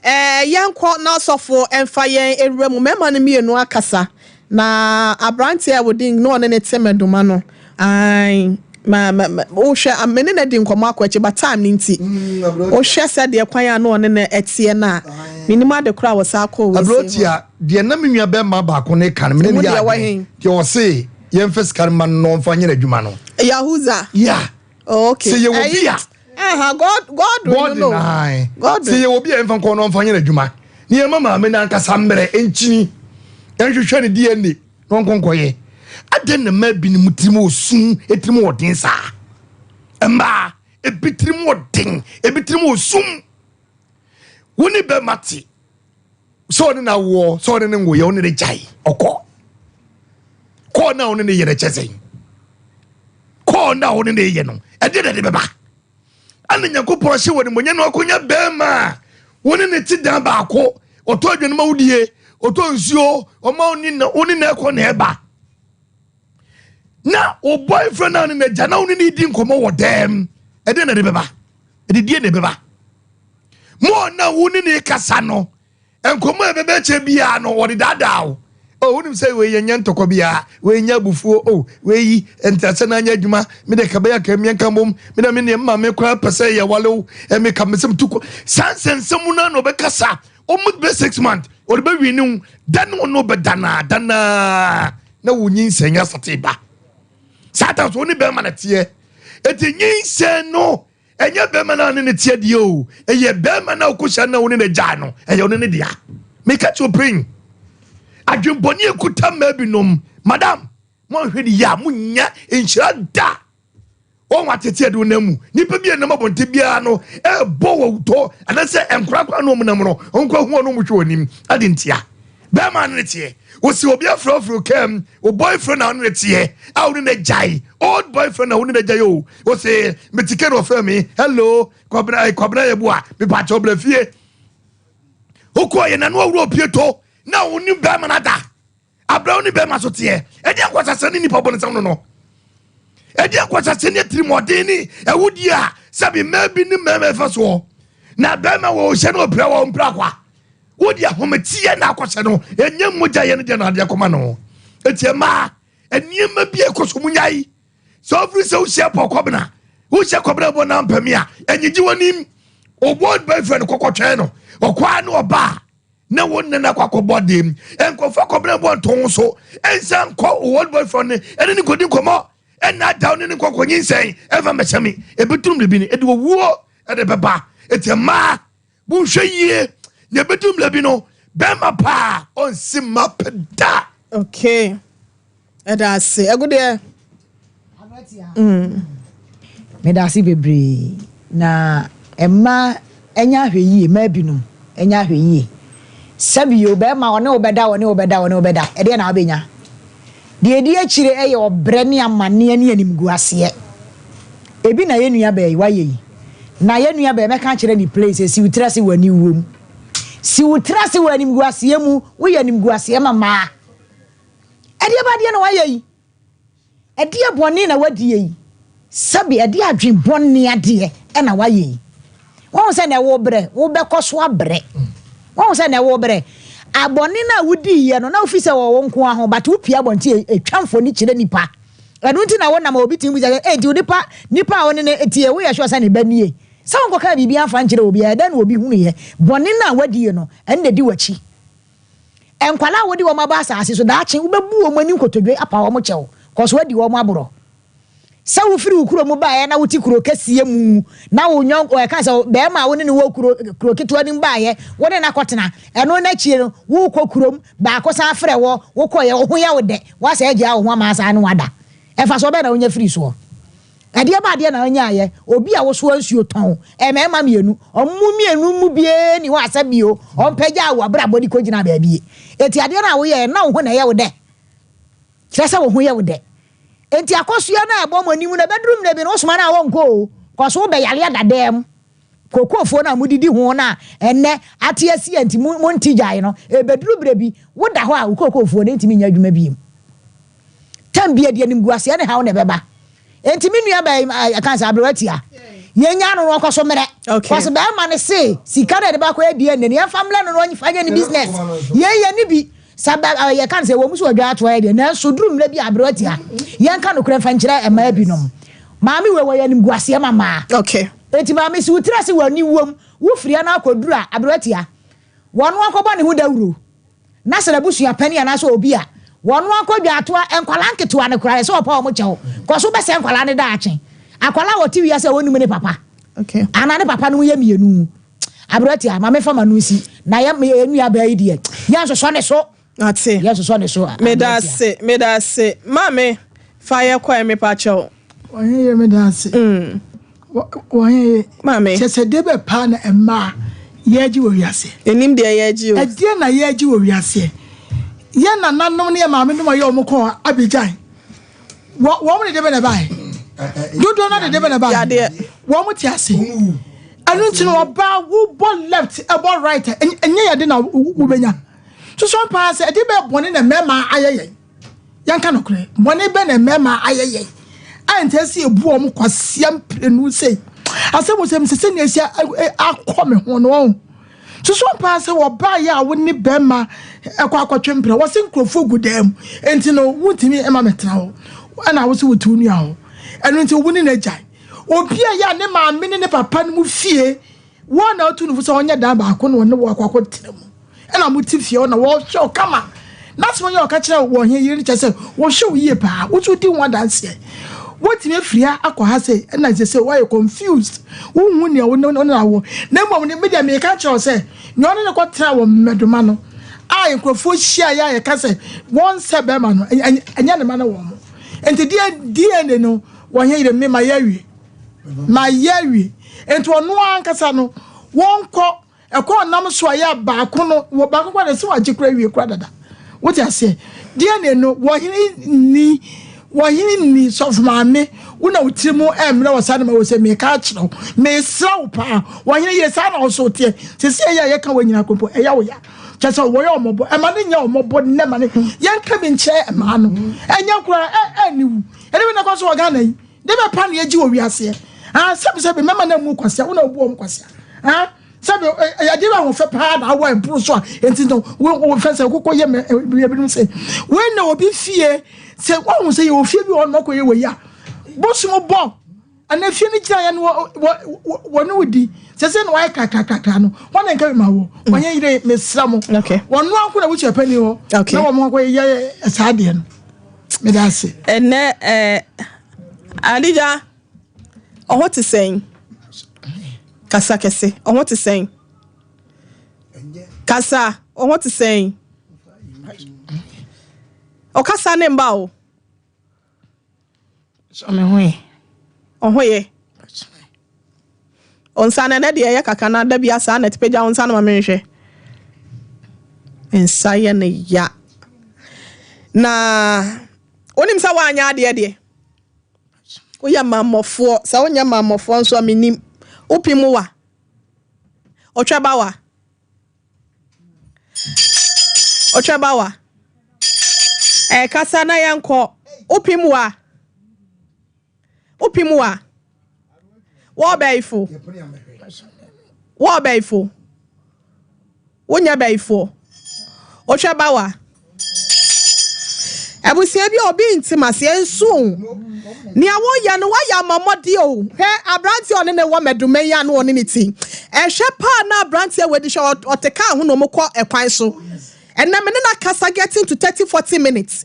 eh yɛnkɔ na ɔsɔfo mfa yɛn nwura mu mmarima no mienu akasa na abranteɛ a wodin na ɔne no te mɛdoma no ae ma ma ma wohwɛ me ne no adi nkɔmmɔ akɔ akyi but time no nti wohwɛ sɛdeɛ kwan a na ɔne no ɛteɛ no a menim ade koraa a wɔsan kɔɔ wei sei hɔ. Aberanteɛ deɛ na me nua bɛrima baako no ka no me ne no yɛ adwene deɛ ɔse yɛmfa sika no ma no na ɔmfa nyɛ n'adwuma no. Yahuza. Yeah. Oh, okay. Sɛ yɛwɔ bi a. Aha, God, Godwin no. Godwin, Godwin. Sɛ yɛwɔ bi a yɛmfa nkɔ na ɔmfa nyɛ n'adwuma. Na yɛma maame no ankasa mmerɛ nkyini nhwehwɛ ne DNA. Na ɔnkɔ nkɔyɛ. Adɛn na mmaa binom tirim wɔ sum, tirim wɔ den saa? Mmaa, ebi tirim wɔ den, ebi tirim wɔ sum. Wo ne bɛma te sɛ ɔne na woɔ, sɛ ɔne ne nwoyɛ, ɔne ne gyae, ɔkɔ. Kɔɔ na ɔne ne yɛ no kyɛ sɛn? Kɔɔ na ɔne ne yɛ no, ɛdeɛ na ɛde bɛba? Ɛna Nyankopɔn hyɛ wɔ animuonyam na wakɔnya bɛrima a wo ne ne te dan baako, ɔtɔ aduane ma wodie, ɔtɔ nsuo, ɔma wo ne na wo ne na ɛkɔ na ɛba. Na wo boyfriend na ne n'agya na wo ne ne di nkɔmmɔ wɔ dɛm, ɛdeɛ na ɛde bɛba, ɛde die na ɛbɛba. Mo na wo ne ne kasa no, Nkɔmmɔ a ɛbɛba akyire biara no, wɔde daadaa wo. Oh, wonim sɛ wei yɛnyɛ ntɔkwa biara, wei nyɛ abufuo, oh, wei yi, nteaseɛ na anyɛ adwuma, me deɛ kabɛyɛ aka mmea nka mbom, me na me neɛ mma me koraa pɛ sɛ yɛwale wo, ɛme ka me sɛ metu kɔ. Saa nsɛnsɛm mu no na ɔbɛkasa, almost bɛ six months, ɔde bɛwi ne wo, da ne ɔno bɛda naa, da naa, na wo nyinsɛn nyɛ asate ba. Saa ta so wo ne bɛrima na teɛ, eti nyinsɛn no, Ɛnyɛ bɛrima no a ne ne teɛ deɛ o, ɛyɛ bɛrima no a wokɔhyia no a wo ne no agyae no, ɛyɛ ɔno ne dea. Meka kyerɛ pɛn, adwembɔne ekuta mmaa binom, madam, moanhwɛ ne yie a monnya nhyira da. Wɔn atete ɛde wɔn mu. Nipa bi a nam abɔnten biara no ɛrebɔ wɔ wutɔ anaasɛ nkorakora no wɔn nam no, wɔn kɔ hu wɔn wɔn hwɛ wɔn anim ade ntia. Bɛrima no ne teɛ. Wɔsi obi afrɛfrɛ kɛm, o boyfriend na ɔne ne teɛ a ɔne ne gyae, old boyfriend na ɔne ne gyae o. Ɔse mete kɛ na ɔfrɛ me hello kwabena eh, kwabena yɛ boa mepakyɛ ɔbra fie wokɔɔ yɛ nano awura opie to na wo ne bɛrima no ada abrɛ wo ne bɛrima so teɛ ɛde akwahyɛsɛ ne nipa bɔne sɛm no no ɛde akwahyɛsɛ ne atirimɔden ne awudie a sɛbi mmaa bi ne mmarima ɛfa soɔ na bɛrima wɔ ɔhyɛ no ɔpira wɔ mpira kwa wode ahometeɛ na akɔhyɛ no ɛnyɛ mogya yɛ no deɛ na adeɛ kɔma no ɛtiɛ mmaa nneɛma bi ɛkɔ so mu nyae Sɛ ɔfiri sɛ wohyia pɔ kɔbena wohyia kɔbena bɔ na mpɛmi a ɛnyegye w'anim ɔbɔ boyfriend kɔkɔtwɛn no ɔkɔa ne ɔba a na wo nne no akɔ akɔbɔ dem nkɔfa kɔbena bɔ nto ho so ɛnsa nkɔ old boyfriend ne ɛne ne kɔdi nkɔmmɔ ɛna adaw ne ne nkɔkɔ nyinsɛn ɛmfa mmɛhyɛ me ɛbɛturu mmerɛ bi no ɛde owuo ɛde bɛba ɛti mmaa monhwɛ yie na ɛbɛduru mmerɛ bi no bɛrima paa ɔnsi mma pɛ da. Okay. Ɛda ase. Ɛgo deɛ. Meda ase bebree. Na mma ɛnyɛ ahwɛyie, mmaa binom ɛnyɛ ahwɛyie. Sɛbi o, bɛrima ɔne wo bɛda, ɔne wo bɛda, ɔne wo bɛda, ɛdeɛ na wobɛnya? Deɛ ɛdi akyire ɛyɛ ɔbrɛ ne amaneɛ ne animguaseɛ. Ebi na yɛn nua baa yi wayɛ yi. Na yɛn nua baa yi mɛka akyerɛ ne play sɛ si wo tiri ase wɔ aniwuo mu. Si wo tiri ase wɔ animguaseɛ mu, woyɛ animguaseɛ ma mmaa. Ɛdeɛ ba adeɛ na wayɛ yi? Ɛdeɛ bɔne na wadie yi? Sɛbe ɛdeɛ adwen bɔne adeɛ na wayɛ yi? Wahu sɛ na ɛwo brɛ, wobɛkɔ so abrɛ. Wahu sɛ na ɛwo brɛ. Abɔne no a wodiiɛ no, na wofi sɛ wɔ wo nko ara ho, but wopie abɔnten ɛtwa mfoni kyerɛ nipa. Ɛno nti na wonam a obi tumi bisa sɛ, Ei, nti wo nipa, nipa a wo ne no teɛ, woyɛ sure sɛ ne ba nie? Sɛ wonkɔkaa biribi amfa nkyerɛ obiara, ɛdɛn na obi hunuiɛ? Bɔne no a wadie no, ɛno na ɛdi w'akyi. Nkwadaa a wode wɔn aba asase so, daakye wobɛbu wɔn ani nkotodwe apa wɔn kyɛw. Kɔ so adi wɔn aborɔ. Sɛ wofiri wo kuro mu baeɛ na wote kuro kɛseɛ mu na wo yɔnko, ɛka sɛ barima a wo ne no wɔ kuro, kuro ketewa no mu baeɛ, wo ne no akɔtena, ɛno no akyire no, worekɔ kurom, baako san frɛ wɔ, wokɔeɛ, wo ho yɛ wo dɛ, woasan agyaa wo ho ama asan ne wo ada. Mfasoɔ bɛn na wonya firii soɔ? Ɛdeɛ ba adeɛ na wonyaeɛ? Obi a wosoa nsuo tɔn, mmarima mmienu, wɔn mu mmienu mu biara nni hɔ a sɛ bio, ɔmpagyaa wo abrabɔ de kɔgyinaa baabi. Enti adeɛ no a woyɛeɛ no, na wo ho na ɛyɛ wo dɛ. Kyerɛ sɛ wo ho yɛ wo dɛ. Enti akosua no a ɛbɔ mo anim no, ɛbɛduru mmerɛ bi no, wosoma no a ɔnkɔ o, kɔso wobɛyare ada dɛm. Kokofoɔ no a modidi ho no a ɛnnɛ ate asi a nti monte gyae no, ɛbɛduru berɛ bi, woda hɔ a wo kokofoɔ no ntumi nyɛ adwuma bio. Tam bi ɛde animguaseɛ ne haw na ɛbɛba. Enti me nua baa yi, ɛka sɛ aberewa tia. Yɛnya no no ɔkɔ so mmerɛ. Kɔso bɛrima no se sika no a yɛde bakɔyɛ DNA no yɛmfa mmerɛ no na ɔmfa nyɛ ne business. Yɛn yɛne bi. Sɛ bɛ, ɛ, yɛka no sɛ, ɛwɔ mu sɛ wɔadwa ato ayɛ deɛ, nanso duru mmerɛ bi a aberewa tia. Yɛnka nokorɛ mfa nkyerɛ mmaa binom. Maame wei, wɔyɛ animguaseɛ ma mmaa. Okay. Enti maame, si wo tiri ase wɔ aniwuo mu, wo firi ha na akɔduru a, aberewa tia. Wɔno akɔbɔ ne ho dawuro, na sɛ n'abusua panin anaasɛ obi a, wɔno akɔdwa atoa, nkwadaa nketewa no koraa, ɛsɛ sɛ wɔpa wɔn kyɛw, kɔ so wobɛsɛe nkwadaa no daakye. Akwadaa a ɔte wiase a ɔnnim ne papa, Okay. anaa ne papa nom yɛ mmienu. Aberanteɛ, ma memfa m'ano nsi, na yɛ yɛn nuabaa yi deɛ, yɛnsosɔ ne so. Ate. Yɛnsosɔ ne so. Meda ase, meda ase. Maame, fa yɛ kɔɛ mepa kyɛw. Wɔn yɛ meda ase. Wɔn yɛ. Maame. Kyɛ sɛ deɛ bɛ paa na mmaa yɛgye wɔ wiase. Enim deɛ yɛgye o. Ɛdeɛ na yɛgye wɔ wiase. Yɛ nananom ne yɛ maame nom a yɛ wɔn kɔɔ Abidjan. Wɔ wɔn de de bɛ na ɛbae. Dodoɔ no de de bɛ na ɛbae. Wɔn te ase. Ɛno nti no ɔbaa wobɔ left ɛbɔ right ɛnyɛ yɛde na wobɛnya. Soso paa sɛ ɛde bɛ bɔne na mmarima ayɛ yɛn. Yɛnka nokorɛ bɔne bɛ na mmarima ayɛ yɛn. A nti ɛsɛ ebu wɔn kwasia mprenu sei. Asɛm wɔ sɛ mesɛ sɛ nea ɛsi akɔ me ho no ɔho. Susu paa sɛ wɔbaeɛ a wo ne bɛrima kɔ akɔtwe mpena, wɔse nkurɔfoɔ gu dan mu, enti no wontumi mma mɛtena hɔ, ɛna wo se wote wo nua hɔ, ɛno nti wo ne no agyae. Obi a ɛyɛ a ne maame ne ne papa no mu fie, wɔn na ɔtu no fo sɛ ɔnyɛ dan baako na ɔne wo akɔ akɔtena mu, ɛna mote fie hɔ na wɔhwɛ wo kama. N'asɛm yɛ ɔka kyerɛ wɔ he yere no kyerɛ sɛ wɔhwɛ wo yie paa, wo nso wodi ho adanseɛ. Woatumi afiri ha akɔ ha sei ɛna sɛ sɛ woayɛ confused, wonhu nea wo ne wo ne awɔ. Na mmom no, me deɛ meka kyerɛ wo sɛ nea ɔne no kɔtena wɔ Mmɛdoma no a nkurɔfoɔ hyiaeɛ a yɛka sɛ wɔnsɛ bɛrima no, ɛnyɛ ne ma no wɔn mo. Nti DNA no wɔ he yere me mayɛ awie. Mayɛ awie. Nti ɔno ankasa no wɔnkɔ Ɛkɔ ɔnam so a yɛ baako no wɔ baako kora de sɛ wagye kora wie kora dada wote aseɛ DNA no wɔhene ni wɔhene ni sɔfo maame wo na wo tiri mu ɛmmerɛ wɔ saa no ma wɔ sɛ meka akyerɛ wo mesrɛ wo paa wɔhene yɛ saa na ɔso teɛ sɛ sɛ ɛyɛ a yɛka wɔ nyina kompo ɛyɛ wo ya kyɛ sɛ wɔyɛ ɔmɔbɔ ɛma ne nyɛ ɔmɔbɔ nnɛ ma ne yɛnka bi nkyerɛ ɛmaa no ɛnyɛ kora ɛne wu ɛne bi na kɔ so wɔ Ghana yi De bɛ pa na yɛgye wɔ wiaseɛ ah sɛbi sɛbi mɛma na mu kwasia wo na wobu wɔn kwasia ah sɛbi ɛyɛ bɛ ahoɔfɛ paa na awɔ ɛboro so a enti no wo wo fɛ sɛ koko yɛ mɛ ebinom sɛ wei na obi fie sɛ wɔn sɛ yɛ wɔ fie bi wɔ hɔ kɔ yɛ wɔ yi a bosom bɔ ana fie no gyina yɛ no wɔ wɔ wɔ ne wo di sɛ sɛ na wɔayɛ kakrakakra no wɔn na nka bi ma wɔ wɔn yɛ yere mesra mo wɔn no anko na wosua panyin hɔ na wɔn akɔ yɛ saa adeɛ no. Meda ase. Ɛnɛ ɛɛ Adija, ɔho te sɛn? Kasa kɛse, ɔho te sɛn? Kasa, ɔho te sɛn? Ɔkasa ne mba o. So me ho yɛ. Ɔho yɛ. Onsa no ɛnɛ deɛ ɛyɛ kaka na da bia saa na ɛte pagya wo nsa no ma menhwɛ. Nsa yɛ ne ya. Na wonim sɛ woanyɛ adeɛ deɛ. Woyɛ mammɔfoɔ. Sɛ wonyɛ mammɔfoɔ nso a menim. Wopim wa. Ɔtwɛ ba wa. Ɔtwɛ ba wa. Ɛkasa na yɛnkɔ. Wopim wa. Wopim wa. Wɔɔbɛyifo. Wɔɔbɛyifo. Wonyɛ bɛyifoɔ. Wohwɛ ba wa. Abusua bi a obi nte maseɛ nso o. Nea woyɛ no woayɛ amammɔdeɛ o. Hwɛ aberanteɛ a ɔne ne wɔ mɛdoma yi a na ɔne ne ti. Ɛhwɛ paa na aberanteɛ wadi hwɛ ɔte kaa ho na ɔmo kɔ ɛkwan so. Ɛnɛ me ne no akasa getting to 30 40 minutes.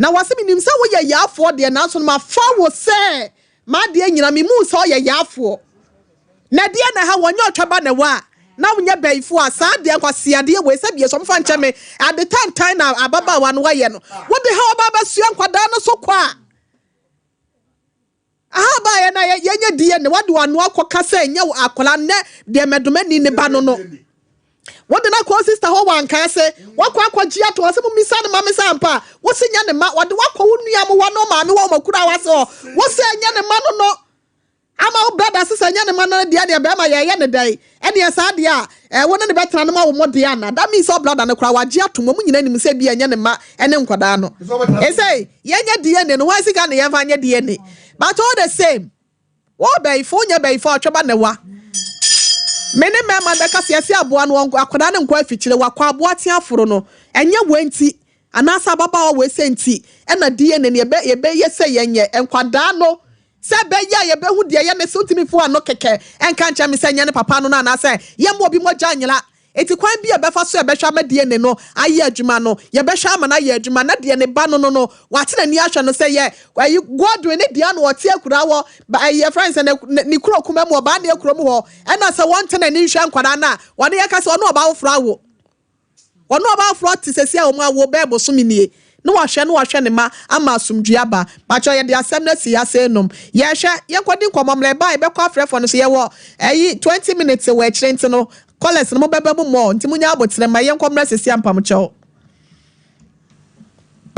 Na wɔse menim sɛ woyɛ yaafoɔ deɛ nanso no mafa wo sɛ m'adeɛ nyina memu sɛ ɔyɛ yaafoɔ. Na ɛdeɛn na ɛha wo ɔnyɛ ɔtwa ba na ɛwɔ a na wonyɛ bayifoɔ a saa deɛ nkwaseadeɛ wei sɛ bie so ɔmfa nkyɛ me ade tantan na ababaawa no wayɛ no wode ha ɔba abɛsoa nkwadaa no so kɔ a Aha baeɛ na yɛnyɛ DNA wode w'ano akɔka sɛ ɛnyɛ wo akwadaa nnɛ deɛ mɛdomani ne ba no no wode no akɔ sista hɔ wanka ase wakɔ akɔgye ato hɔ sɛ momisa no ma me sɛ ampa a wose nyɛ ne ma wɔde wakɔ wo nua mo hɔ ne wo maame hɔ wɔn akura wase hɔ wose ɛnyɛ ne ma no no Ama wo brada se sɛ nyɛ ne ma no deɛ neɛ bɛɛma yɛɛyɛ ne dɛn ɛneɛ saa deɛ a ɛɛ wo ne no bɛtena no ma wo mo deɛ ana that means sɛ wo brada no koraa wagye atom ɔmo nyinaa nim sɛ ebia ɛnyɛ ne mma ɛne nkwadaa no esei yɛnyɛ DNA no hwan sika ne yɛnfa nyɛ DNA but all the same wo bɛyifo wonyɛ bɛyifo a ɔtwɛ ba na wa me ne mɛɛma no bɛka se yɛse aboa no akwadaa no nkɔ afikyire wakɔ aboa tea aforo no ɛnyɛ wei nti anaasɛ ababaawa wei sɛ nti ɛna DNA no yɛbɛ yɛbɛyɛ sɛ yɛnyɛ nkwadaa no Sɛ ɛbɛyɛ a yɛbɛhu deɛ ɛyɛ ne sɛ wontumi mfa w'ano kɛkɛ nka nkyerɛ me sɛ nyɛ ne papa no no anaasɛ yɛmma obi mogya nyera. Enti kwan bi a yɛbɛfa so a yɛbɛhwɛ ama DNA no ayɛ adwuma no, yɛbɛhwɛ ama no ayɛ adwuma na deɛ ne ba no no no, wate n'ani ahwɛ no sɛ yɛ ayi Godwin ne deɛ na ɔte akuraa wɔ ayi yɛfrɛ no sɛ ne ne kuro kuma mu ɔbaa ne kurom hɔ ɛna sɛ wɔnte n'ani nhwɛ nkwadaa no a wɔne yɛka sɛ ɔne ɔbaa foforɔ awo. Ɔne ɔbaa foforɔ te sɛsi a wɔn awo bɛyɛ bosome nie na wahwɛ na wahwɛ ne mma ama asomdwie aba. Pakyɛw yɛde asɛm no asi ha sei nom. Yɛhwɛ, yɛnkɔdi nkɔmmɔ mmra ɛba a yɛbɛkɔ afrɛfoɔ no so yɛwɔ ɛyi 20 minutes wɔ akyire nti no callers no mobɛba mu more nti monya aboterɛ mma yɛnkɔ mmra sɛsi a mpamokyɛw.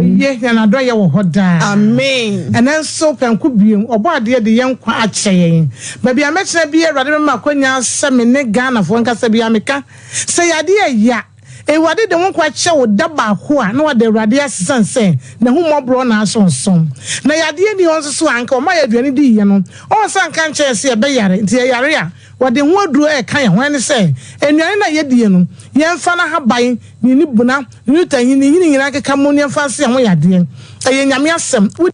Oye, na n'adɔeɛ wɔ hɔ daa. Amen. Ɛnnɛ nso, prɛnko bio, Ɔbɔadeɛ de yɛn nkwa akyɛ yɛn. Baabi a mɛtena biara, Awurade bɛma m'akwanya sɛ me ne Ghanafoɔ nkasa biara. Meka sɛ yadeɛ ɛya. Awurade de wo nkwa kyɛ wo da baako a, na wada Awurade ase sane sɛ N'ahummɔborɔ na ahyɛ wo so. Na yadeɛ nni hɔ nso so a, anka ɔma yɛn aduane diiɛ no, ɔnsan nka nkyerɛ yɛn sɛ yɛbɛyare. Nti yɛyare a, wɔde ho aduro reka yɛn ho. Ɛne sɛ, nnuane no a yɛdie no, yɛmfa n'ahaban, ne ne buna, ne ne tahin, ne nhini nyinaa nkeka mmom na yɛmfa nsa yɛn ho yadeɛ. Ɛyɛ Nyame asɛm. Wo.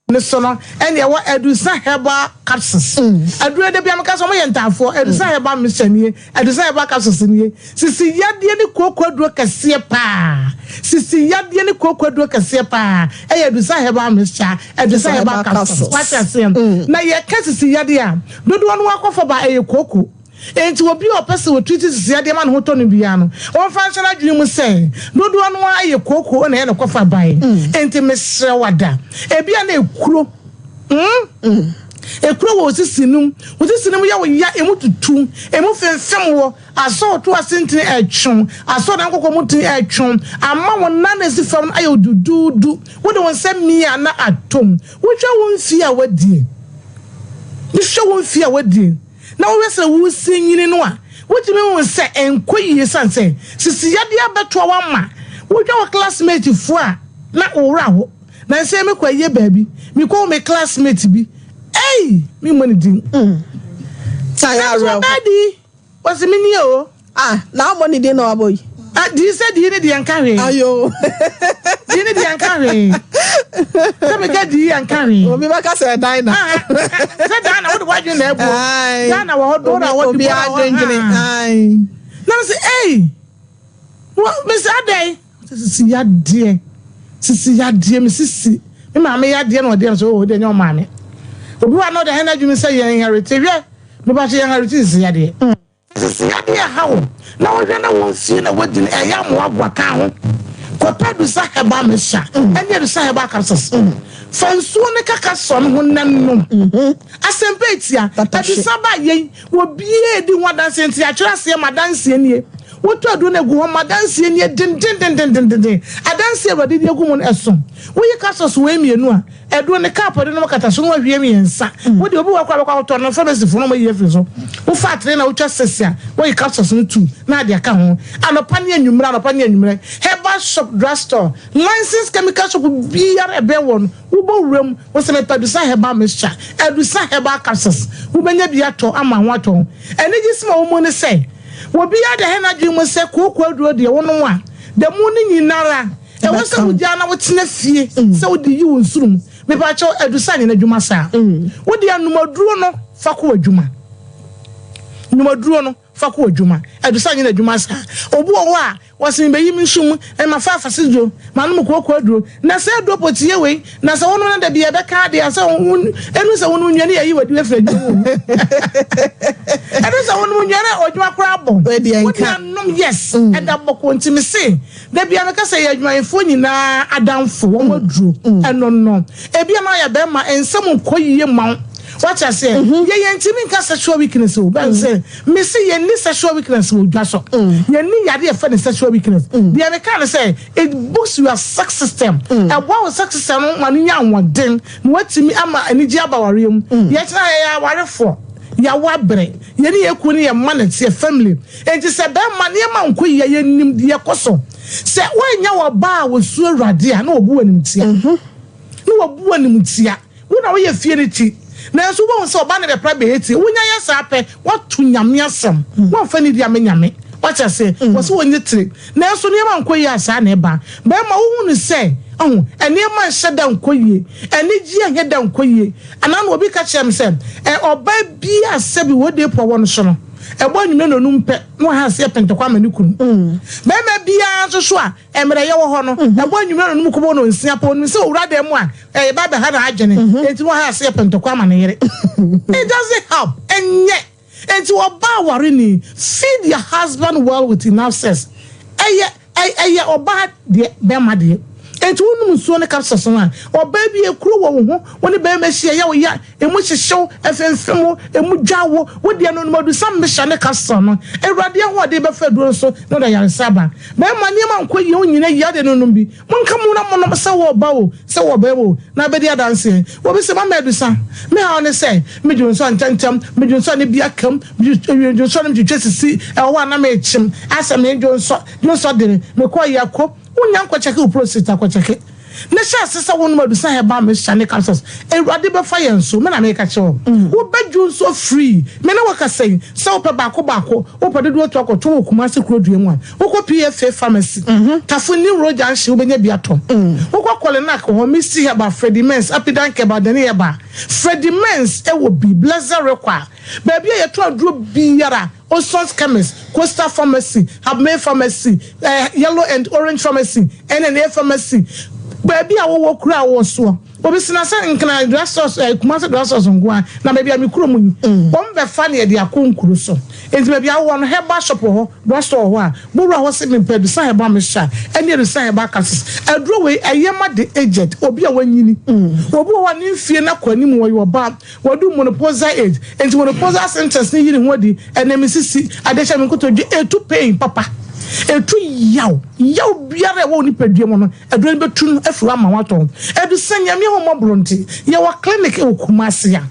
Ne so no ɛne ɛwɔ Adusa herbal capsules. Aduro da bia meka sɛ ɔmo yɛ ntaafoɔ. Adusa herbal mixture nie, Adusa herbal capsules nie. Sisi yadeɛ ne kooko aduro kɛseɛ paa. Sisi yadeɛ ne kooko aduro kɛseɛ paa ɛyɛ Adusa herbal mixture, Adusa herbal capsules. Wate aseɛ? Na yɛka sisi yadeɛ a, dodoɔ no akɔfa ba ɛyɛ kooko. Enti obi a ɔpɛ sɛ otiriti sisi adeɛ ma ne ho tɔ no biara no, ɔmfa nhyɛ n'adwene mu sɛ dodoɔ no ara yɛ kooko na ɛyɛ ne kɔfa bae. Enti mesrɛ wo ada, ebia na ekuro, mm, ekuro wɔ wo sisi no mu, wo sisi no mu yɛ wo ya, emu tutu, emu femfem wo, asɔ wo to ase ntini ɛretwe wo, asɔ wo nan kɔkɔɔ mu ntini ɛretwe wo, ama wo nan a esi fam no ayɛ wo duduudu, wode wo nsa mia a na atɔ mu. Wohwɛ wo mfeɛ a woadie, wohwɛ wo mfeɛ a woadie. na wohwɛ sɛ woresi nyini no a, wotumi hu sɛ ɛnkɔ yie esiane sɛ sisi yadeɛ abɛtoa wo ama wohwɛ wo classmate foɔ a na wo werɛ aho. Nansa yi mekɔ ayie baabi, mekɔhu me classmate bi, ei memmɔ ne din. Saa yɛ Nanso awerɛho. ɔbaa di, ɔse me nie o. Ah, na ɔmmɔ ne din na wabɔ yi. Ah, dii sɛ dii ne deɛ nka hwee. Ayo. Dii ne deɛ nka hwee. Sɛ meka dii yɛ nka hwee. Obi bɛka sɛ Dina. Ah, sɛ Dina wode w'adwene na ɛbuo. Dina wɔ hɔ, Dora wɔ hɔ, Obi Dibora wɔ hɔ. adwendwene. Na me sɛ, ei, me sɛ adɛn? Sisi yadeɛ, sisi yadeɛ, me sisi. Me maame yadeɛ na ɔdeɛ me sɛ, oh, deɛ nyɛ ɔmaame. Obi wɔ na ɔde ahɛn adwene sɛ yɛn inherit. Hwɛ, mepa kyɛ yɛn inherit sisi yadeɛ. Sisi ade a ɛha wo na wohwɛ na wo mfie na woadi no ɛyɛ amoaboa ka ho. Kɔpɛ Adusa Herbal Mixture ɛne Adusa Herbal Capsules. Fa nsuo ne kaka sɔ no ho na nom. Asɛmpa etia, Adusa ba yei, obiara edi ho adanseɛ nti yɛatwerɛ aseɛ ma adanseɛ nie. Wotɔ aduro no egu hɔ ma adanseɛ nie dendendendendenden. Adanseɛ a Awurade de agu mu no ɛso. Woyi capsules wei mmienu a, Aduro ne cup de nom kata so na wahwie miensa. Wo deɛ obi wɔ hɔ koraa bɛkɔ akɔtɔ no pharmacy fo no wɔyi afiri so. Wo fa atere na wotwa sese a wɔyi capsules no tu na ade aka ho. Anɔpa ne anwummerɛ anɔpa ne anwummerɛ. Herbal shop, drug store, licensed chemical shop biara ɛbɛn wɔ no wobɔ wura mu wo sɛ mepɛ Adusa herbal mixture, Adusa herbal capsules wobɛnya bi atɔ ama ho atɔ wo. Anigyesɛm a ɛwɔ mu ne sɛ obiara de ahɛ n'adwene mu sɛ kooko aduro deɛ wonom a da mu no nyinara Ɛwɔ sɛ wogyaa na wotena fie sɛ wode yi wo nsono mu. Mepakyɛw, Adusa nyɛ n'adwuma saa. Wode anom aduro no fa kɔ w'adwuma. Nnwumaduro no, fa kɔ adwuma. Adusa nyɛ n'adwuma saa. Obi wɔ hɔ a, wɔse mebeyi me nsu mu, na mafa afase duro, manom kooko aduro. Na saa aduro pɔtee wei, na sɛ wonom no da bi a ɛbɛka adeɛ a, sɛ wo, ɛnu sɛ wonom nnuane a ɛyi w'adi afiri adwuma mu. Ɛnu sɛ wonom nnuane a adwuma koraa bɔ. Wode anom, yes, ɛda bɔkɔɔ. Nti mese, da bi a meka sɛ yɛ adwumayɛfoɔ nyinaa adamfo, wɔn aduro, ɛno no. Ebia na ɔyɛ bɛrima, nsɛm nkɔ yie mma wo. Wate aseɛ? Yɛ yɛntumi nka sexual weakness o. Bɛn sɛ, mese yɛnni sexual weakness wɔ dwa so. Yɛnni yadeɛ yɛfrɛ no sexual weakness. Deɛ meka ne sɛ, it boosts your sex system. Ɛboa wo sex system no ma no nya ahoɔden na watumi ama anigyeɛ aba awareɛ mu. Yɛkyena yɛyɛ awarefoɔ, yɛawo abrɛ, yɛne yɛn kunu ne yɛn mma na ɛte, yɛ family. Enti sɛ bɛrima nneɛma nkɔ yie a, yɛnim deɛ ɛkɔ so. Sɛ woannya ɔbaa a ɔsuro Awurade a, na wabu wo animtia. Na wabu wo animtia. Wo na woyɛ fie no ti. Nanso wobɛhu sɛ ɔbaa no bɛpra bɛyɛ tie. Wonya yɛ saa pɛ, woato Nyame asɛm. Woamfa nidi ammɛ Nyame. Woate aseɛ? Wɔ sɛ wɔnyɛ tire. Nanso nneɛma nkɔ yie a, saa na ɛba. Bɛrima, wohu no sɛ, ɔho, nneɛma nhyɛ da nkɔ yie. Anigyeɛ nyɛ da nkɔ yie. Anaa na obi ka kyerɛɛ me sɛ, ɛ, ɔbaa bi a sɛbi wɔ depo a ɔwɔ no so no, ɛbɔ anwummerɛ nnɔnum pɛ na waha aseɛ pɛntɛkɔ ama ne kunu. Barima biara nso so a, mmerɛyɛ wɔ hɔ no, ɛbɔ anwummerɛ nnɔnum kɔbɔ nnɔnsia pɛ, ɔnim sɛ ɔwura dan mu a, ɛyɛ ba bɛha n'adwene, enti na waha aseɛ pɛntɛkɔ ama ne yere. It doesn't help. Ɛnyɛ. Enti ɔbaa awareni, feed your husband well with enough sex. Ɛyɛ ɛyɛ ɔbaa deɛ, bɛrima deɛ. Enti wonom nsuo ne capsules no a, ɔbaa bi ekuro wɔ wo ho, wo ne bɛrima hyia ɛyɛ wo ya, emu hyehye wo, ɛfemfem wo, emu dwa wo, wo deɛ no nom adusa mixture ne capsule no. Awurade ahoɔden bɛfa aduro no so na ɔde ayaresa aba. Bɛrima nneɛma nkɔ yie, wonyina yie, adeɛ no nom bi. Monka mo na monom, sɛ wɔ ɔba o, sɛ wɔ ɔbarima o, na abɛdi adanseɛ. Obi se, Mama adusa, me haw ne sɛ, me dwonsɔ ntɛmntɛm, me dwonsɔ ne bi akam, me dwonsɔ no metwitwa sisi, ɛwɔ hɔ a na mekyem, asɛ me dwonsɔ, dwonsɔ dene, mekɔ yako. Wonya nkɔkyɛke wo prostate akɔkyɛke, na hyɛ ase sɛ wonom adusa herbal mixture ne capsules. Awurade bɛfa yɛn so, me na meka kyerɛ wo. Wobɛ dwonsɔ free. Me ne wo kasa yi, sɛ wopɛ baako baako, wopɛ dodoɔ tu akɔtɔ wɔ Kumasi kuro dua mu a, Wokɔ PFA Pharmacy, Tafo New Road Junction wobɛnya bi atɔ. Wokɔ Kolinak hɔ, Misty Herbal, Freddie Mens, Apidan Kebab, Dani Herbal. Freddie Mens wɔ bi, Blessed Requar, baabi a yɛtɔn aduro biara, Osons Chemist, Coastal Pharmacy, Habmay Pharmacy, Yellow and Orange Pharmacy, NNA Pharmacy, baabi a wowɔ kuro a wowɔ soɔ. Obi se na sɛ Nkran drugstores, Kumasi drugstores nko ara, na baabi a me kurom yi, wɔn bɛfa na yɛde akɔ nkuro so. Enti baabi a wowɔ no, herbal shop wɔ hɔ, drugstore wɔ hɔ a, bowura hɔ se mepɛ Adusa herbal mixture ɛne Adusa herbal capsules. Aduro wei, ɛyɛ ma the aged, obi a wanyini. Obi wɔ hɔ a ne mfie no akɔ anim, ɔyɛ ɔbaa, wadu menopausal age, enti menopausal symptoms no yi ne ho adi, ɛnɛ me sisi, adeɛ kyɛ me nkotodwe, ɛtu pain papa, ɛtu yaw, yaw biara a ɛwɔ wo nipadua mu no, Aduro no bɛtu no afiri hɔ ama woatɔn. Ɛfiri sɛ Nyame ahummɔborɔ nti, yɛwɔ clinic wɔ Kumasi a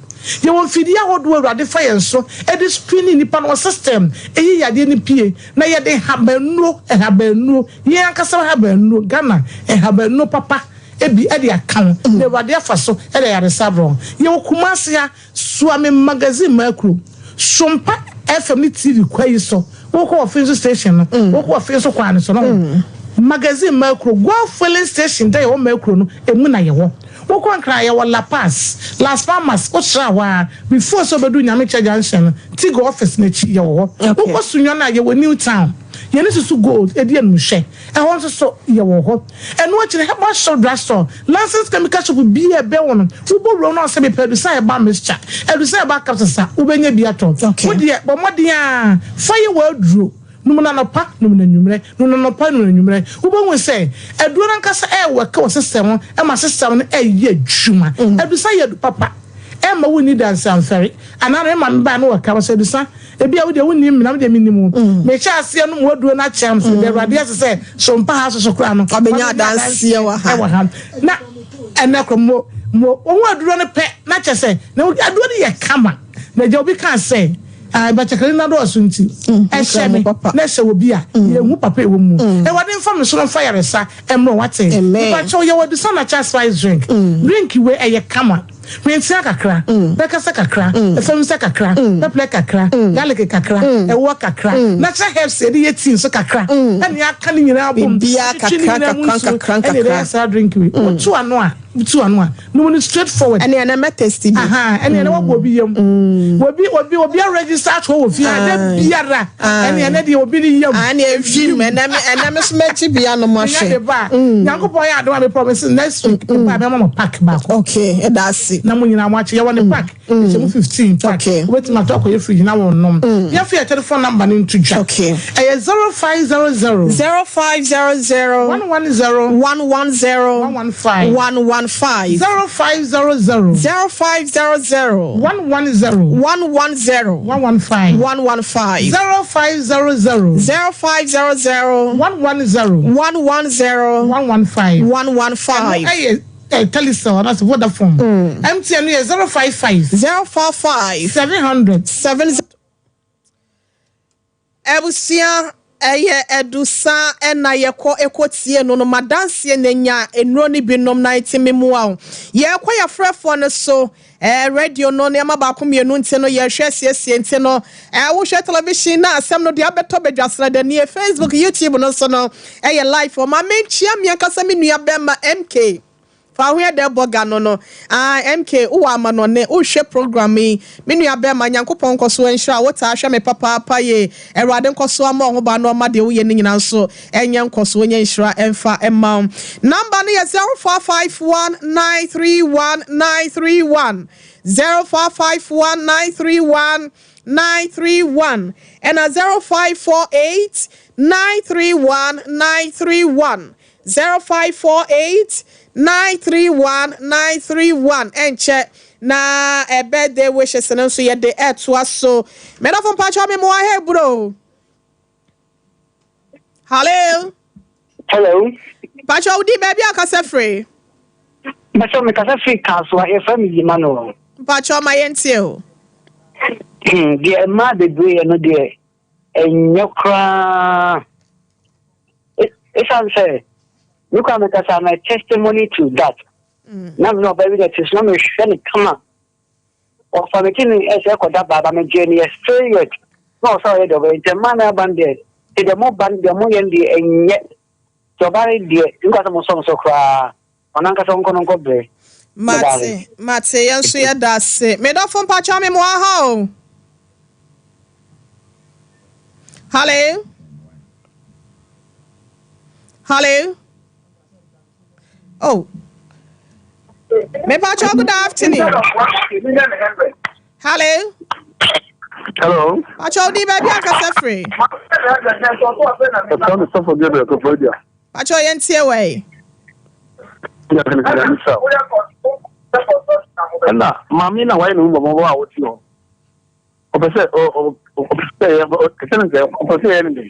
yɛwɔ mfidie ahodoɔ Awurade fa yɛn so de screen nnipa no wɔ system ɛyi yadeɛ no pie na yɛde nhabannuro, nhabannuro, yɛn ankasa nhabannuro, Ghana nhabannuro papa bi de aka ho na Awurade afa so de ayaresa abrɛ wɔn. Yɛwɔ Kumasi ha. Suame Magazine Makuro, Sompa FM ne TV kwa yi so, wokɔ Ɔfenso station no, wokɔ Ɔfenso kwan no so no, Magazine Makuro, Goil filling station da yɛwɔ Makuro no, emu na yɛwɔ. Wokɔ Nkran a, yɛwɔ La Paz, Las Palmas, wotra hɔ a, before sɛ wobɛdu Nyamekyɛ junction no, Tigo office no akyi, yɛwɔ hɔ. Wokɔ Sunyani a, yɛwɔ New Town, yɛne Susu Gold di animhwɛ. Ɛhɔ nso so, yɛwɔ hɔ. Ɛno akyi no, herbal shop, drug store, licensed chemical shop biara a ɛbɛn wo no, wobɔ wura mu na wɔsɛ mepɛ Adusa herbal mixture, Adusa herbal capsules a, wobɛnya bi atɔ. Wo deɛ, bɔ mmɔden ara fa yɛ w'aduro. Nom no anɔpa, nom no anwummerɛ, nom no anɔpa, nom no anwummerɛ. Wobɛhu sɛ aduro no ankasa ɛrewɔke wɔ system no ma system no ɛreyɛ adwuma. Adusa yɛ adu papa. Ɛmma wonni danse amfɛre. Anaa no, me maame bae na ɔka, ɔsɛ Adusa, Ebia wo deɛ wonnim me na me deɛ menim wo. Mehyɛ aseɛ nom w'aduro no akyɛ me. Meda Awurade ase sɛ so mpa ha soso koraa no, Wabɛnya adanseɛ wɔ ha. wɔ ha. Na ɛnɛ korɔ mo mo wohu aduro no pɛ na kyɛ sɛ na aduro no yɛ kama. Na agya obi kaa sɛ ah, bakyakari no adɔɔso nti ɛhyɛ me na ɛhyɛ obi a yɛnhu papa ɛwɔ mu. Awurade mfa me so no mfa yaresa mmrɛ wate. Mepakyɛw yɛwɔ Adusa natural spice drink. Drink wei ɛyɛ kama. Hwentia kakra, pɛkɛsɛ kakra, efamisa kakra, pɛplɛ kakra, garlic kakra, ɛwoɔ kakra, natural herbs yɛde yɛ tea nso kakra, ɛna yɛaka ne nyinaa abom, Biribiara twitwi ne kakra nyinaa mu kakra nsuo, nkakra ɛna yɛde nkakra. ayɛ saa drink wei. Woto ano a. Tu ano a, nom no straight forward. Ɛne ɛnɛ mɛ taste bi. Ɛne ɛnɛ wabɔ obi yam. Obi obi obi a register ato wɔ fie ha da biara. Ɛne ɛnɛ deɛ obi ne yam. Ɛne ehwim ɛnɛ me ɛnɛ me so mɛgye bi anom ahwɛ. Menya de ba. Nyankopɔn yɛ adom a me promise next week me ba mɛma mo pack baako. Okay, ɛda ase. Na mo nyinaa mo akye yɛwɔ ne pack. Ɛhyɛ mu 15 pack. Wobɛtumi atɔ akɔyɛ fridge na wɔnom. Yɛmfa yɛ telephone number no nto dwa. Ɛyɛ 0500. 0500. 110. 110. 115. 115. 0500. 0500. 110. 110. 115. 115. 0500. 0500. 110. 110. 115. 115. Ɛno ɛyɛ eh, Telecel anaasɛ Vodafone. MTN no yɛ 055. 055. 700. 7. Abusua ɛyɛ adusa ɛna yɛkɔ ɛkɔ tie no no madanseɛ na nya nnuro no bi nom na ɛtumi mmoa wo. Yɛkɔ yɛfrɛfoɔ no so ɛɛ radio no nneɛma baako mmienu nti no yɛhwɛ siesie nti no ɛɛ wohwɛ television na asɛm no deɛ abɛtɔ badwa sradanie Facebook YouTube no so no ɛyɛ live ɔma menkyia me ankasa me nua bɛma MK. Fa ho yɛ dɛ bɔ ga no no. Aah MK wowɔ amanɔne wohwɛ program yi me nua bɛɛma Nyankopɔn nkɔso nhyira wo wotaa hwɛ me papaapa yie Awurade nkɔso ama wo ho ban na ɔma deɛ woyɛ no nyinaa nso nyɛ nkɔsoɔ nyɛ nhyira mfa mma wo Number no yɛ 0451 931 931 0451 931 931 ɛna 0548 931 931 0548 931 931 Ɛnkyɛ na ɛ birthday wishes no nso yɛde ɛtoa so. Medɔfo mpakyɛw me moa hey bro. Hello. Hello. Mpakyɛw wodi baabi a kasa firi. Mpakyɛw me kasa firi Kasoa yɛfrɛ me Emmanuel. Mpakyɛw ma yɛntie o. Deɛ mmaa bebree yɛ no deɛ ɛnyɛ koraa. Esiane sɛ me kora mekasa my testimony to that. Mm. Na me ne ɔbaa bi na te so na mehwɛ no kama. Ɔfa me ti ne ɛsɛ ɛkɔda baa ba megye no yɛ still yet. Na ɔsɛ ɔyɛ deɛ ɔbɛyɛ nti mmaa no aba no deɛ te deɛ mo ba no deɛ mo yɛ no deɛ ɛnyɛ. Nti ɔbaa no deɛ nka sɛ mo sɔ no so koraa ɔno ankasa ɔnkɔ no nkɔ brɛ. Mate, mate, yɛn nso yɛda ase. Me dɔfo mpakyɛw me mo aha o. Hello. Hello. Oh. Me pakyɛw good afternoon. Hello. Hello. Pakyɛw di baabi akasa firi. Ɛfɛ mi sɔfo Gabriel Koforidua. Pakyɛw yɛn tie wɔ yi. Ɛna maame na wayɛ ne ho bɔbɔbɔ a wote hɔ. Ɔpɛ sɛ ɔpɛ sɛ yɛ kɛsɛ ne sɛ ɔpɛ sɛ yɛ ne den.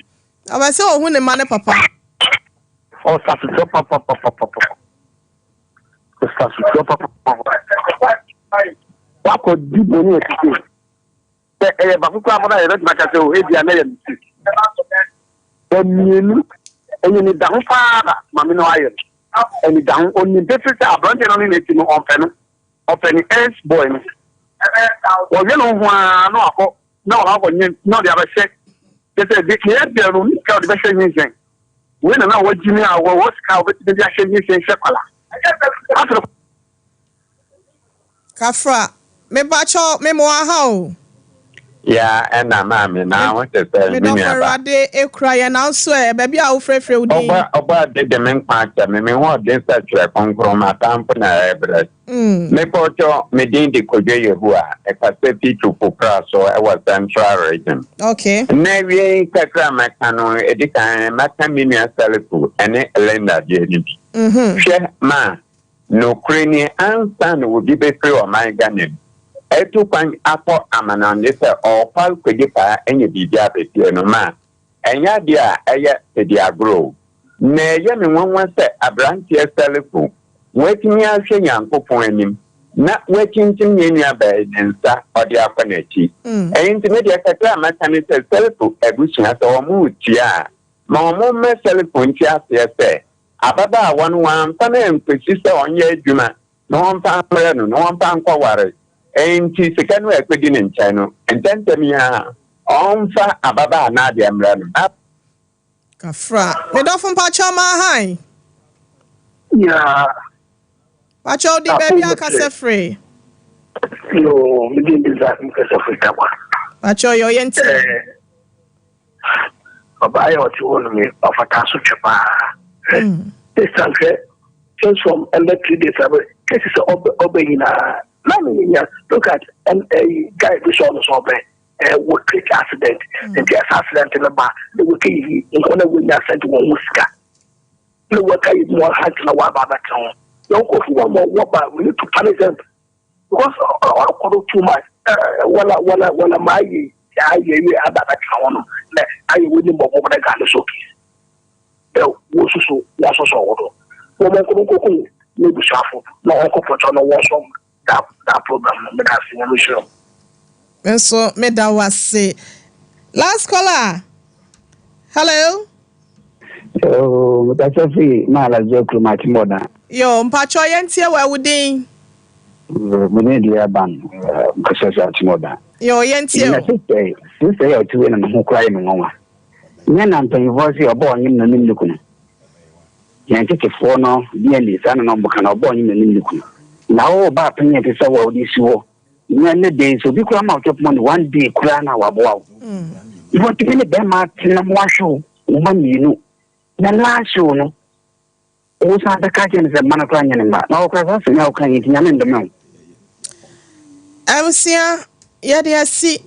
Ɔpɛ sɛ ɔhu ne ma ne papa. Ɔsasotɔ papapapapa. Ɔsasotɔ papapapa. Wakɔ di bɔne akyi. Sɛ ɛyɛ baako koraa mpo no a, yɛbɛtumi aka sɛ, o, ebia na ɛyɛ mistake. But mmienu, anidaho paa na maame no ayɛ no. Anidaho, onim pefee sɛ aberanteɛ no ne n'akyi no, ɔmpɛ no. Ɔpɛ ne ex boy no. Ɔyɛ ne ho ara na wakɔ na wakɔ akɔnyɛ na ɔde abɛhyɛ. Kyerɛ sɛ, de nea ɛdeɛ no, ne sika a ɔde bɛhyɛ nyinsɛn. Wei na na wagyimi a ɔwɔ sika a ɔbɛtumi de ahyɛ nyinsɛn hyɛ kwala. Afei Kafra, mepakyɛw me mo aha o. Ya ɛna maame na ho te sɛ Me me dɔfo nua ba. Awurade ekura yɛn nanso ɛ, baabi a wofrɛfrɛ wo din. Ɔbɔ ɔbɔ ade de me nkwa akyɛ me, me ho ɔden sɛ twerɛ kronkron, m'atamfo na ɛrebrɛ. Mepɔkyɔ, me din de Kojo Yehowa, mekasa fi Twufo Praso ɛwɔ Central Region. Okay. Nnɛ awiei kakra a mɛka no, edi kan mɛka me nua Salifu ɛne Linda deɛ no bi. Hwɛ ma Nokorɛ nie, ansa na obi bɛfiri ɔman Ghana mu atu kwan akɔ amanɔnne sɛ ɔrekɔ akɔdi paa anya biribi abɛfie no, ma ɛnyɛ adeɛ a ɛyɛ pɛdiagorɔ o. Na ɛyɛ me nwanwa sɛ aberanteɛ Salifu watumi ahwɛ Nyankopɔn anim na wakyinkyim yɛn nuabaa yi ne nsa ɔde akɔ n'akyi. Ɛno nti me deɛ kakra a mɛka ne sɛ Salifu abusua sɛ wɔretua a, ma wɔmma Salifu nte aseɛ sɛ Ababaawa no, wɔamfa no ankosi sɛ ɔnyɛ adwuma na wɔmfa mmrɛ no na wɔmfa nkɔware. Enti sika no a ɛkɔdi ne nkyɛn no, ntɛmntɛm yi ara ɔmfa ababaa no adeɛ mmrɛ no na. Kafra, me dɔfo mpakyɛw ma hann. Yeah. Pakyɛ wo din baabi a wokasa firi. Yoo, me din de Zach, mekasa firi Tarkwa. Pakyɛ ɔyɛ ɔyɛ nti. Ɔbaa yɛ ɔte hɔ nom yi, ɔfata asotwe paa. This time hwɛ, since from ɛnɛ 3 days abɛ, kesi sɛ ɔbɛ ɔbɛ nyinaa, na me nya look at ɛn ɛyi guy bi sɛ ɔno sɛ ɔbɛ ɛɛ wɔ create accident, nti ɛsɛ accident no ba, na wɔ kɛ yiyi, nkɔ na wɔ nya accident wɔn ho sika. Na wɔka yi mu ha nti na wɔaba abɛtena ho. Na nkurɔfo wɔn ma wɔba, we need to punish them because ɔrekɔ do too much. Wala wala wala maa yɛ ayɛ yɛ aba abɛtena ho no na ayɛ wɔ nim ɔbɔ na Ghana so case. Ɛ wɔsoso wɔsosɔ wɔ do. Wɔn nkɔ nkɔkɔ ne busuafo na wɔn nkɔ pɔtɔ na wɔn sɔ that program no meda ase, Nyame hyira wo. Nso meda wo ase. Last caller. Hello. Oh, mekasa firi Maalazo kurom Akyemmɔda. Yo, mpakyɛ yɛntie wɔ wo din. Mene deɛ aba no, mekasa firi Akyemmɔda. Yo, yɛntie Na o. sister yi a ɔte wei no ne ho koraa yɛ me nwanwa. Nyɛ na mpanyinfoɔ sɛ ɔbɔ ɔnyem na nim ne kunu. Yɛn tetefoɔ no DNA saa na na ɔmo ka no, ɔbɔ ɔnyem na nim ne kunu. Na wo ba panyin te sɛ wo a wode si hɔ. Nyɛ ne de sɛ obi koraa ma wo chop money one day koraa na waboa wo. Wɔtumi ne bɛrima atena ho ahwɛ wo wo ma mmienu. Na last show no, wo san bɛka kyerɛ no sɛ mma no koraa nyɛ ne mma. Na wɔkora saa sɛnea woka yi nti Nyame ndome wo. Abusua, yɛde asi.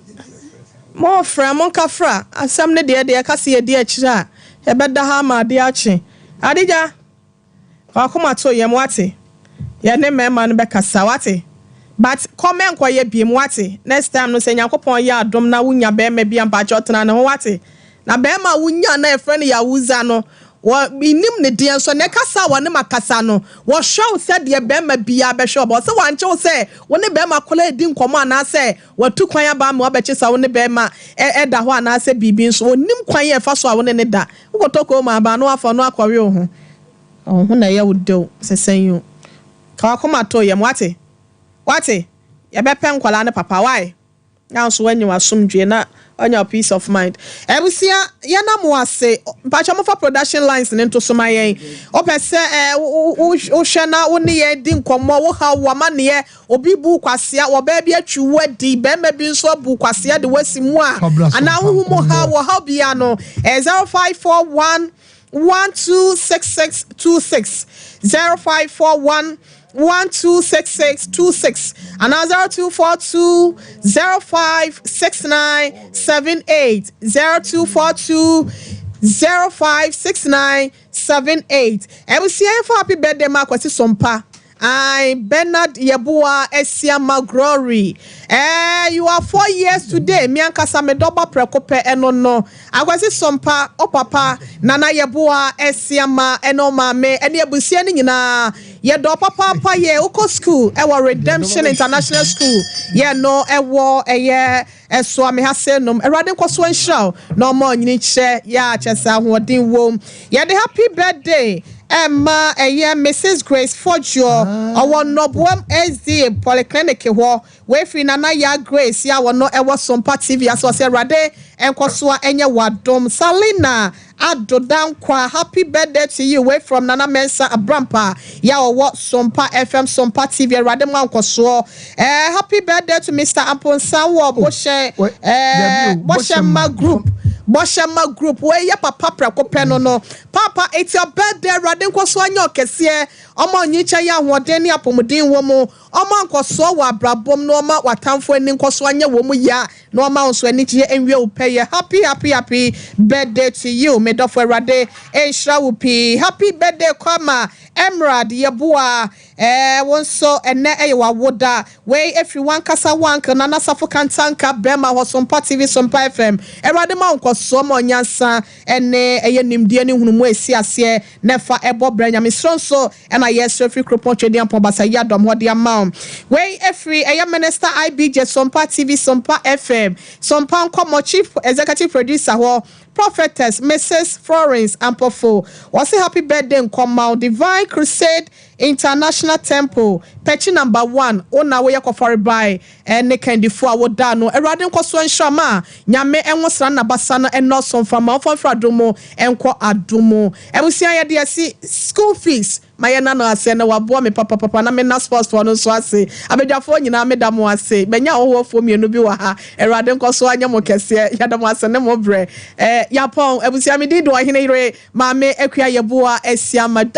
Mofrɛ, monkafra. Asɛm no deɛ ɛka sɛ yɛdi akyire a, yɛbɛda ha ama adeɛ akye. Adigya, wakoma to yɛm wate. Yɛne mmarima no bɛkasa wate. But kɔmɛ nkɔyɛ biem wate. Next time no sɛ Nyankopɔn yɛ adom na wonya bɛrima bi a mpakyɛ ɔtena ne ho wate. Na bɛrima a wonya na yɛfrɛ no Yahuza no, wɔ nim ne deɛ nso ne kasa a wɔne ma kasa no, wɔhwɛ wo sɛdeɛ bɛrima biara bɛhwɛ ɔbɔ. Sɛ wankye wo sɛ wo ne bɛrima akɔla edi nkɔmɔ anaasɛ watu kwan aba ama wabɛkye sa wo ne bɛrima ɛda hɔ anaasɛ biribi nso, onim kwan yɛ ɛfa so a wo ne ne da. Wokɔtɔ kɔn mu aba no afa no akɔwe wo ho. Ɔho na ɛyɛ wo dew sɛsɛn yi o. Ka wakoma to yam wate. Wate. Yɛbɛpɛ nkwadaa ne papa why? Na nso wanya w'asomdwe na wanya peace of mind. Abusua, yɛnam wo ase. Mpakyɛ mofa production lines ne nto so ma yɛn. Wopɛ sɛ wohwɛ na wo ne yɛn di nkɔmmɔ, wo haw, w'amanneɛ, obi bu kwasea, wɔbaa bi atwi wo adi, bɛrima bi nso abu kwasea de wasi mu a, anaa wohu mu haw, wɔ haw bia no, 0541 126626, 0541 126626 anaa 0242 056978, 0242 056978. Abusua, yɛmfa happy birthday ma Akwasi Sompa. I Bernard Yeboah Esiama Glory. You are 4 years today. Mi ankasa me dɔba prɛko pɛ ɛno no. Akwasi Sompa, o papa, Nana Yeboah Esiama ɛne maame ɛne abusua no nyinaa. Yɛdɔ papaapa yɛ wokɔ school ɛwɔ Redemption International School. Yɛ no ɛwɔ ɛyɛ ɛso ame ha sɛ nom. Awurade nkɔ so nhyira wo na ɔma ɔnyini kyerɛ yɛ a kyɛ sɛ ahoɔden wom. Yɛde happy birthday ɛma ɛyɛ Mrs Grace Fodjo ɔwɔ Nnɔboam SDA Polyclinic hɔ. Wefiri Nana Ya Grace a wɔno ɛwɔ Sompa TV ase, ɔsɛ Awurade nkɔ so a ɛnyɛ wadom. Salina Adodankwa, happy birthday to you way from Nana Mensa Abrampa ya ɔwɔ Sompa FM, Sompa TV. Awurade mu ankɔsoɔ. Happy birthday to Mr Amponsa wɔ Bɔhyɛ Bɔhyɛma Group, Bɔhyɛma Group. Wei yɛ papa prɛko pɛ no. Papa, it's your birthday. Awurade nkɔsoɔ anyɛ ɔkɛseɛ, ɔma onyinkyɛ yɛ ahoɔden ne apɔmuden wɔ mu, ɔma nkɔsoɔ wɔ abrabɔm na ɔma w'atamfo ani nkɔsoɔ anyɛ wɔ mu yia na ɔma wo nso anigyeɛ nwie wo pɛyɛ. Happy happy happy birthday to you, me dɔfo. Awurade nhyira wo pii. Happy birthday kwama Emerald Yɛboa. Wo nso ɛnɛ ɛyɛ w'awoda. Wei efiri wankasa wanka Nana Safo Kantanka bɛrima hɔ, Sompa TV, Sompa FM. Awurade ma wo nkɔsoɔ, ma ɔnyansa ɛne ɛyɛ nimdeɛ ne nhunumu a esi aseɛ na ɛfa ɛbɔ brɛ. Nyamesoro nso ɛna yɛsrɛ firi kuropɔn Twɛdeɛ basa yi adɔm hɔ de ama wo. Wei efiri ɛyɛ Minister IBJ, Sompa TV, Sompa FM, Sompa Nkɔmɔ chief executive producer hɔ, Prophetess Mrs Florence Ampofo. Wɔsi happy birthday nkɔmɔ Divine Crusade. International Temple, Pɛkyi Number One, wo na woyɛ kɔfɔrebae ne kandifoɔ a woda ano. Awurade nkɔsoɔ nhyira ma Nyame nwosra ne n'abasa no nnɔɔso mfa ma ɔmfa mfiri adom mu nkɔ adom mu. Abusua yɛde asi school fees ma yɛn nano ase ɛnɛ waboa me papapapa na mena sports foɔ no nso ase. Abadwafoɔ nyinaa meda mo ase. Manya ahɔhoɔfoɔ mmienu bi wɔ ha. Awurade nkɔsoɔ anyɛ mo kɛseɛ. Yɛda mo ase ne mo brɛ. Eh, Yapɔn abusua me din de Ɔhene Yere Maame Akua Yeboah Asiamah.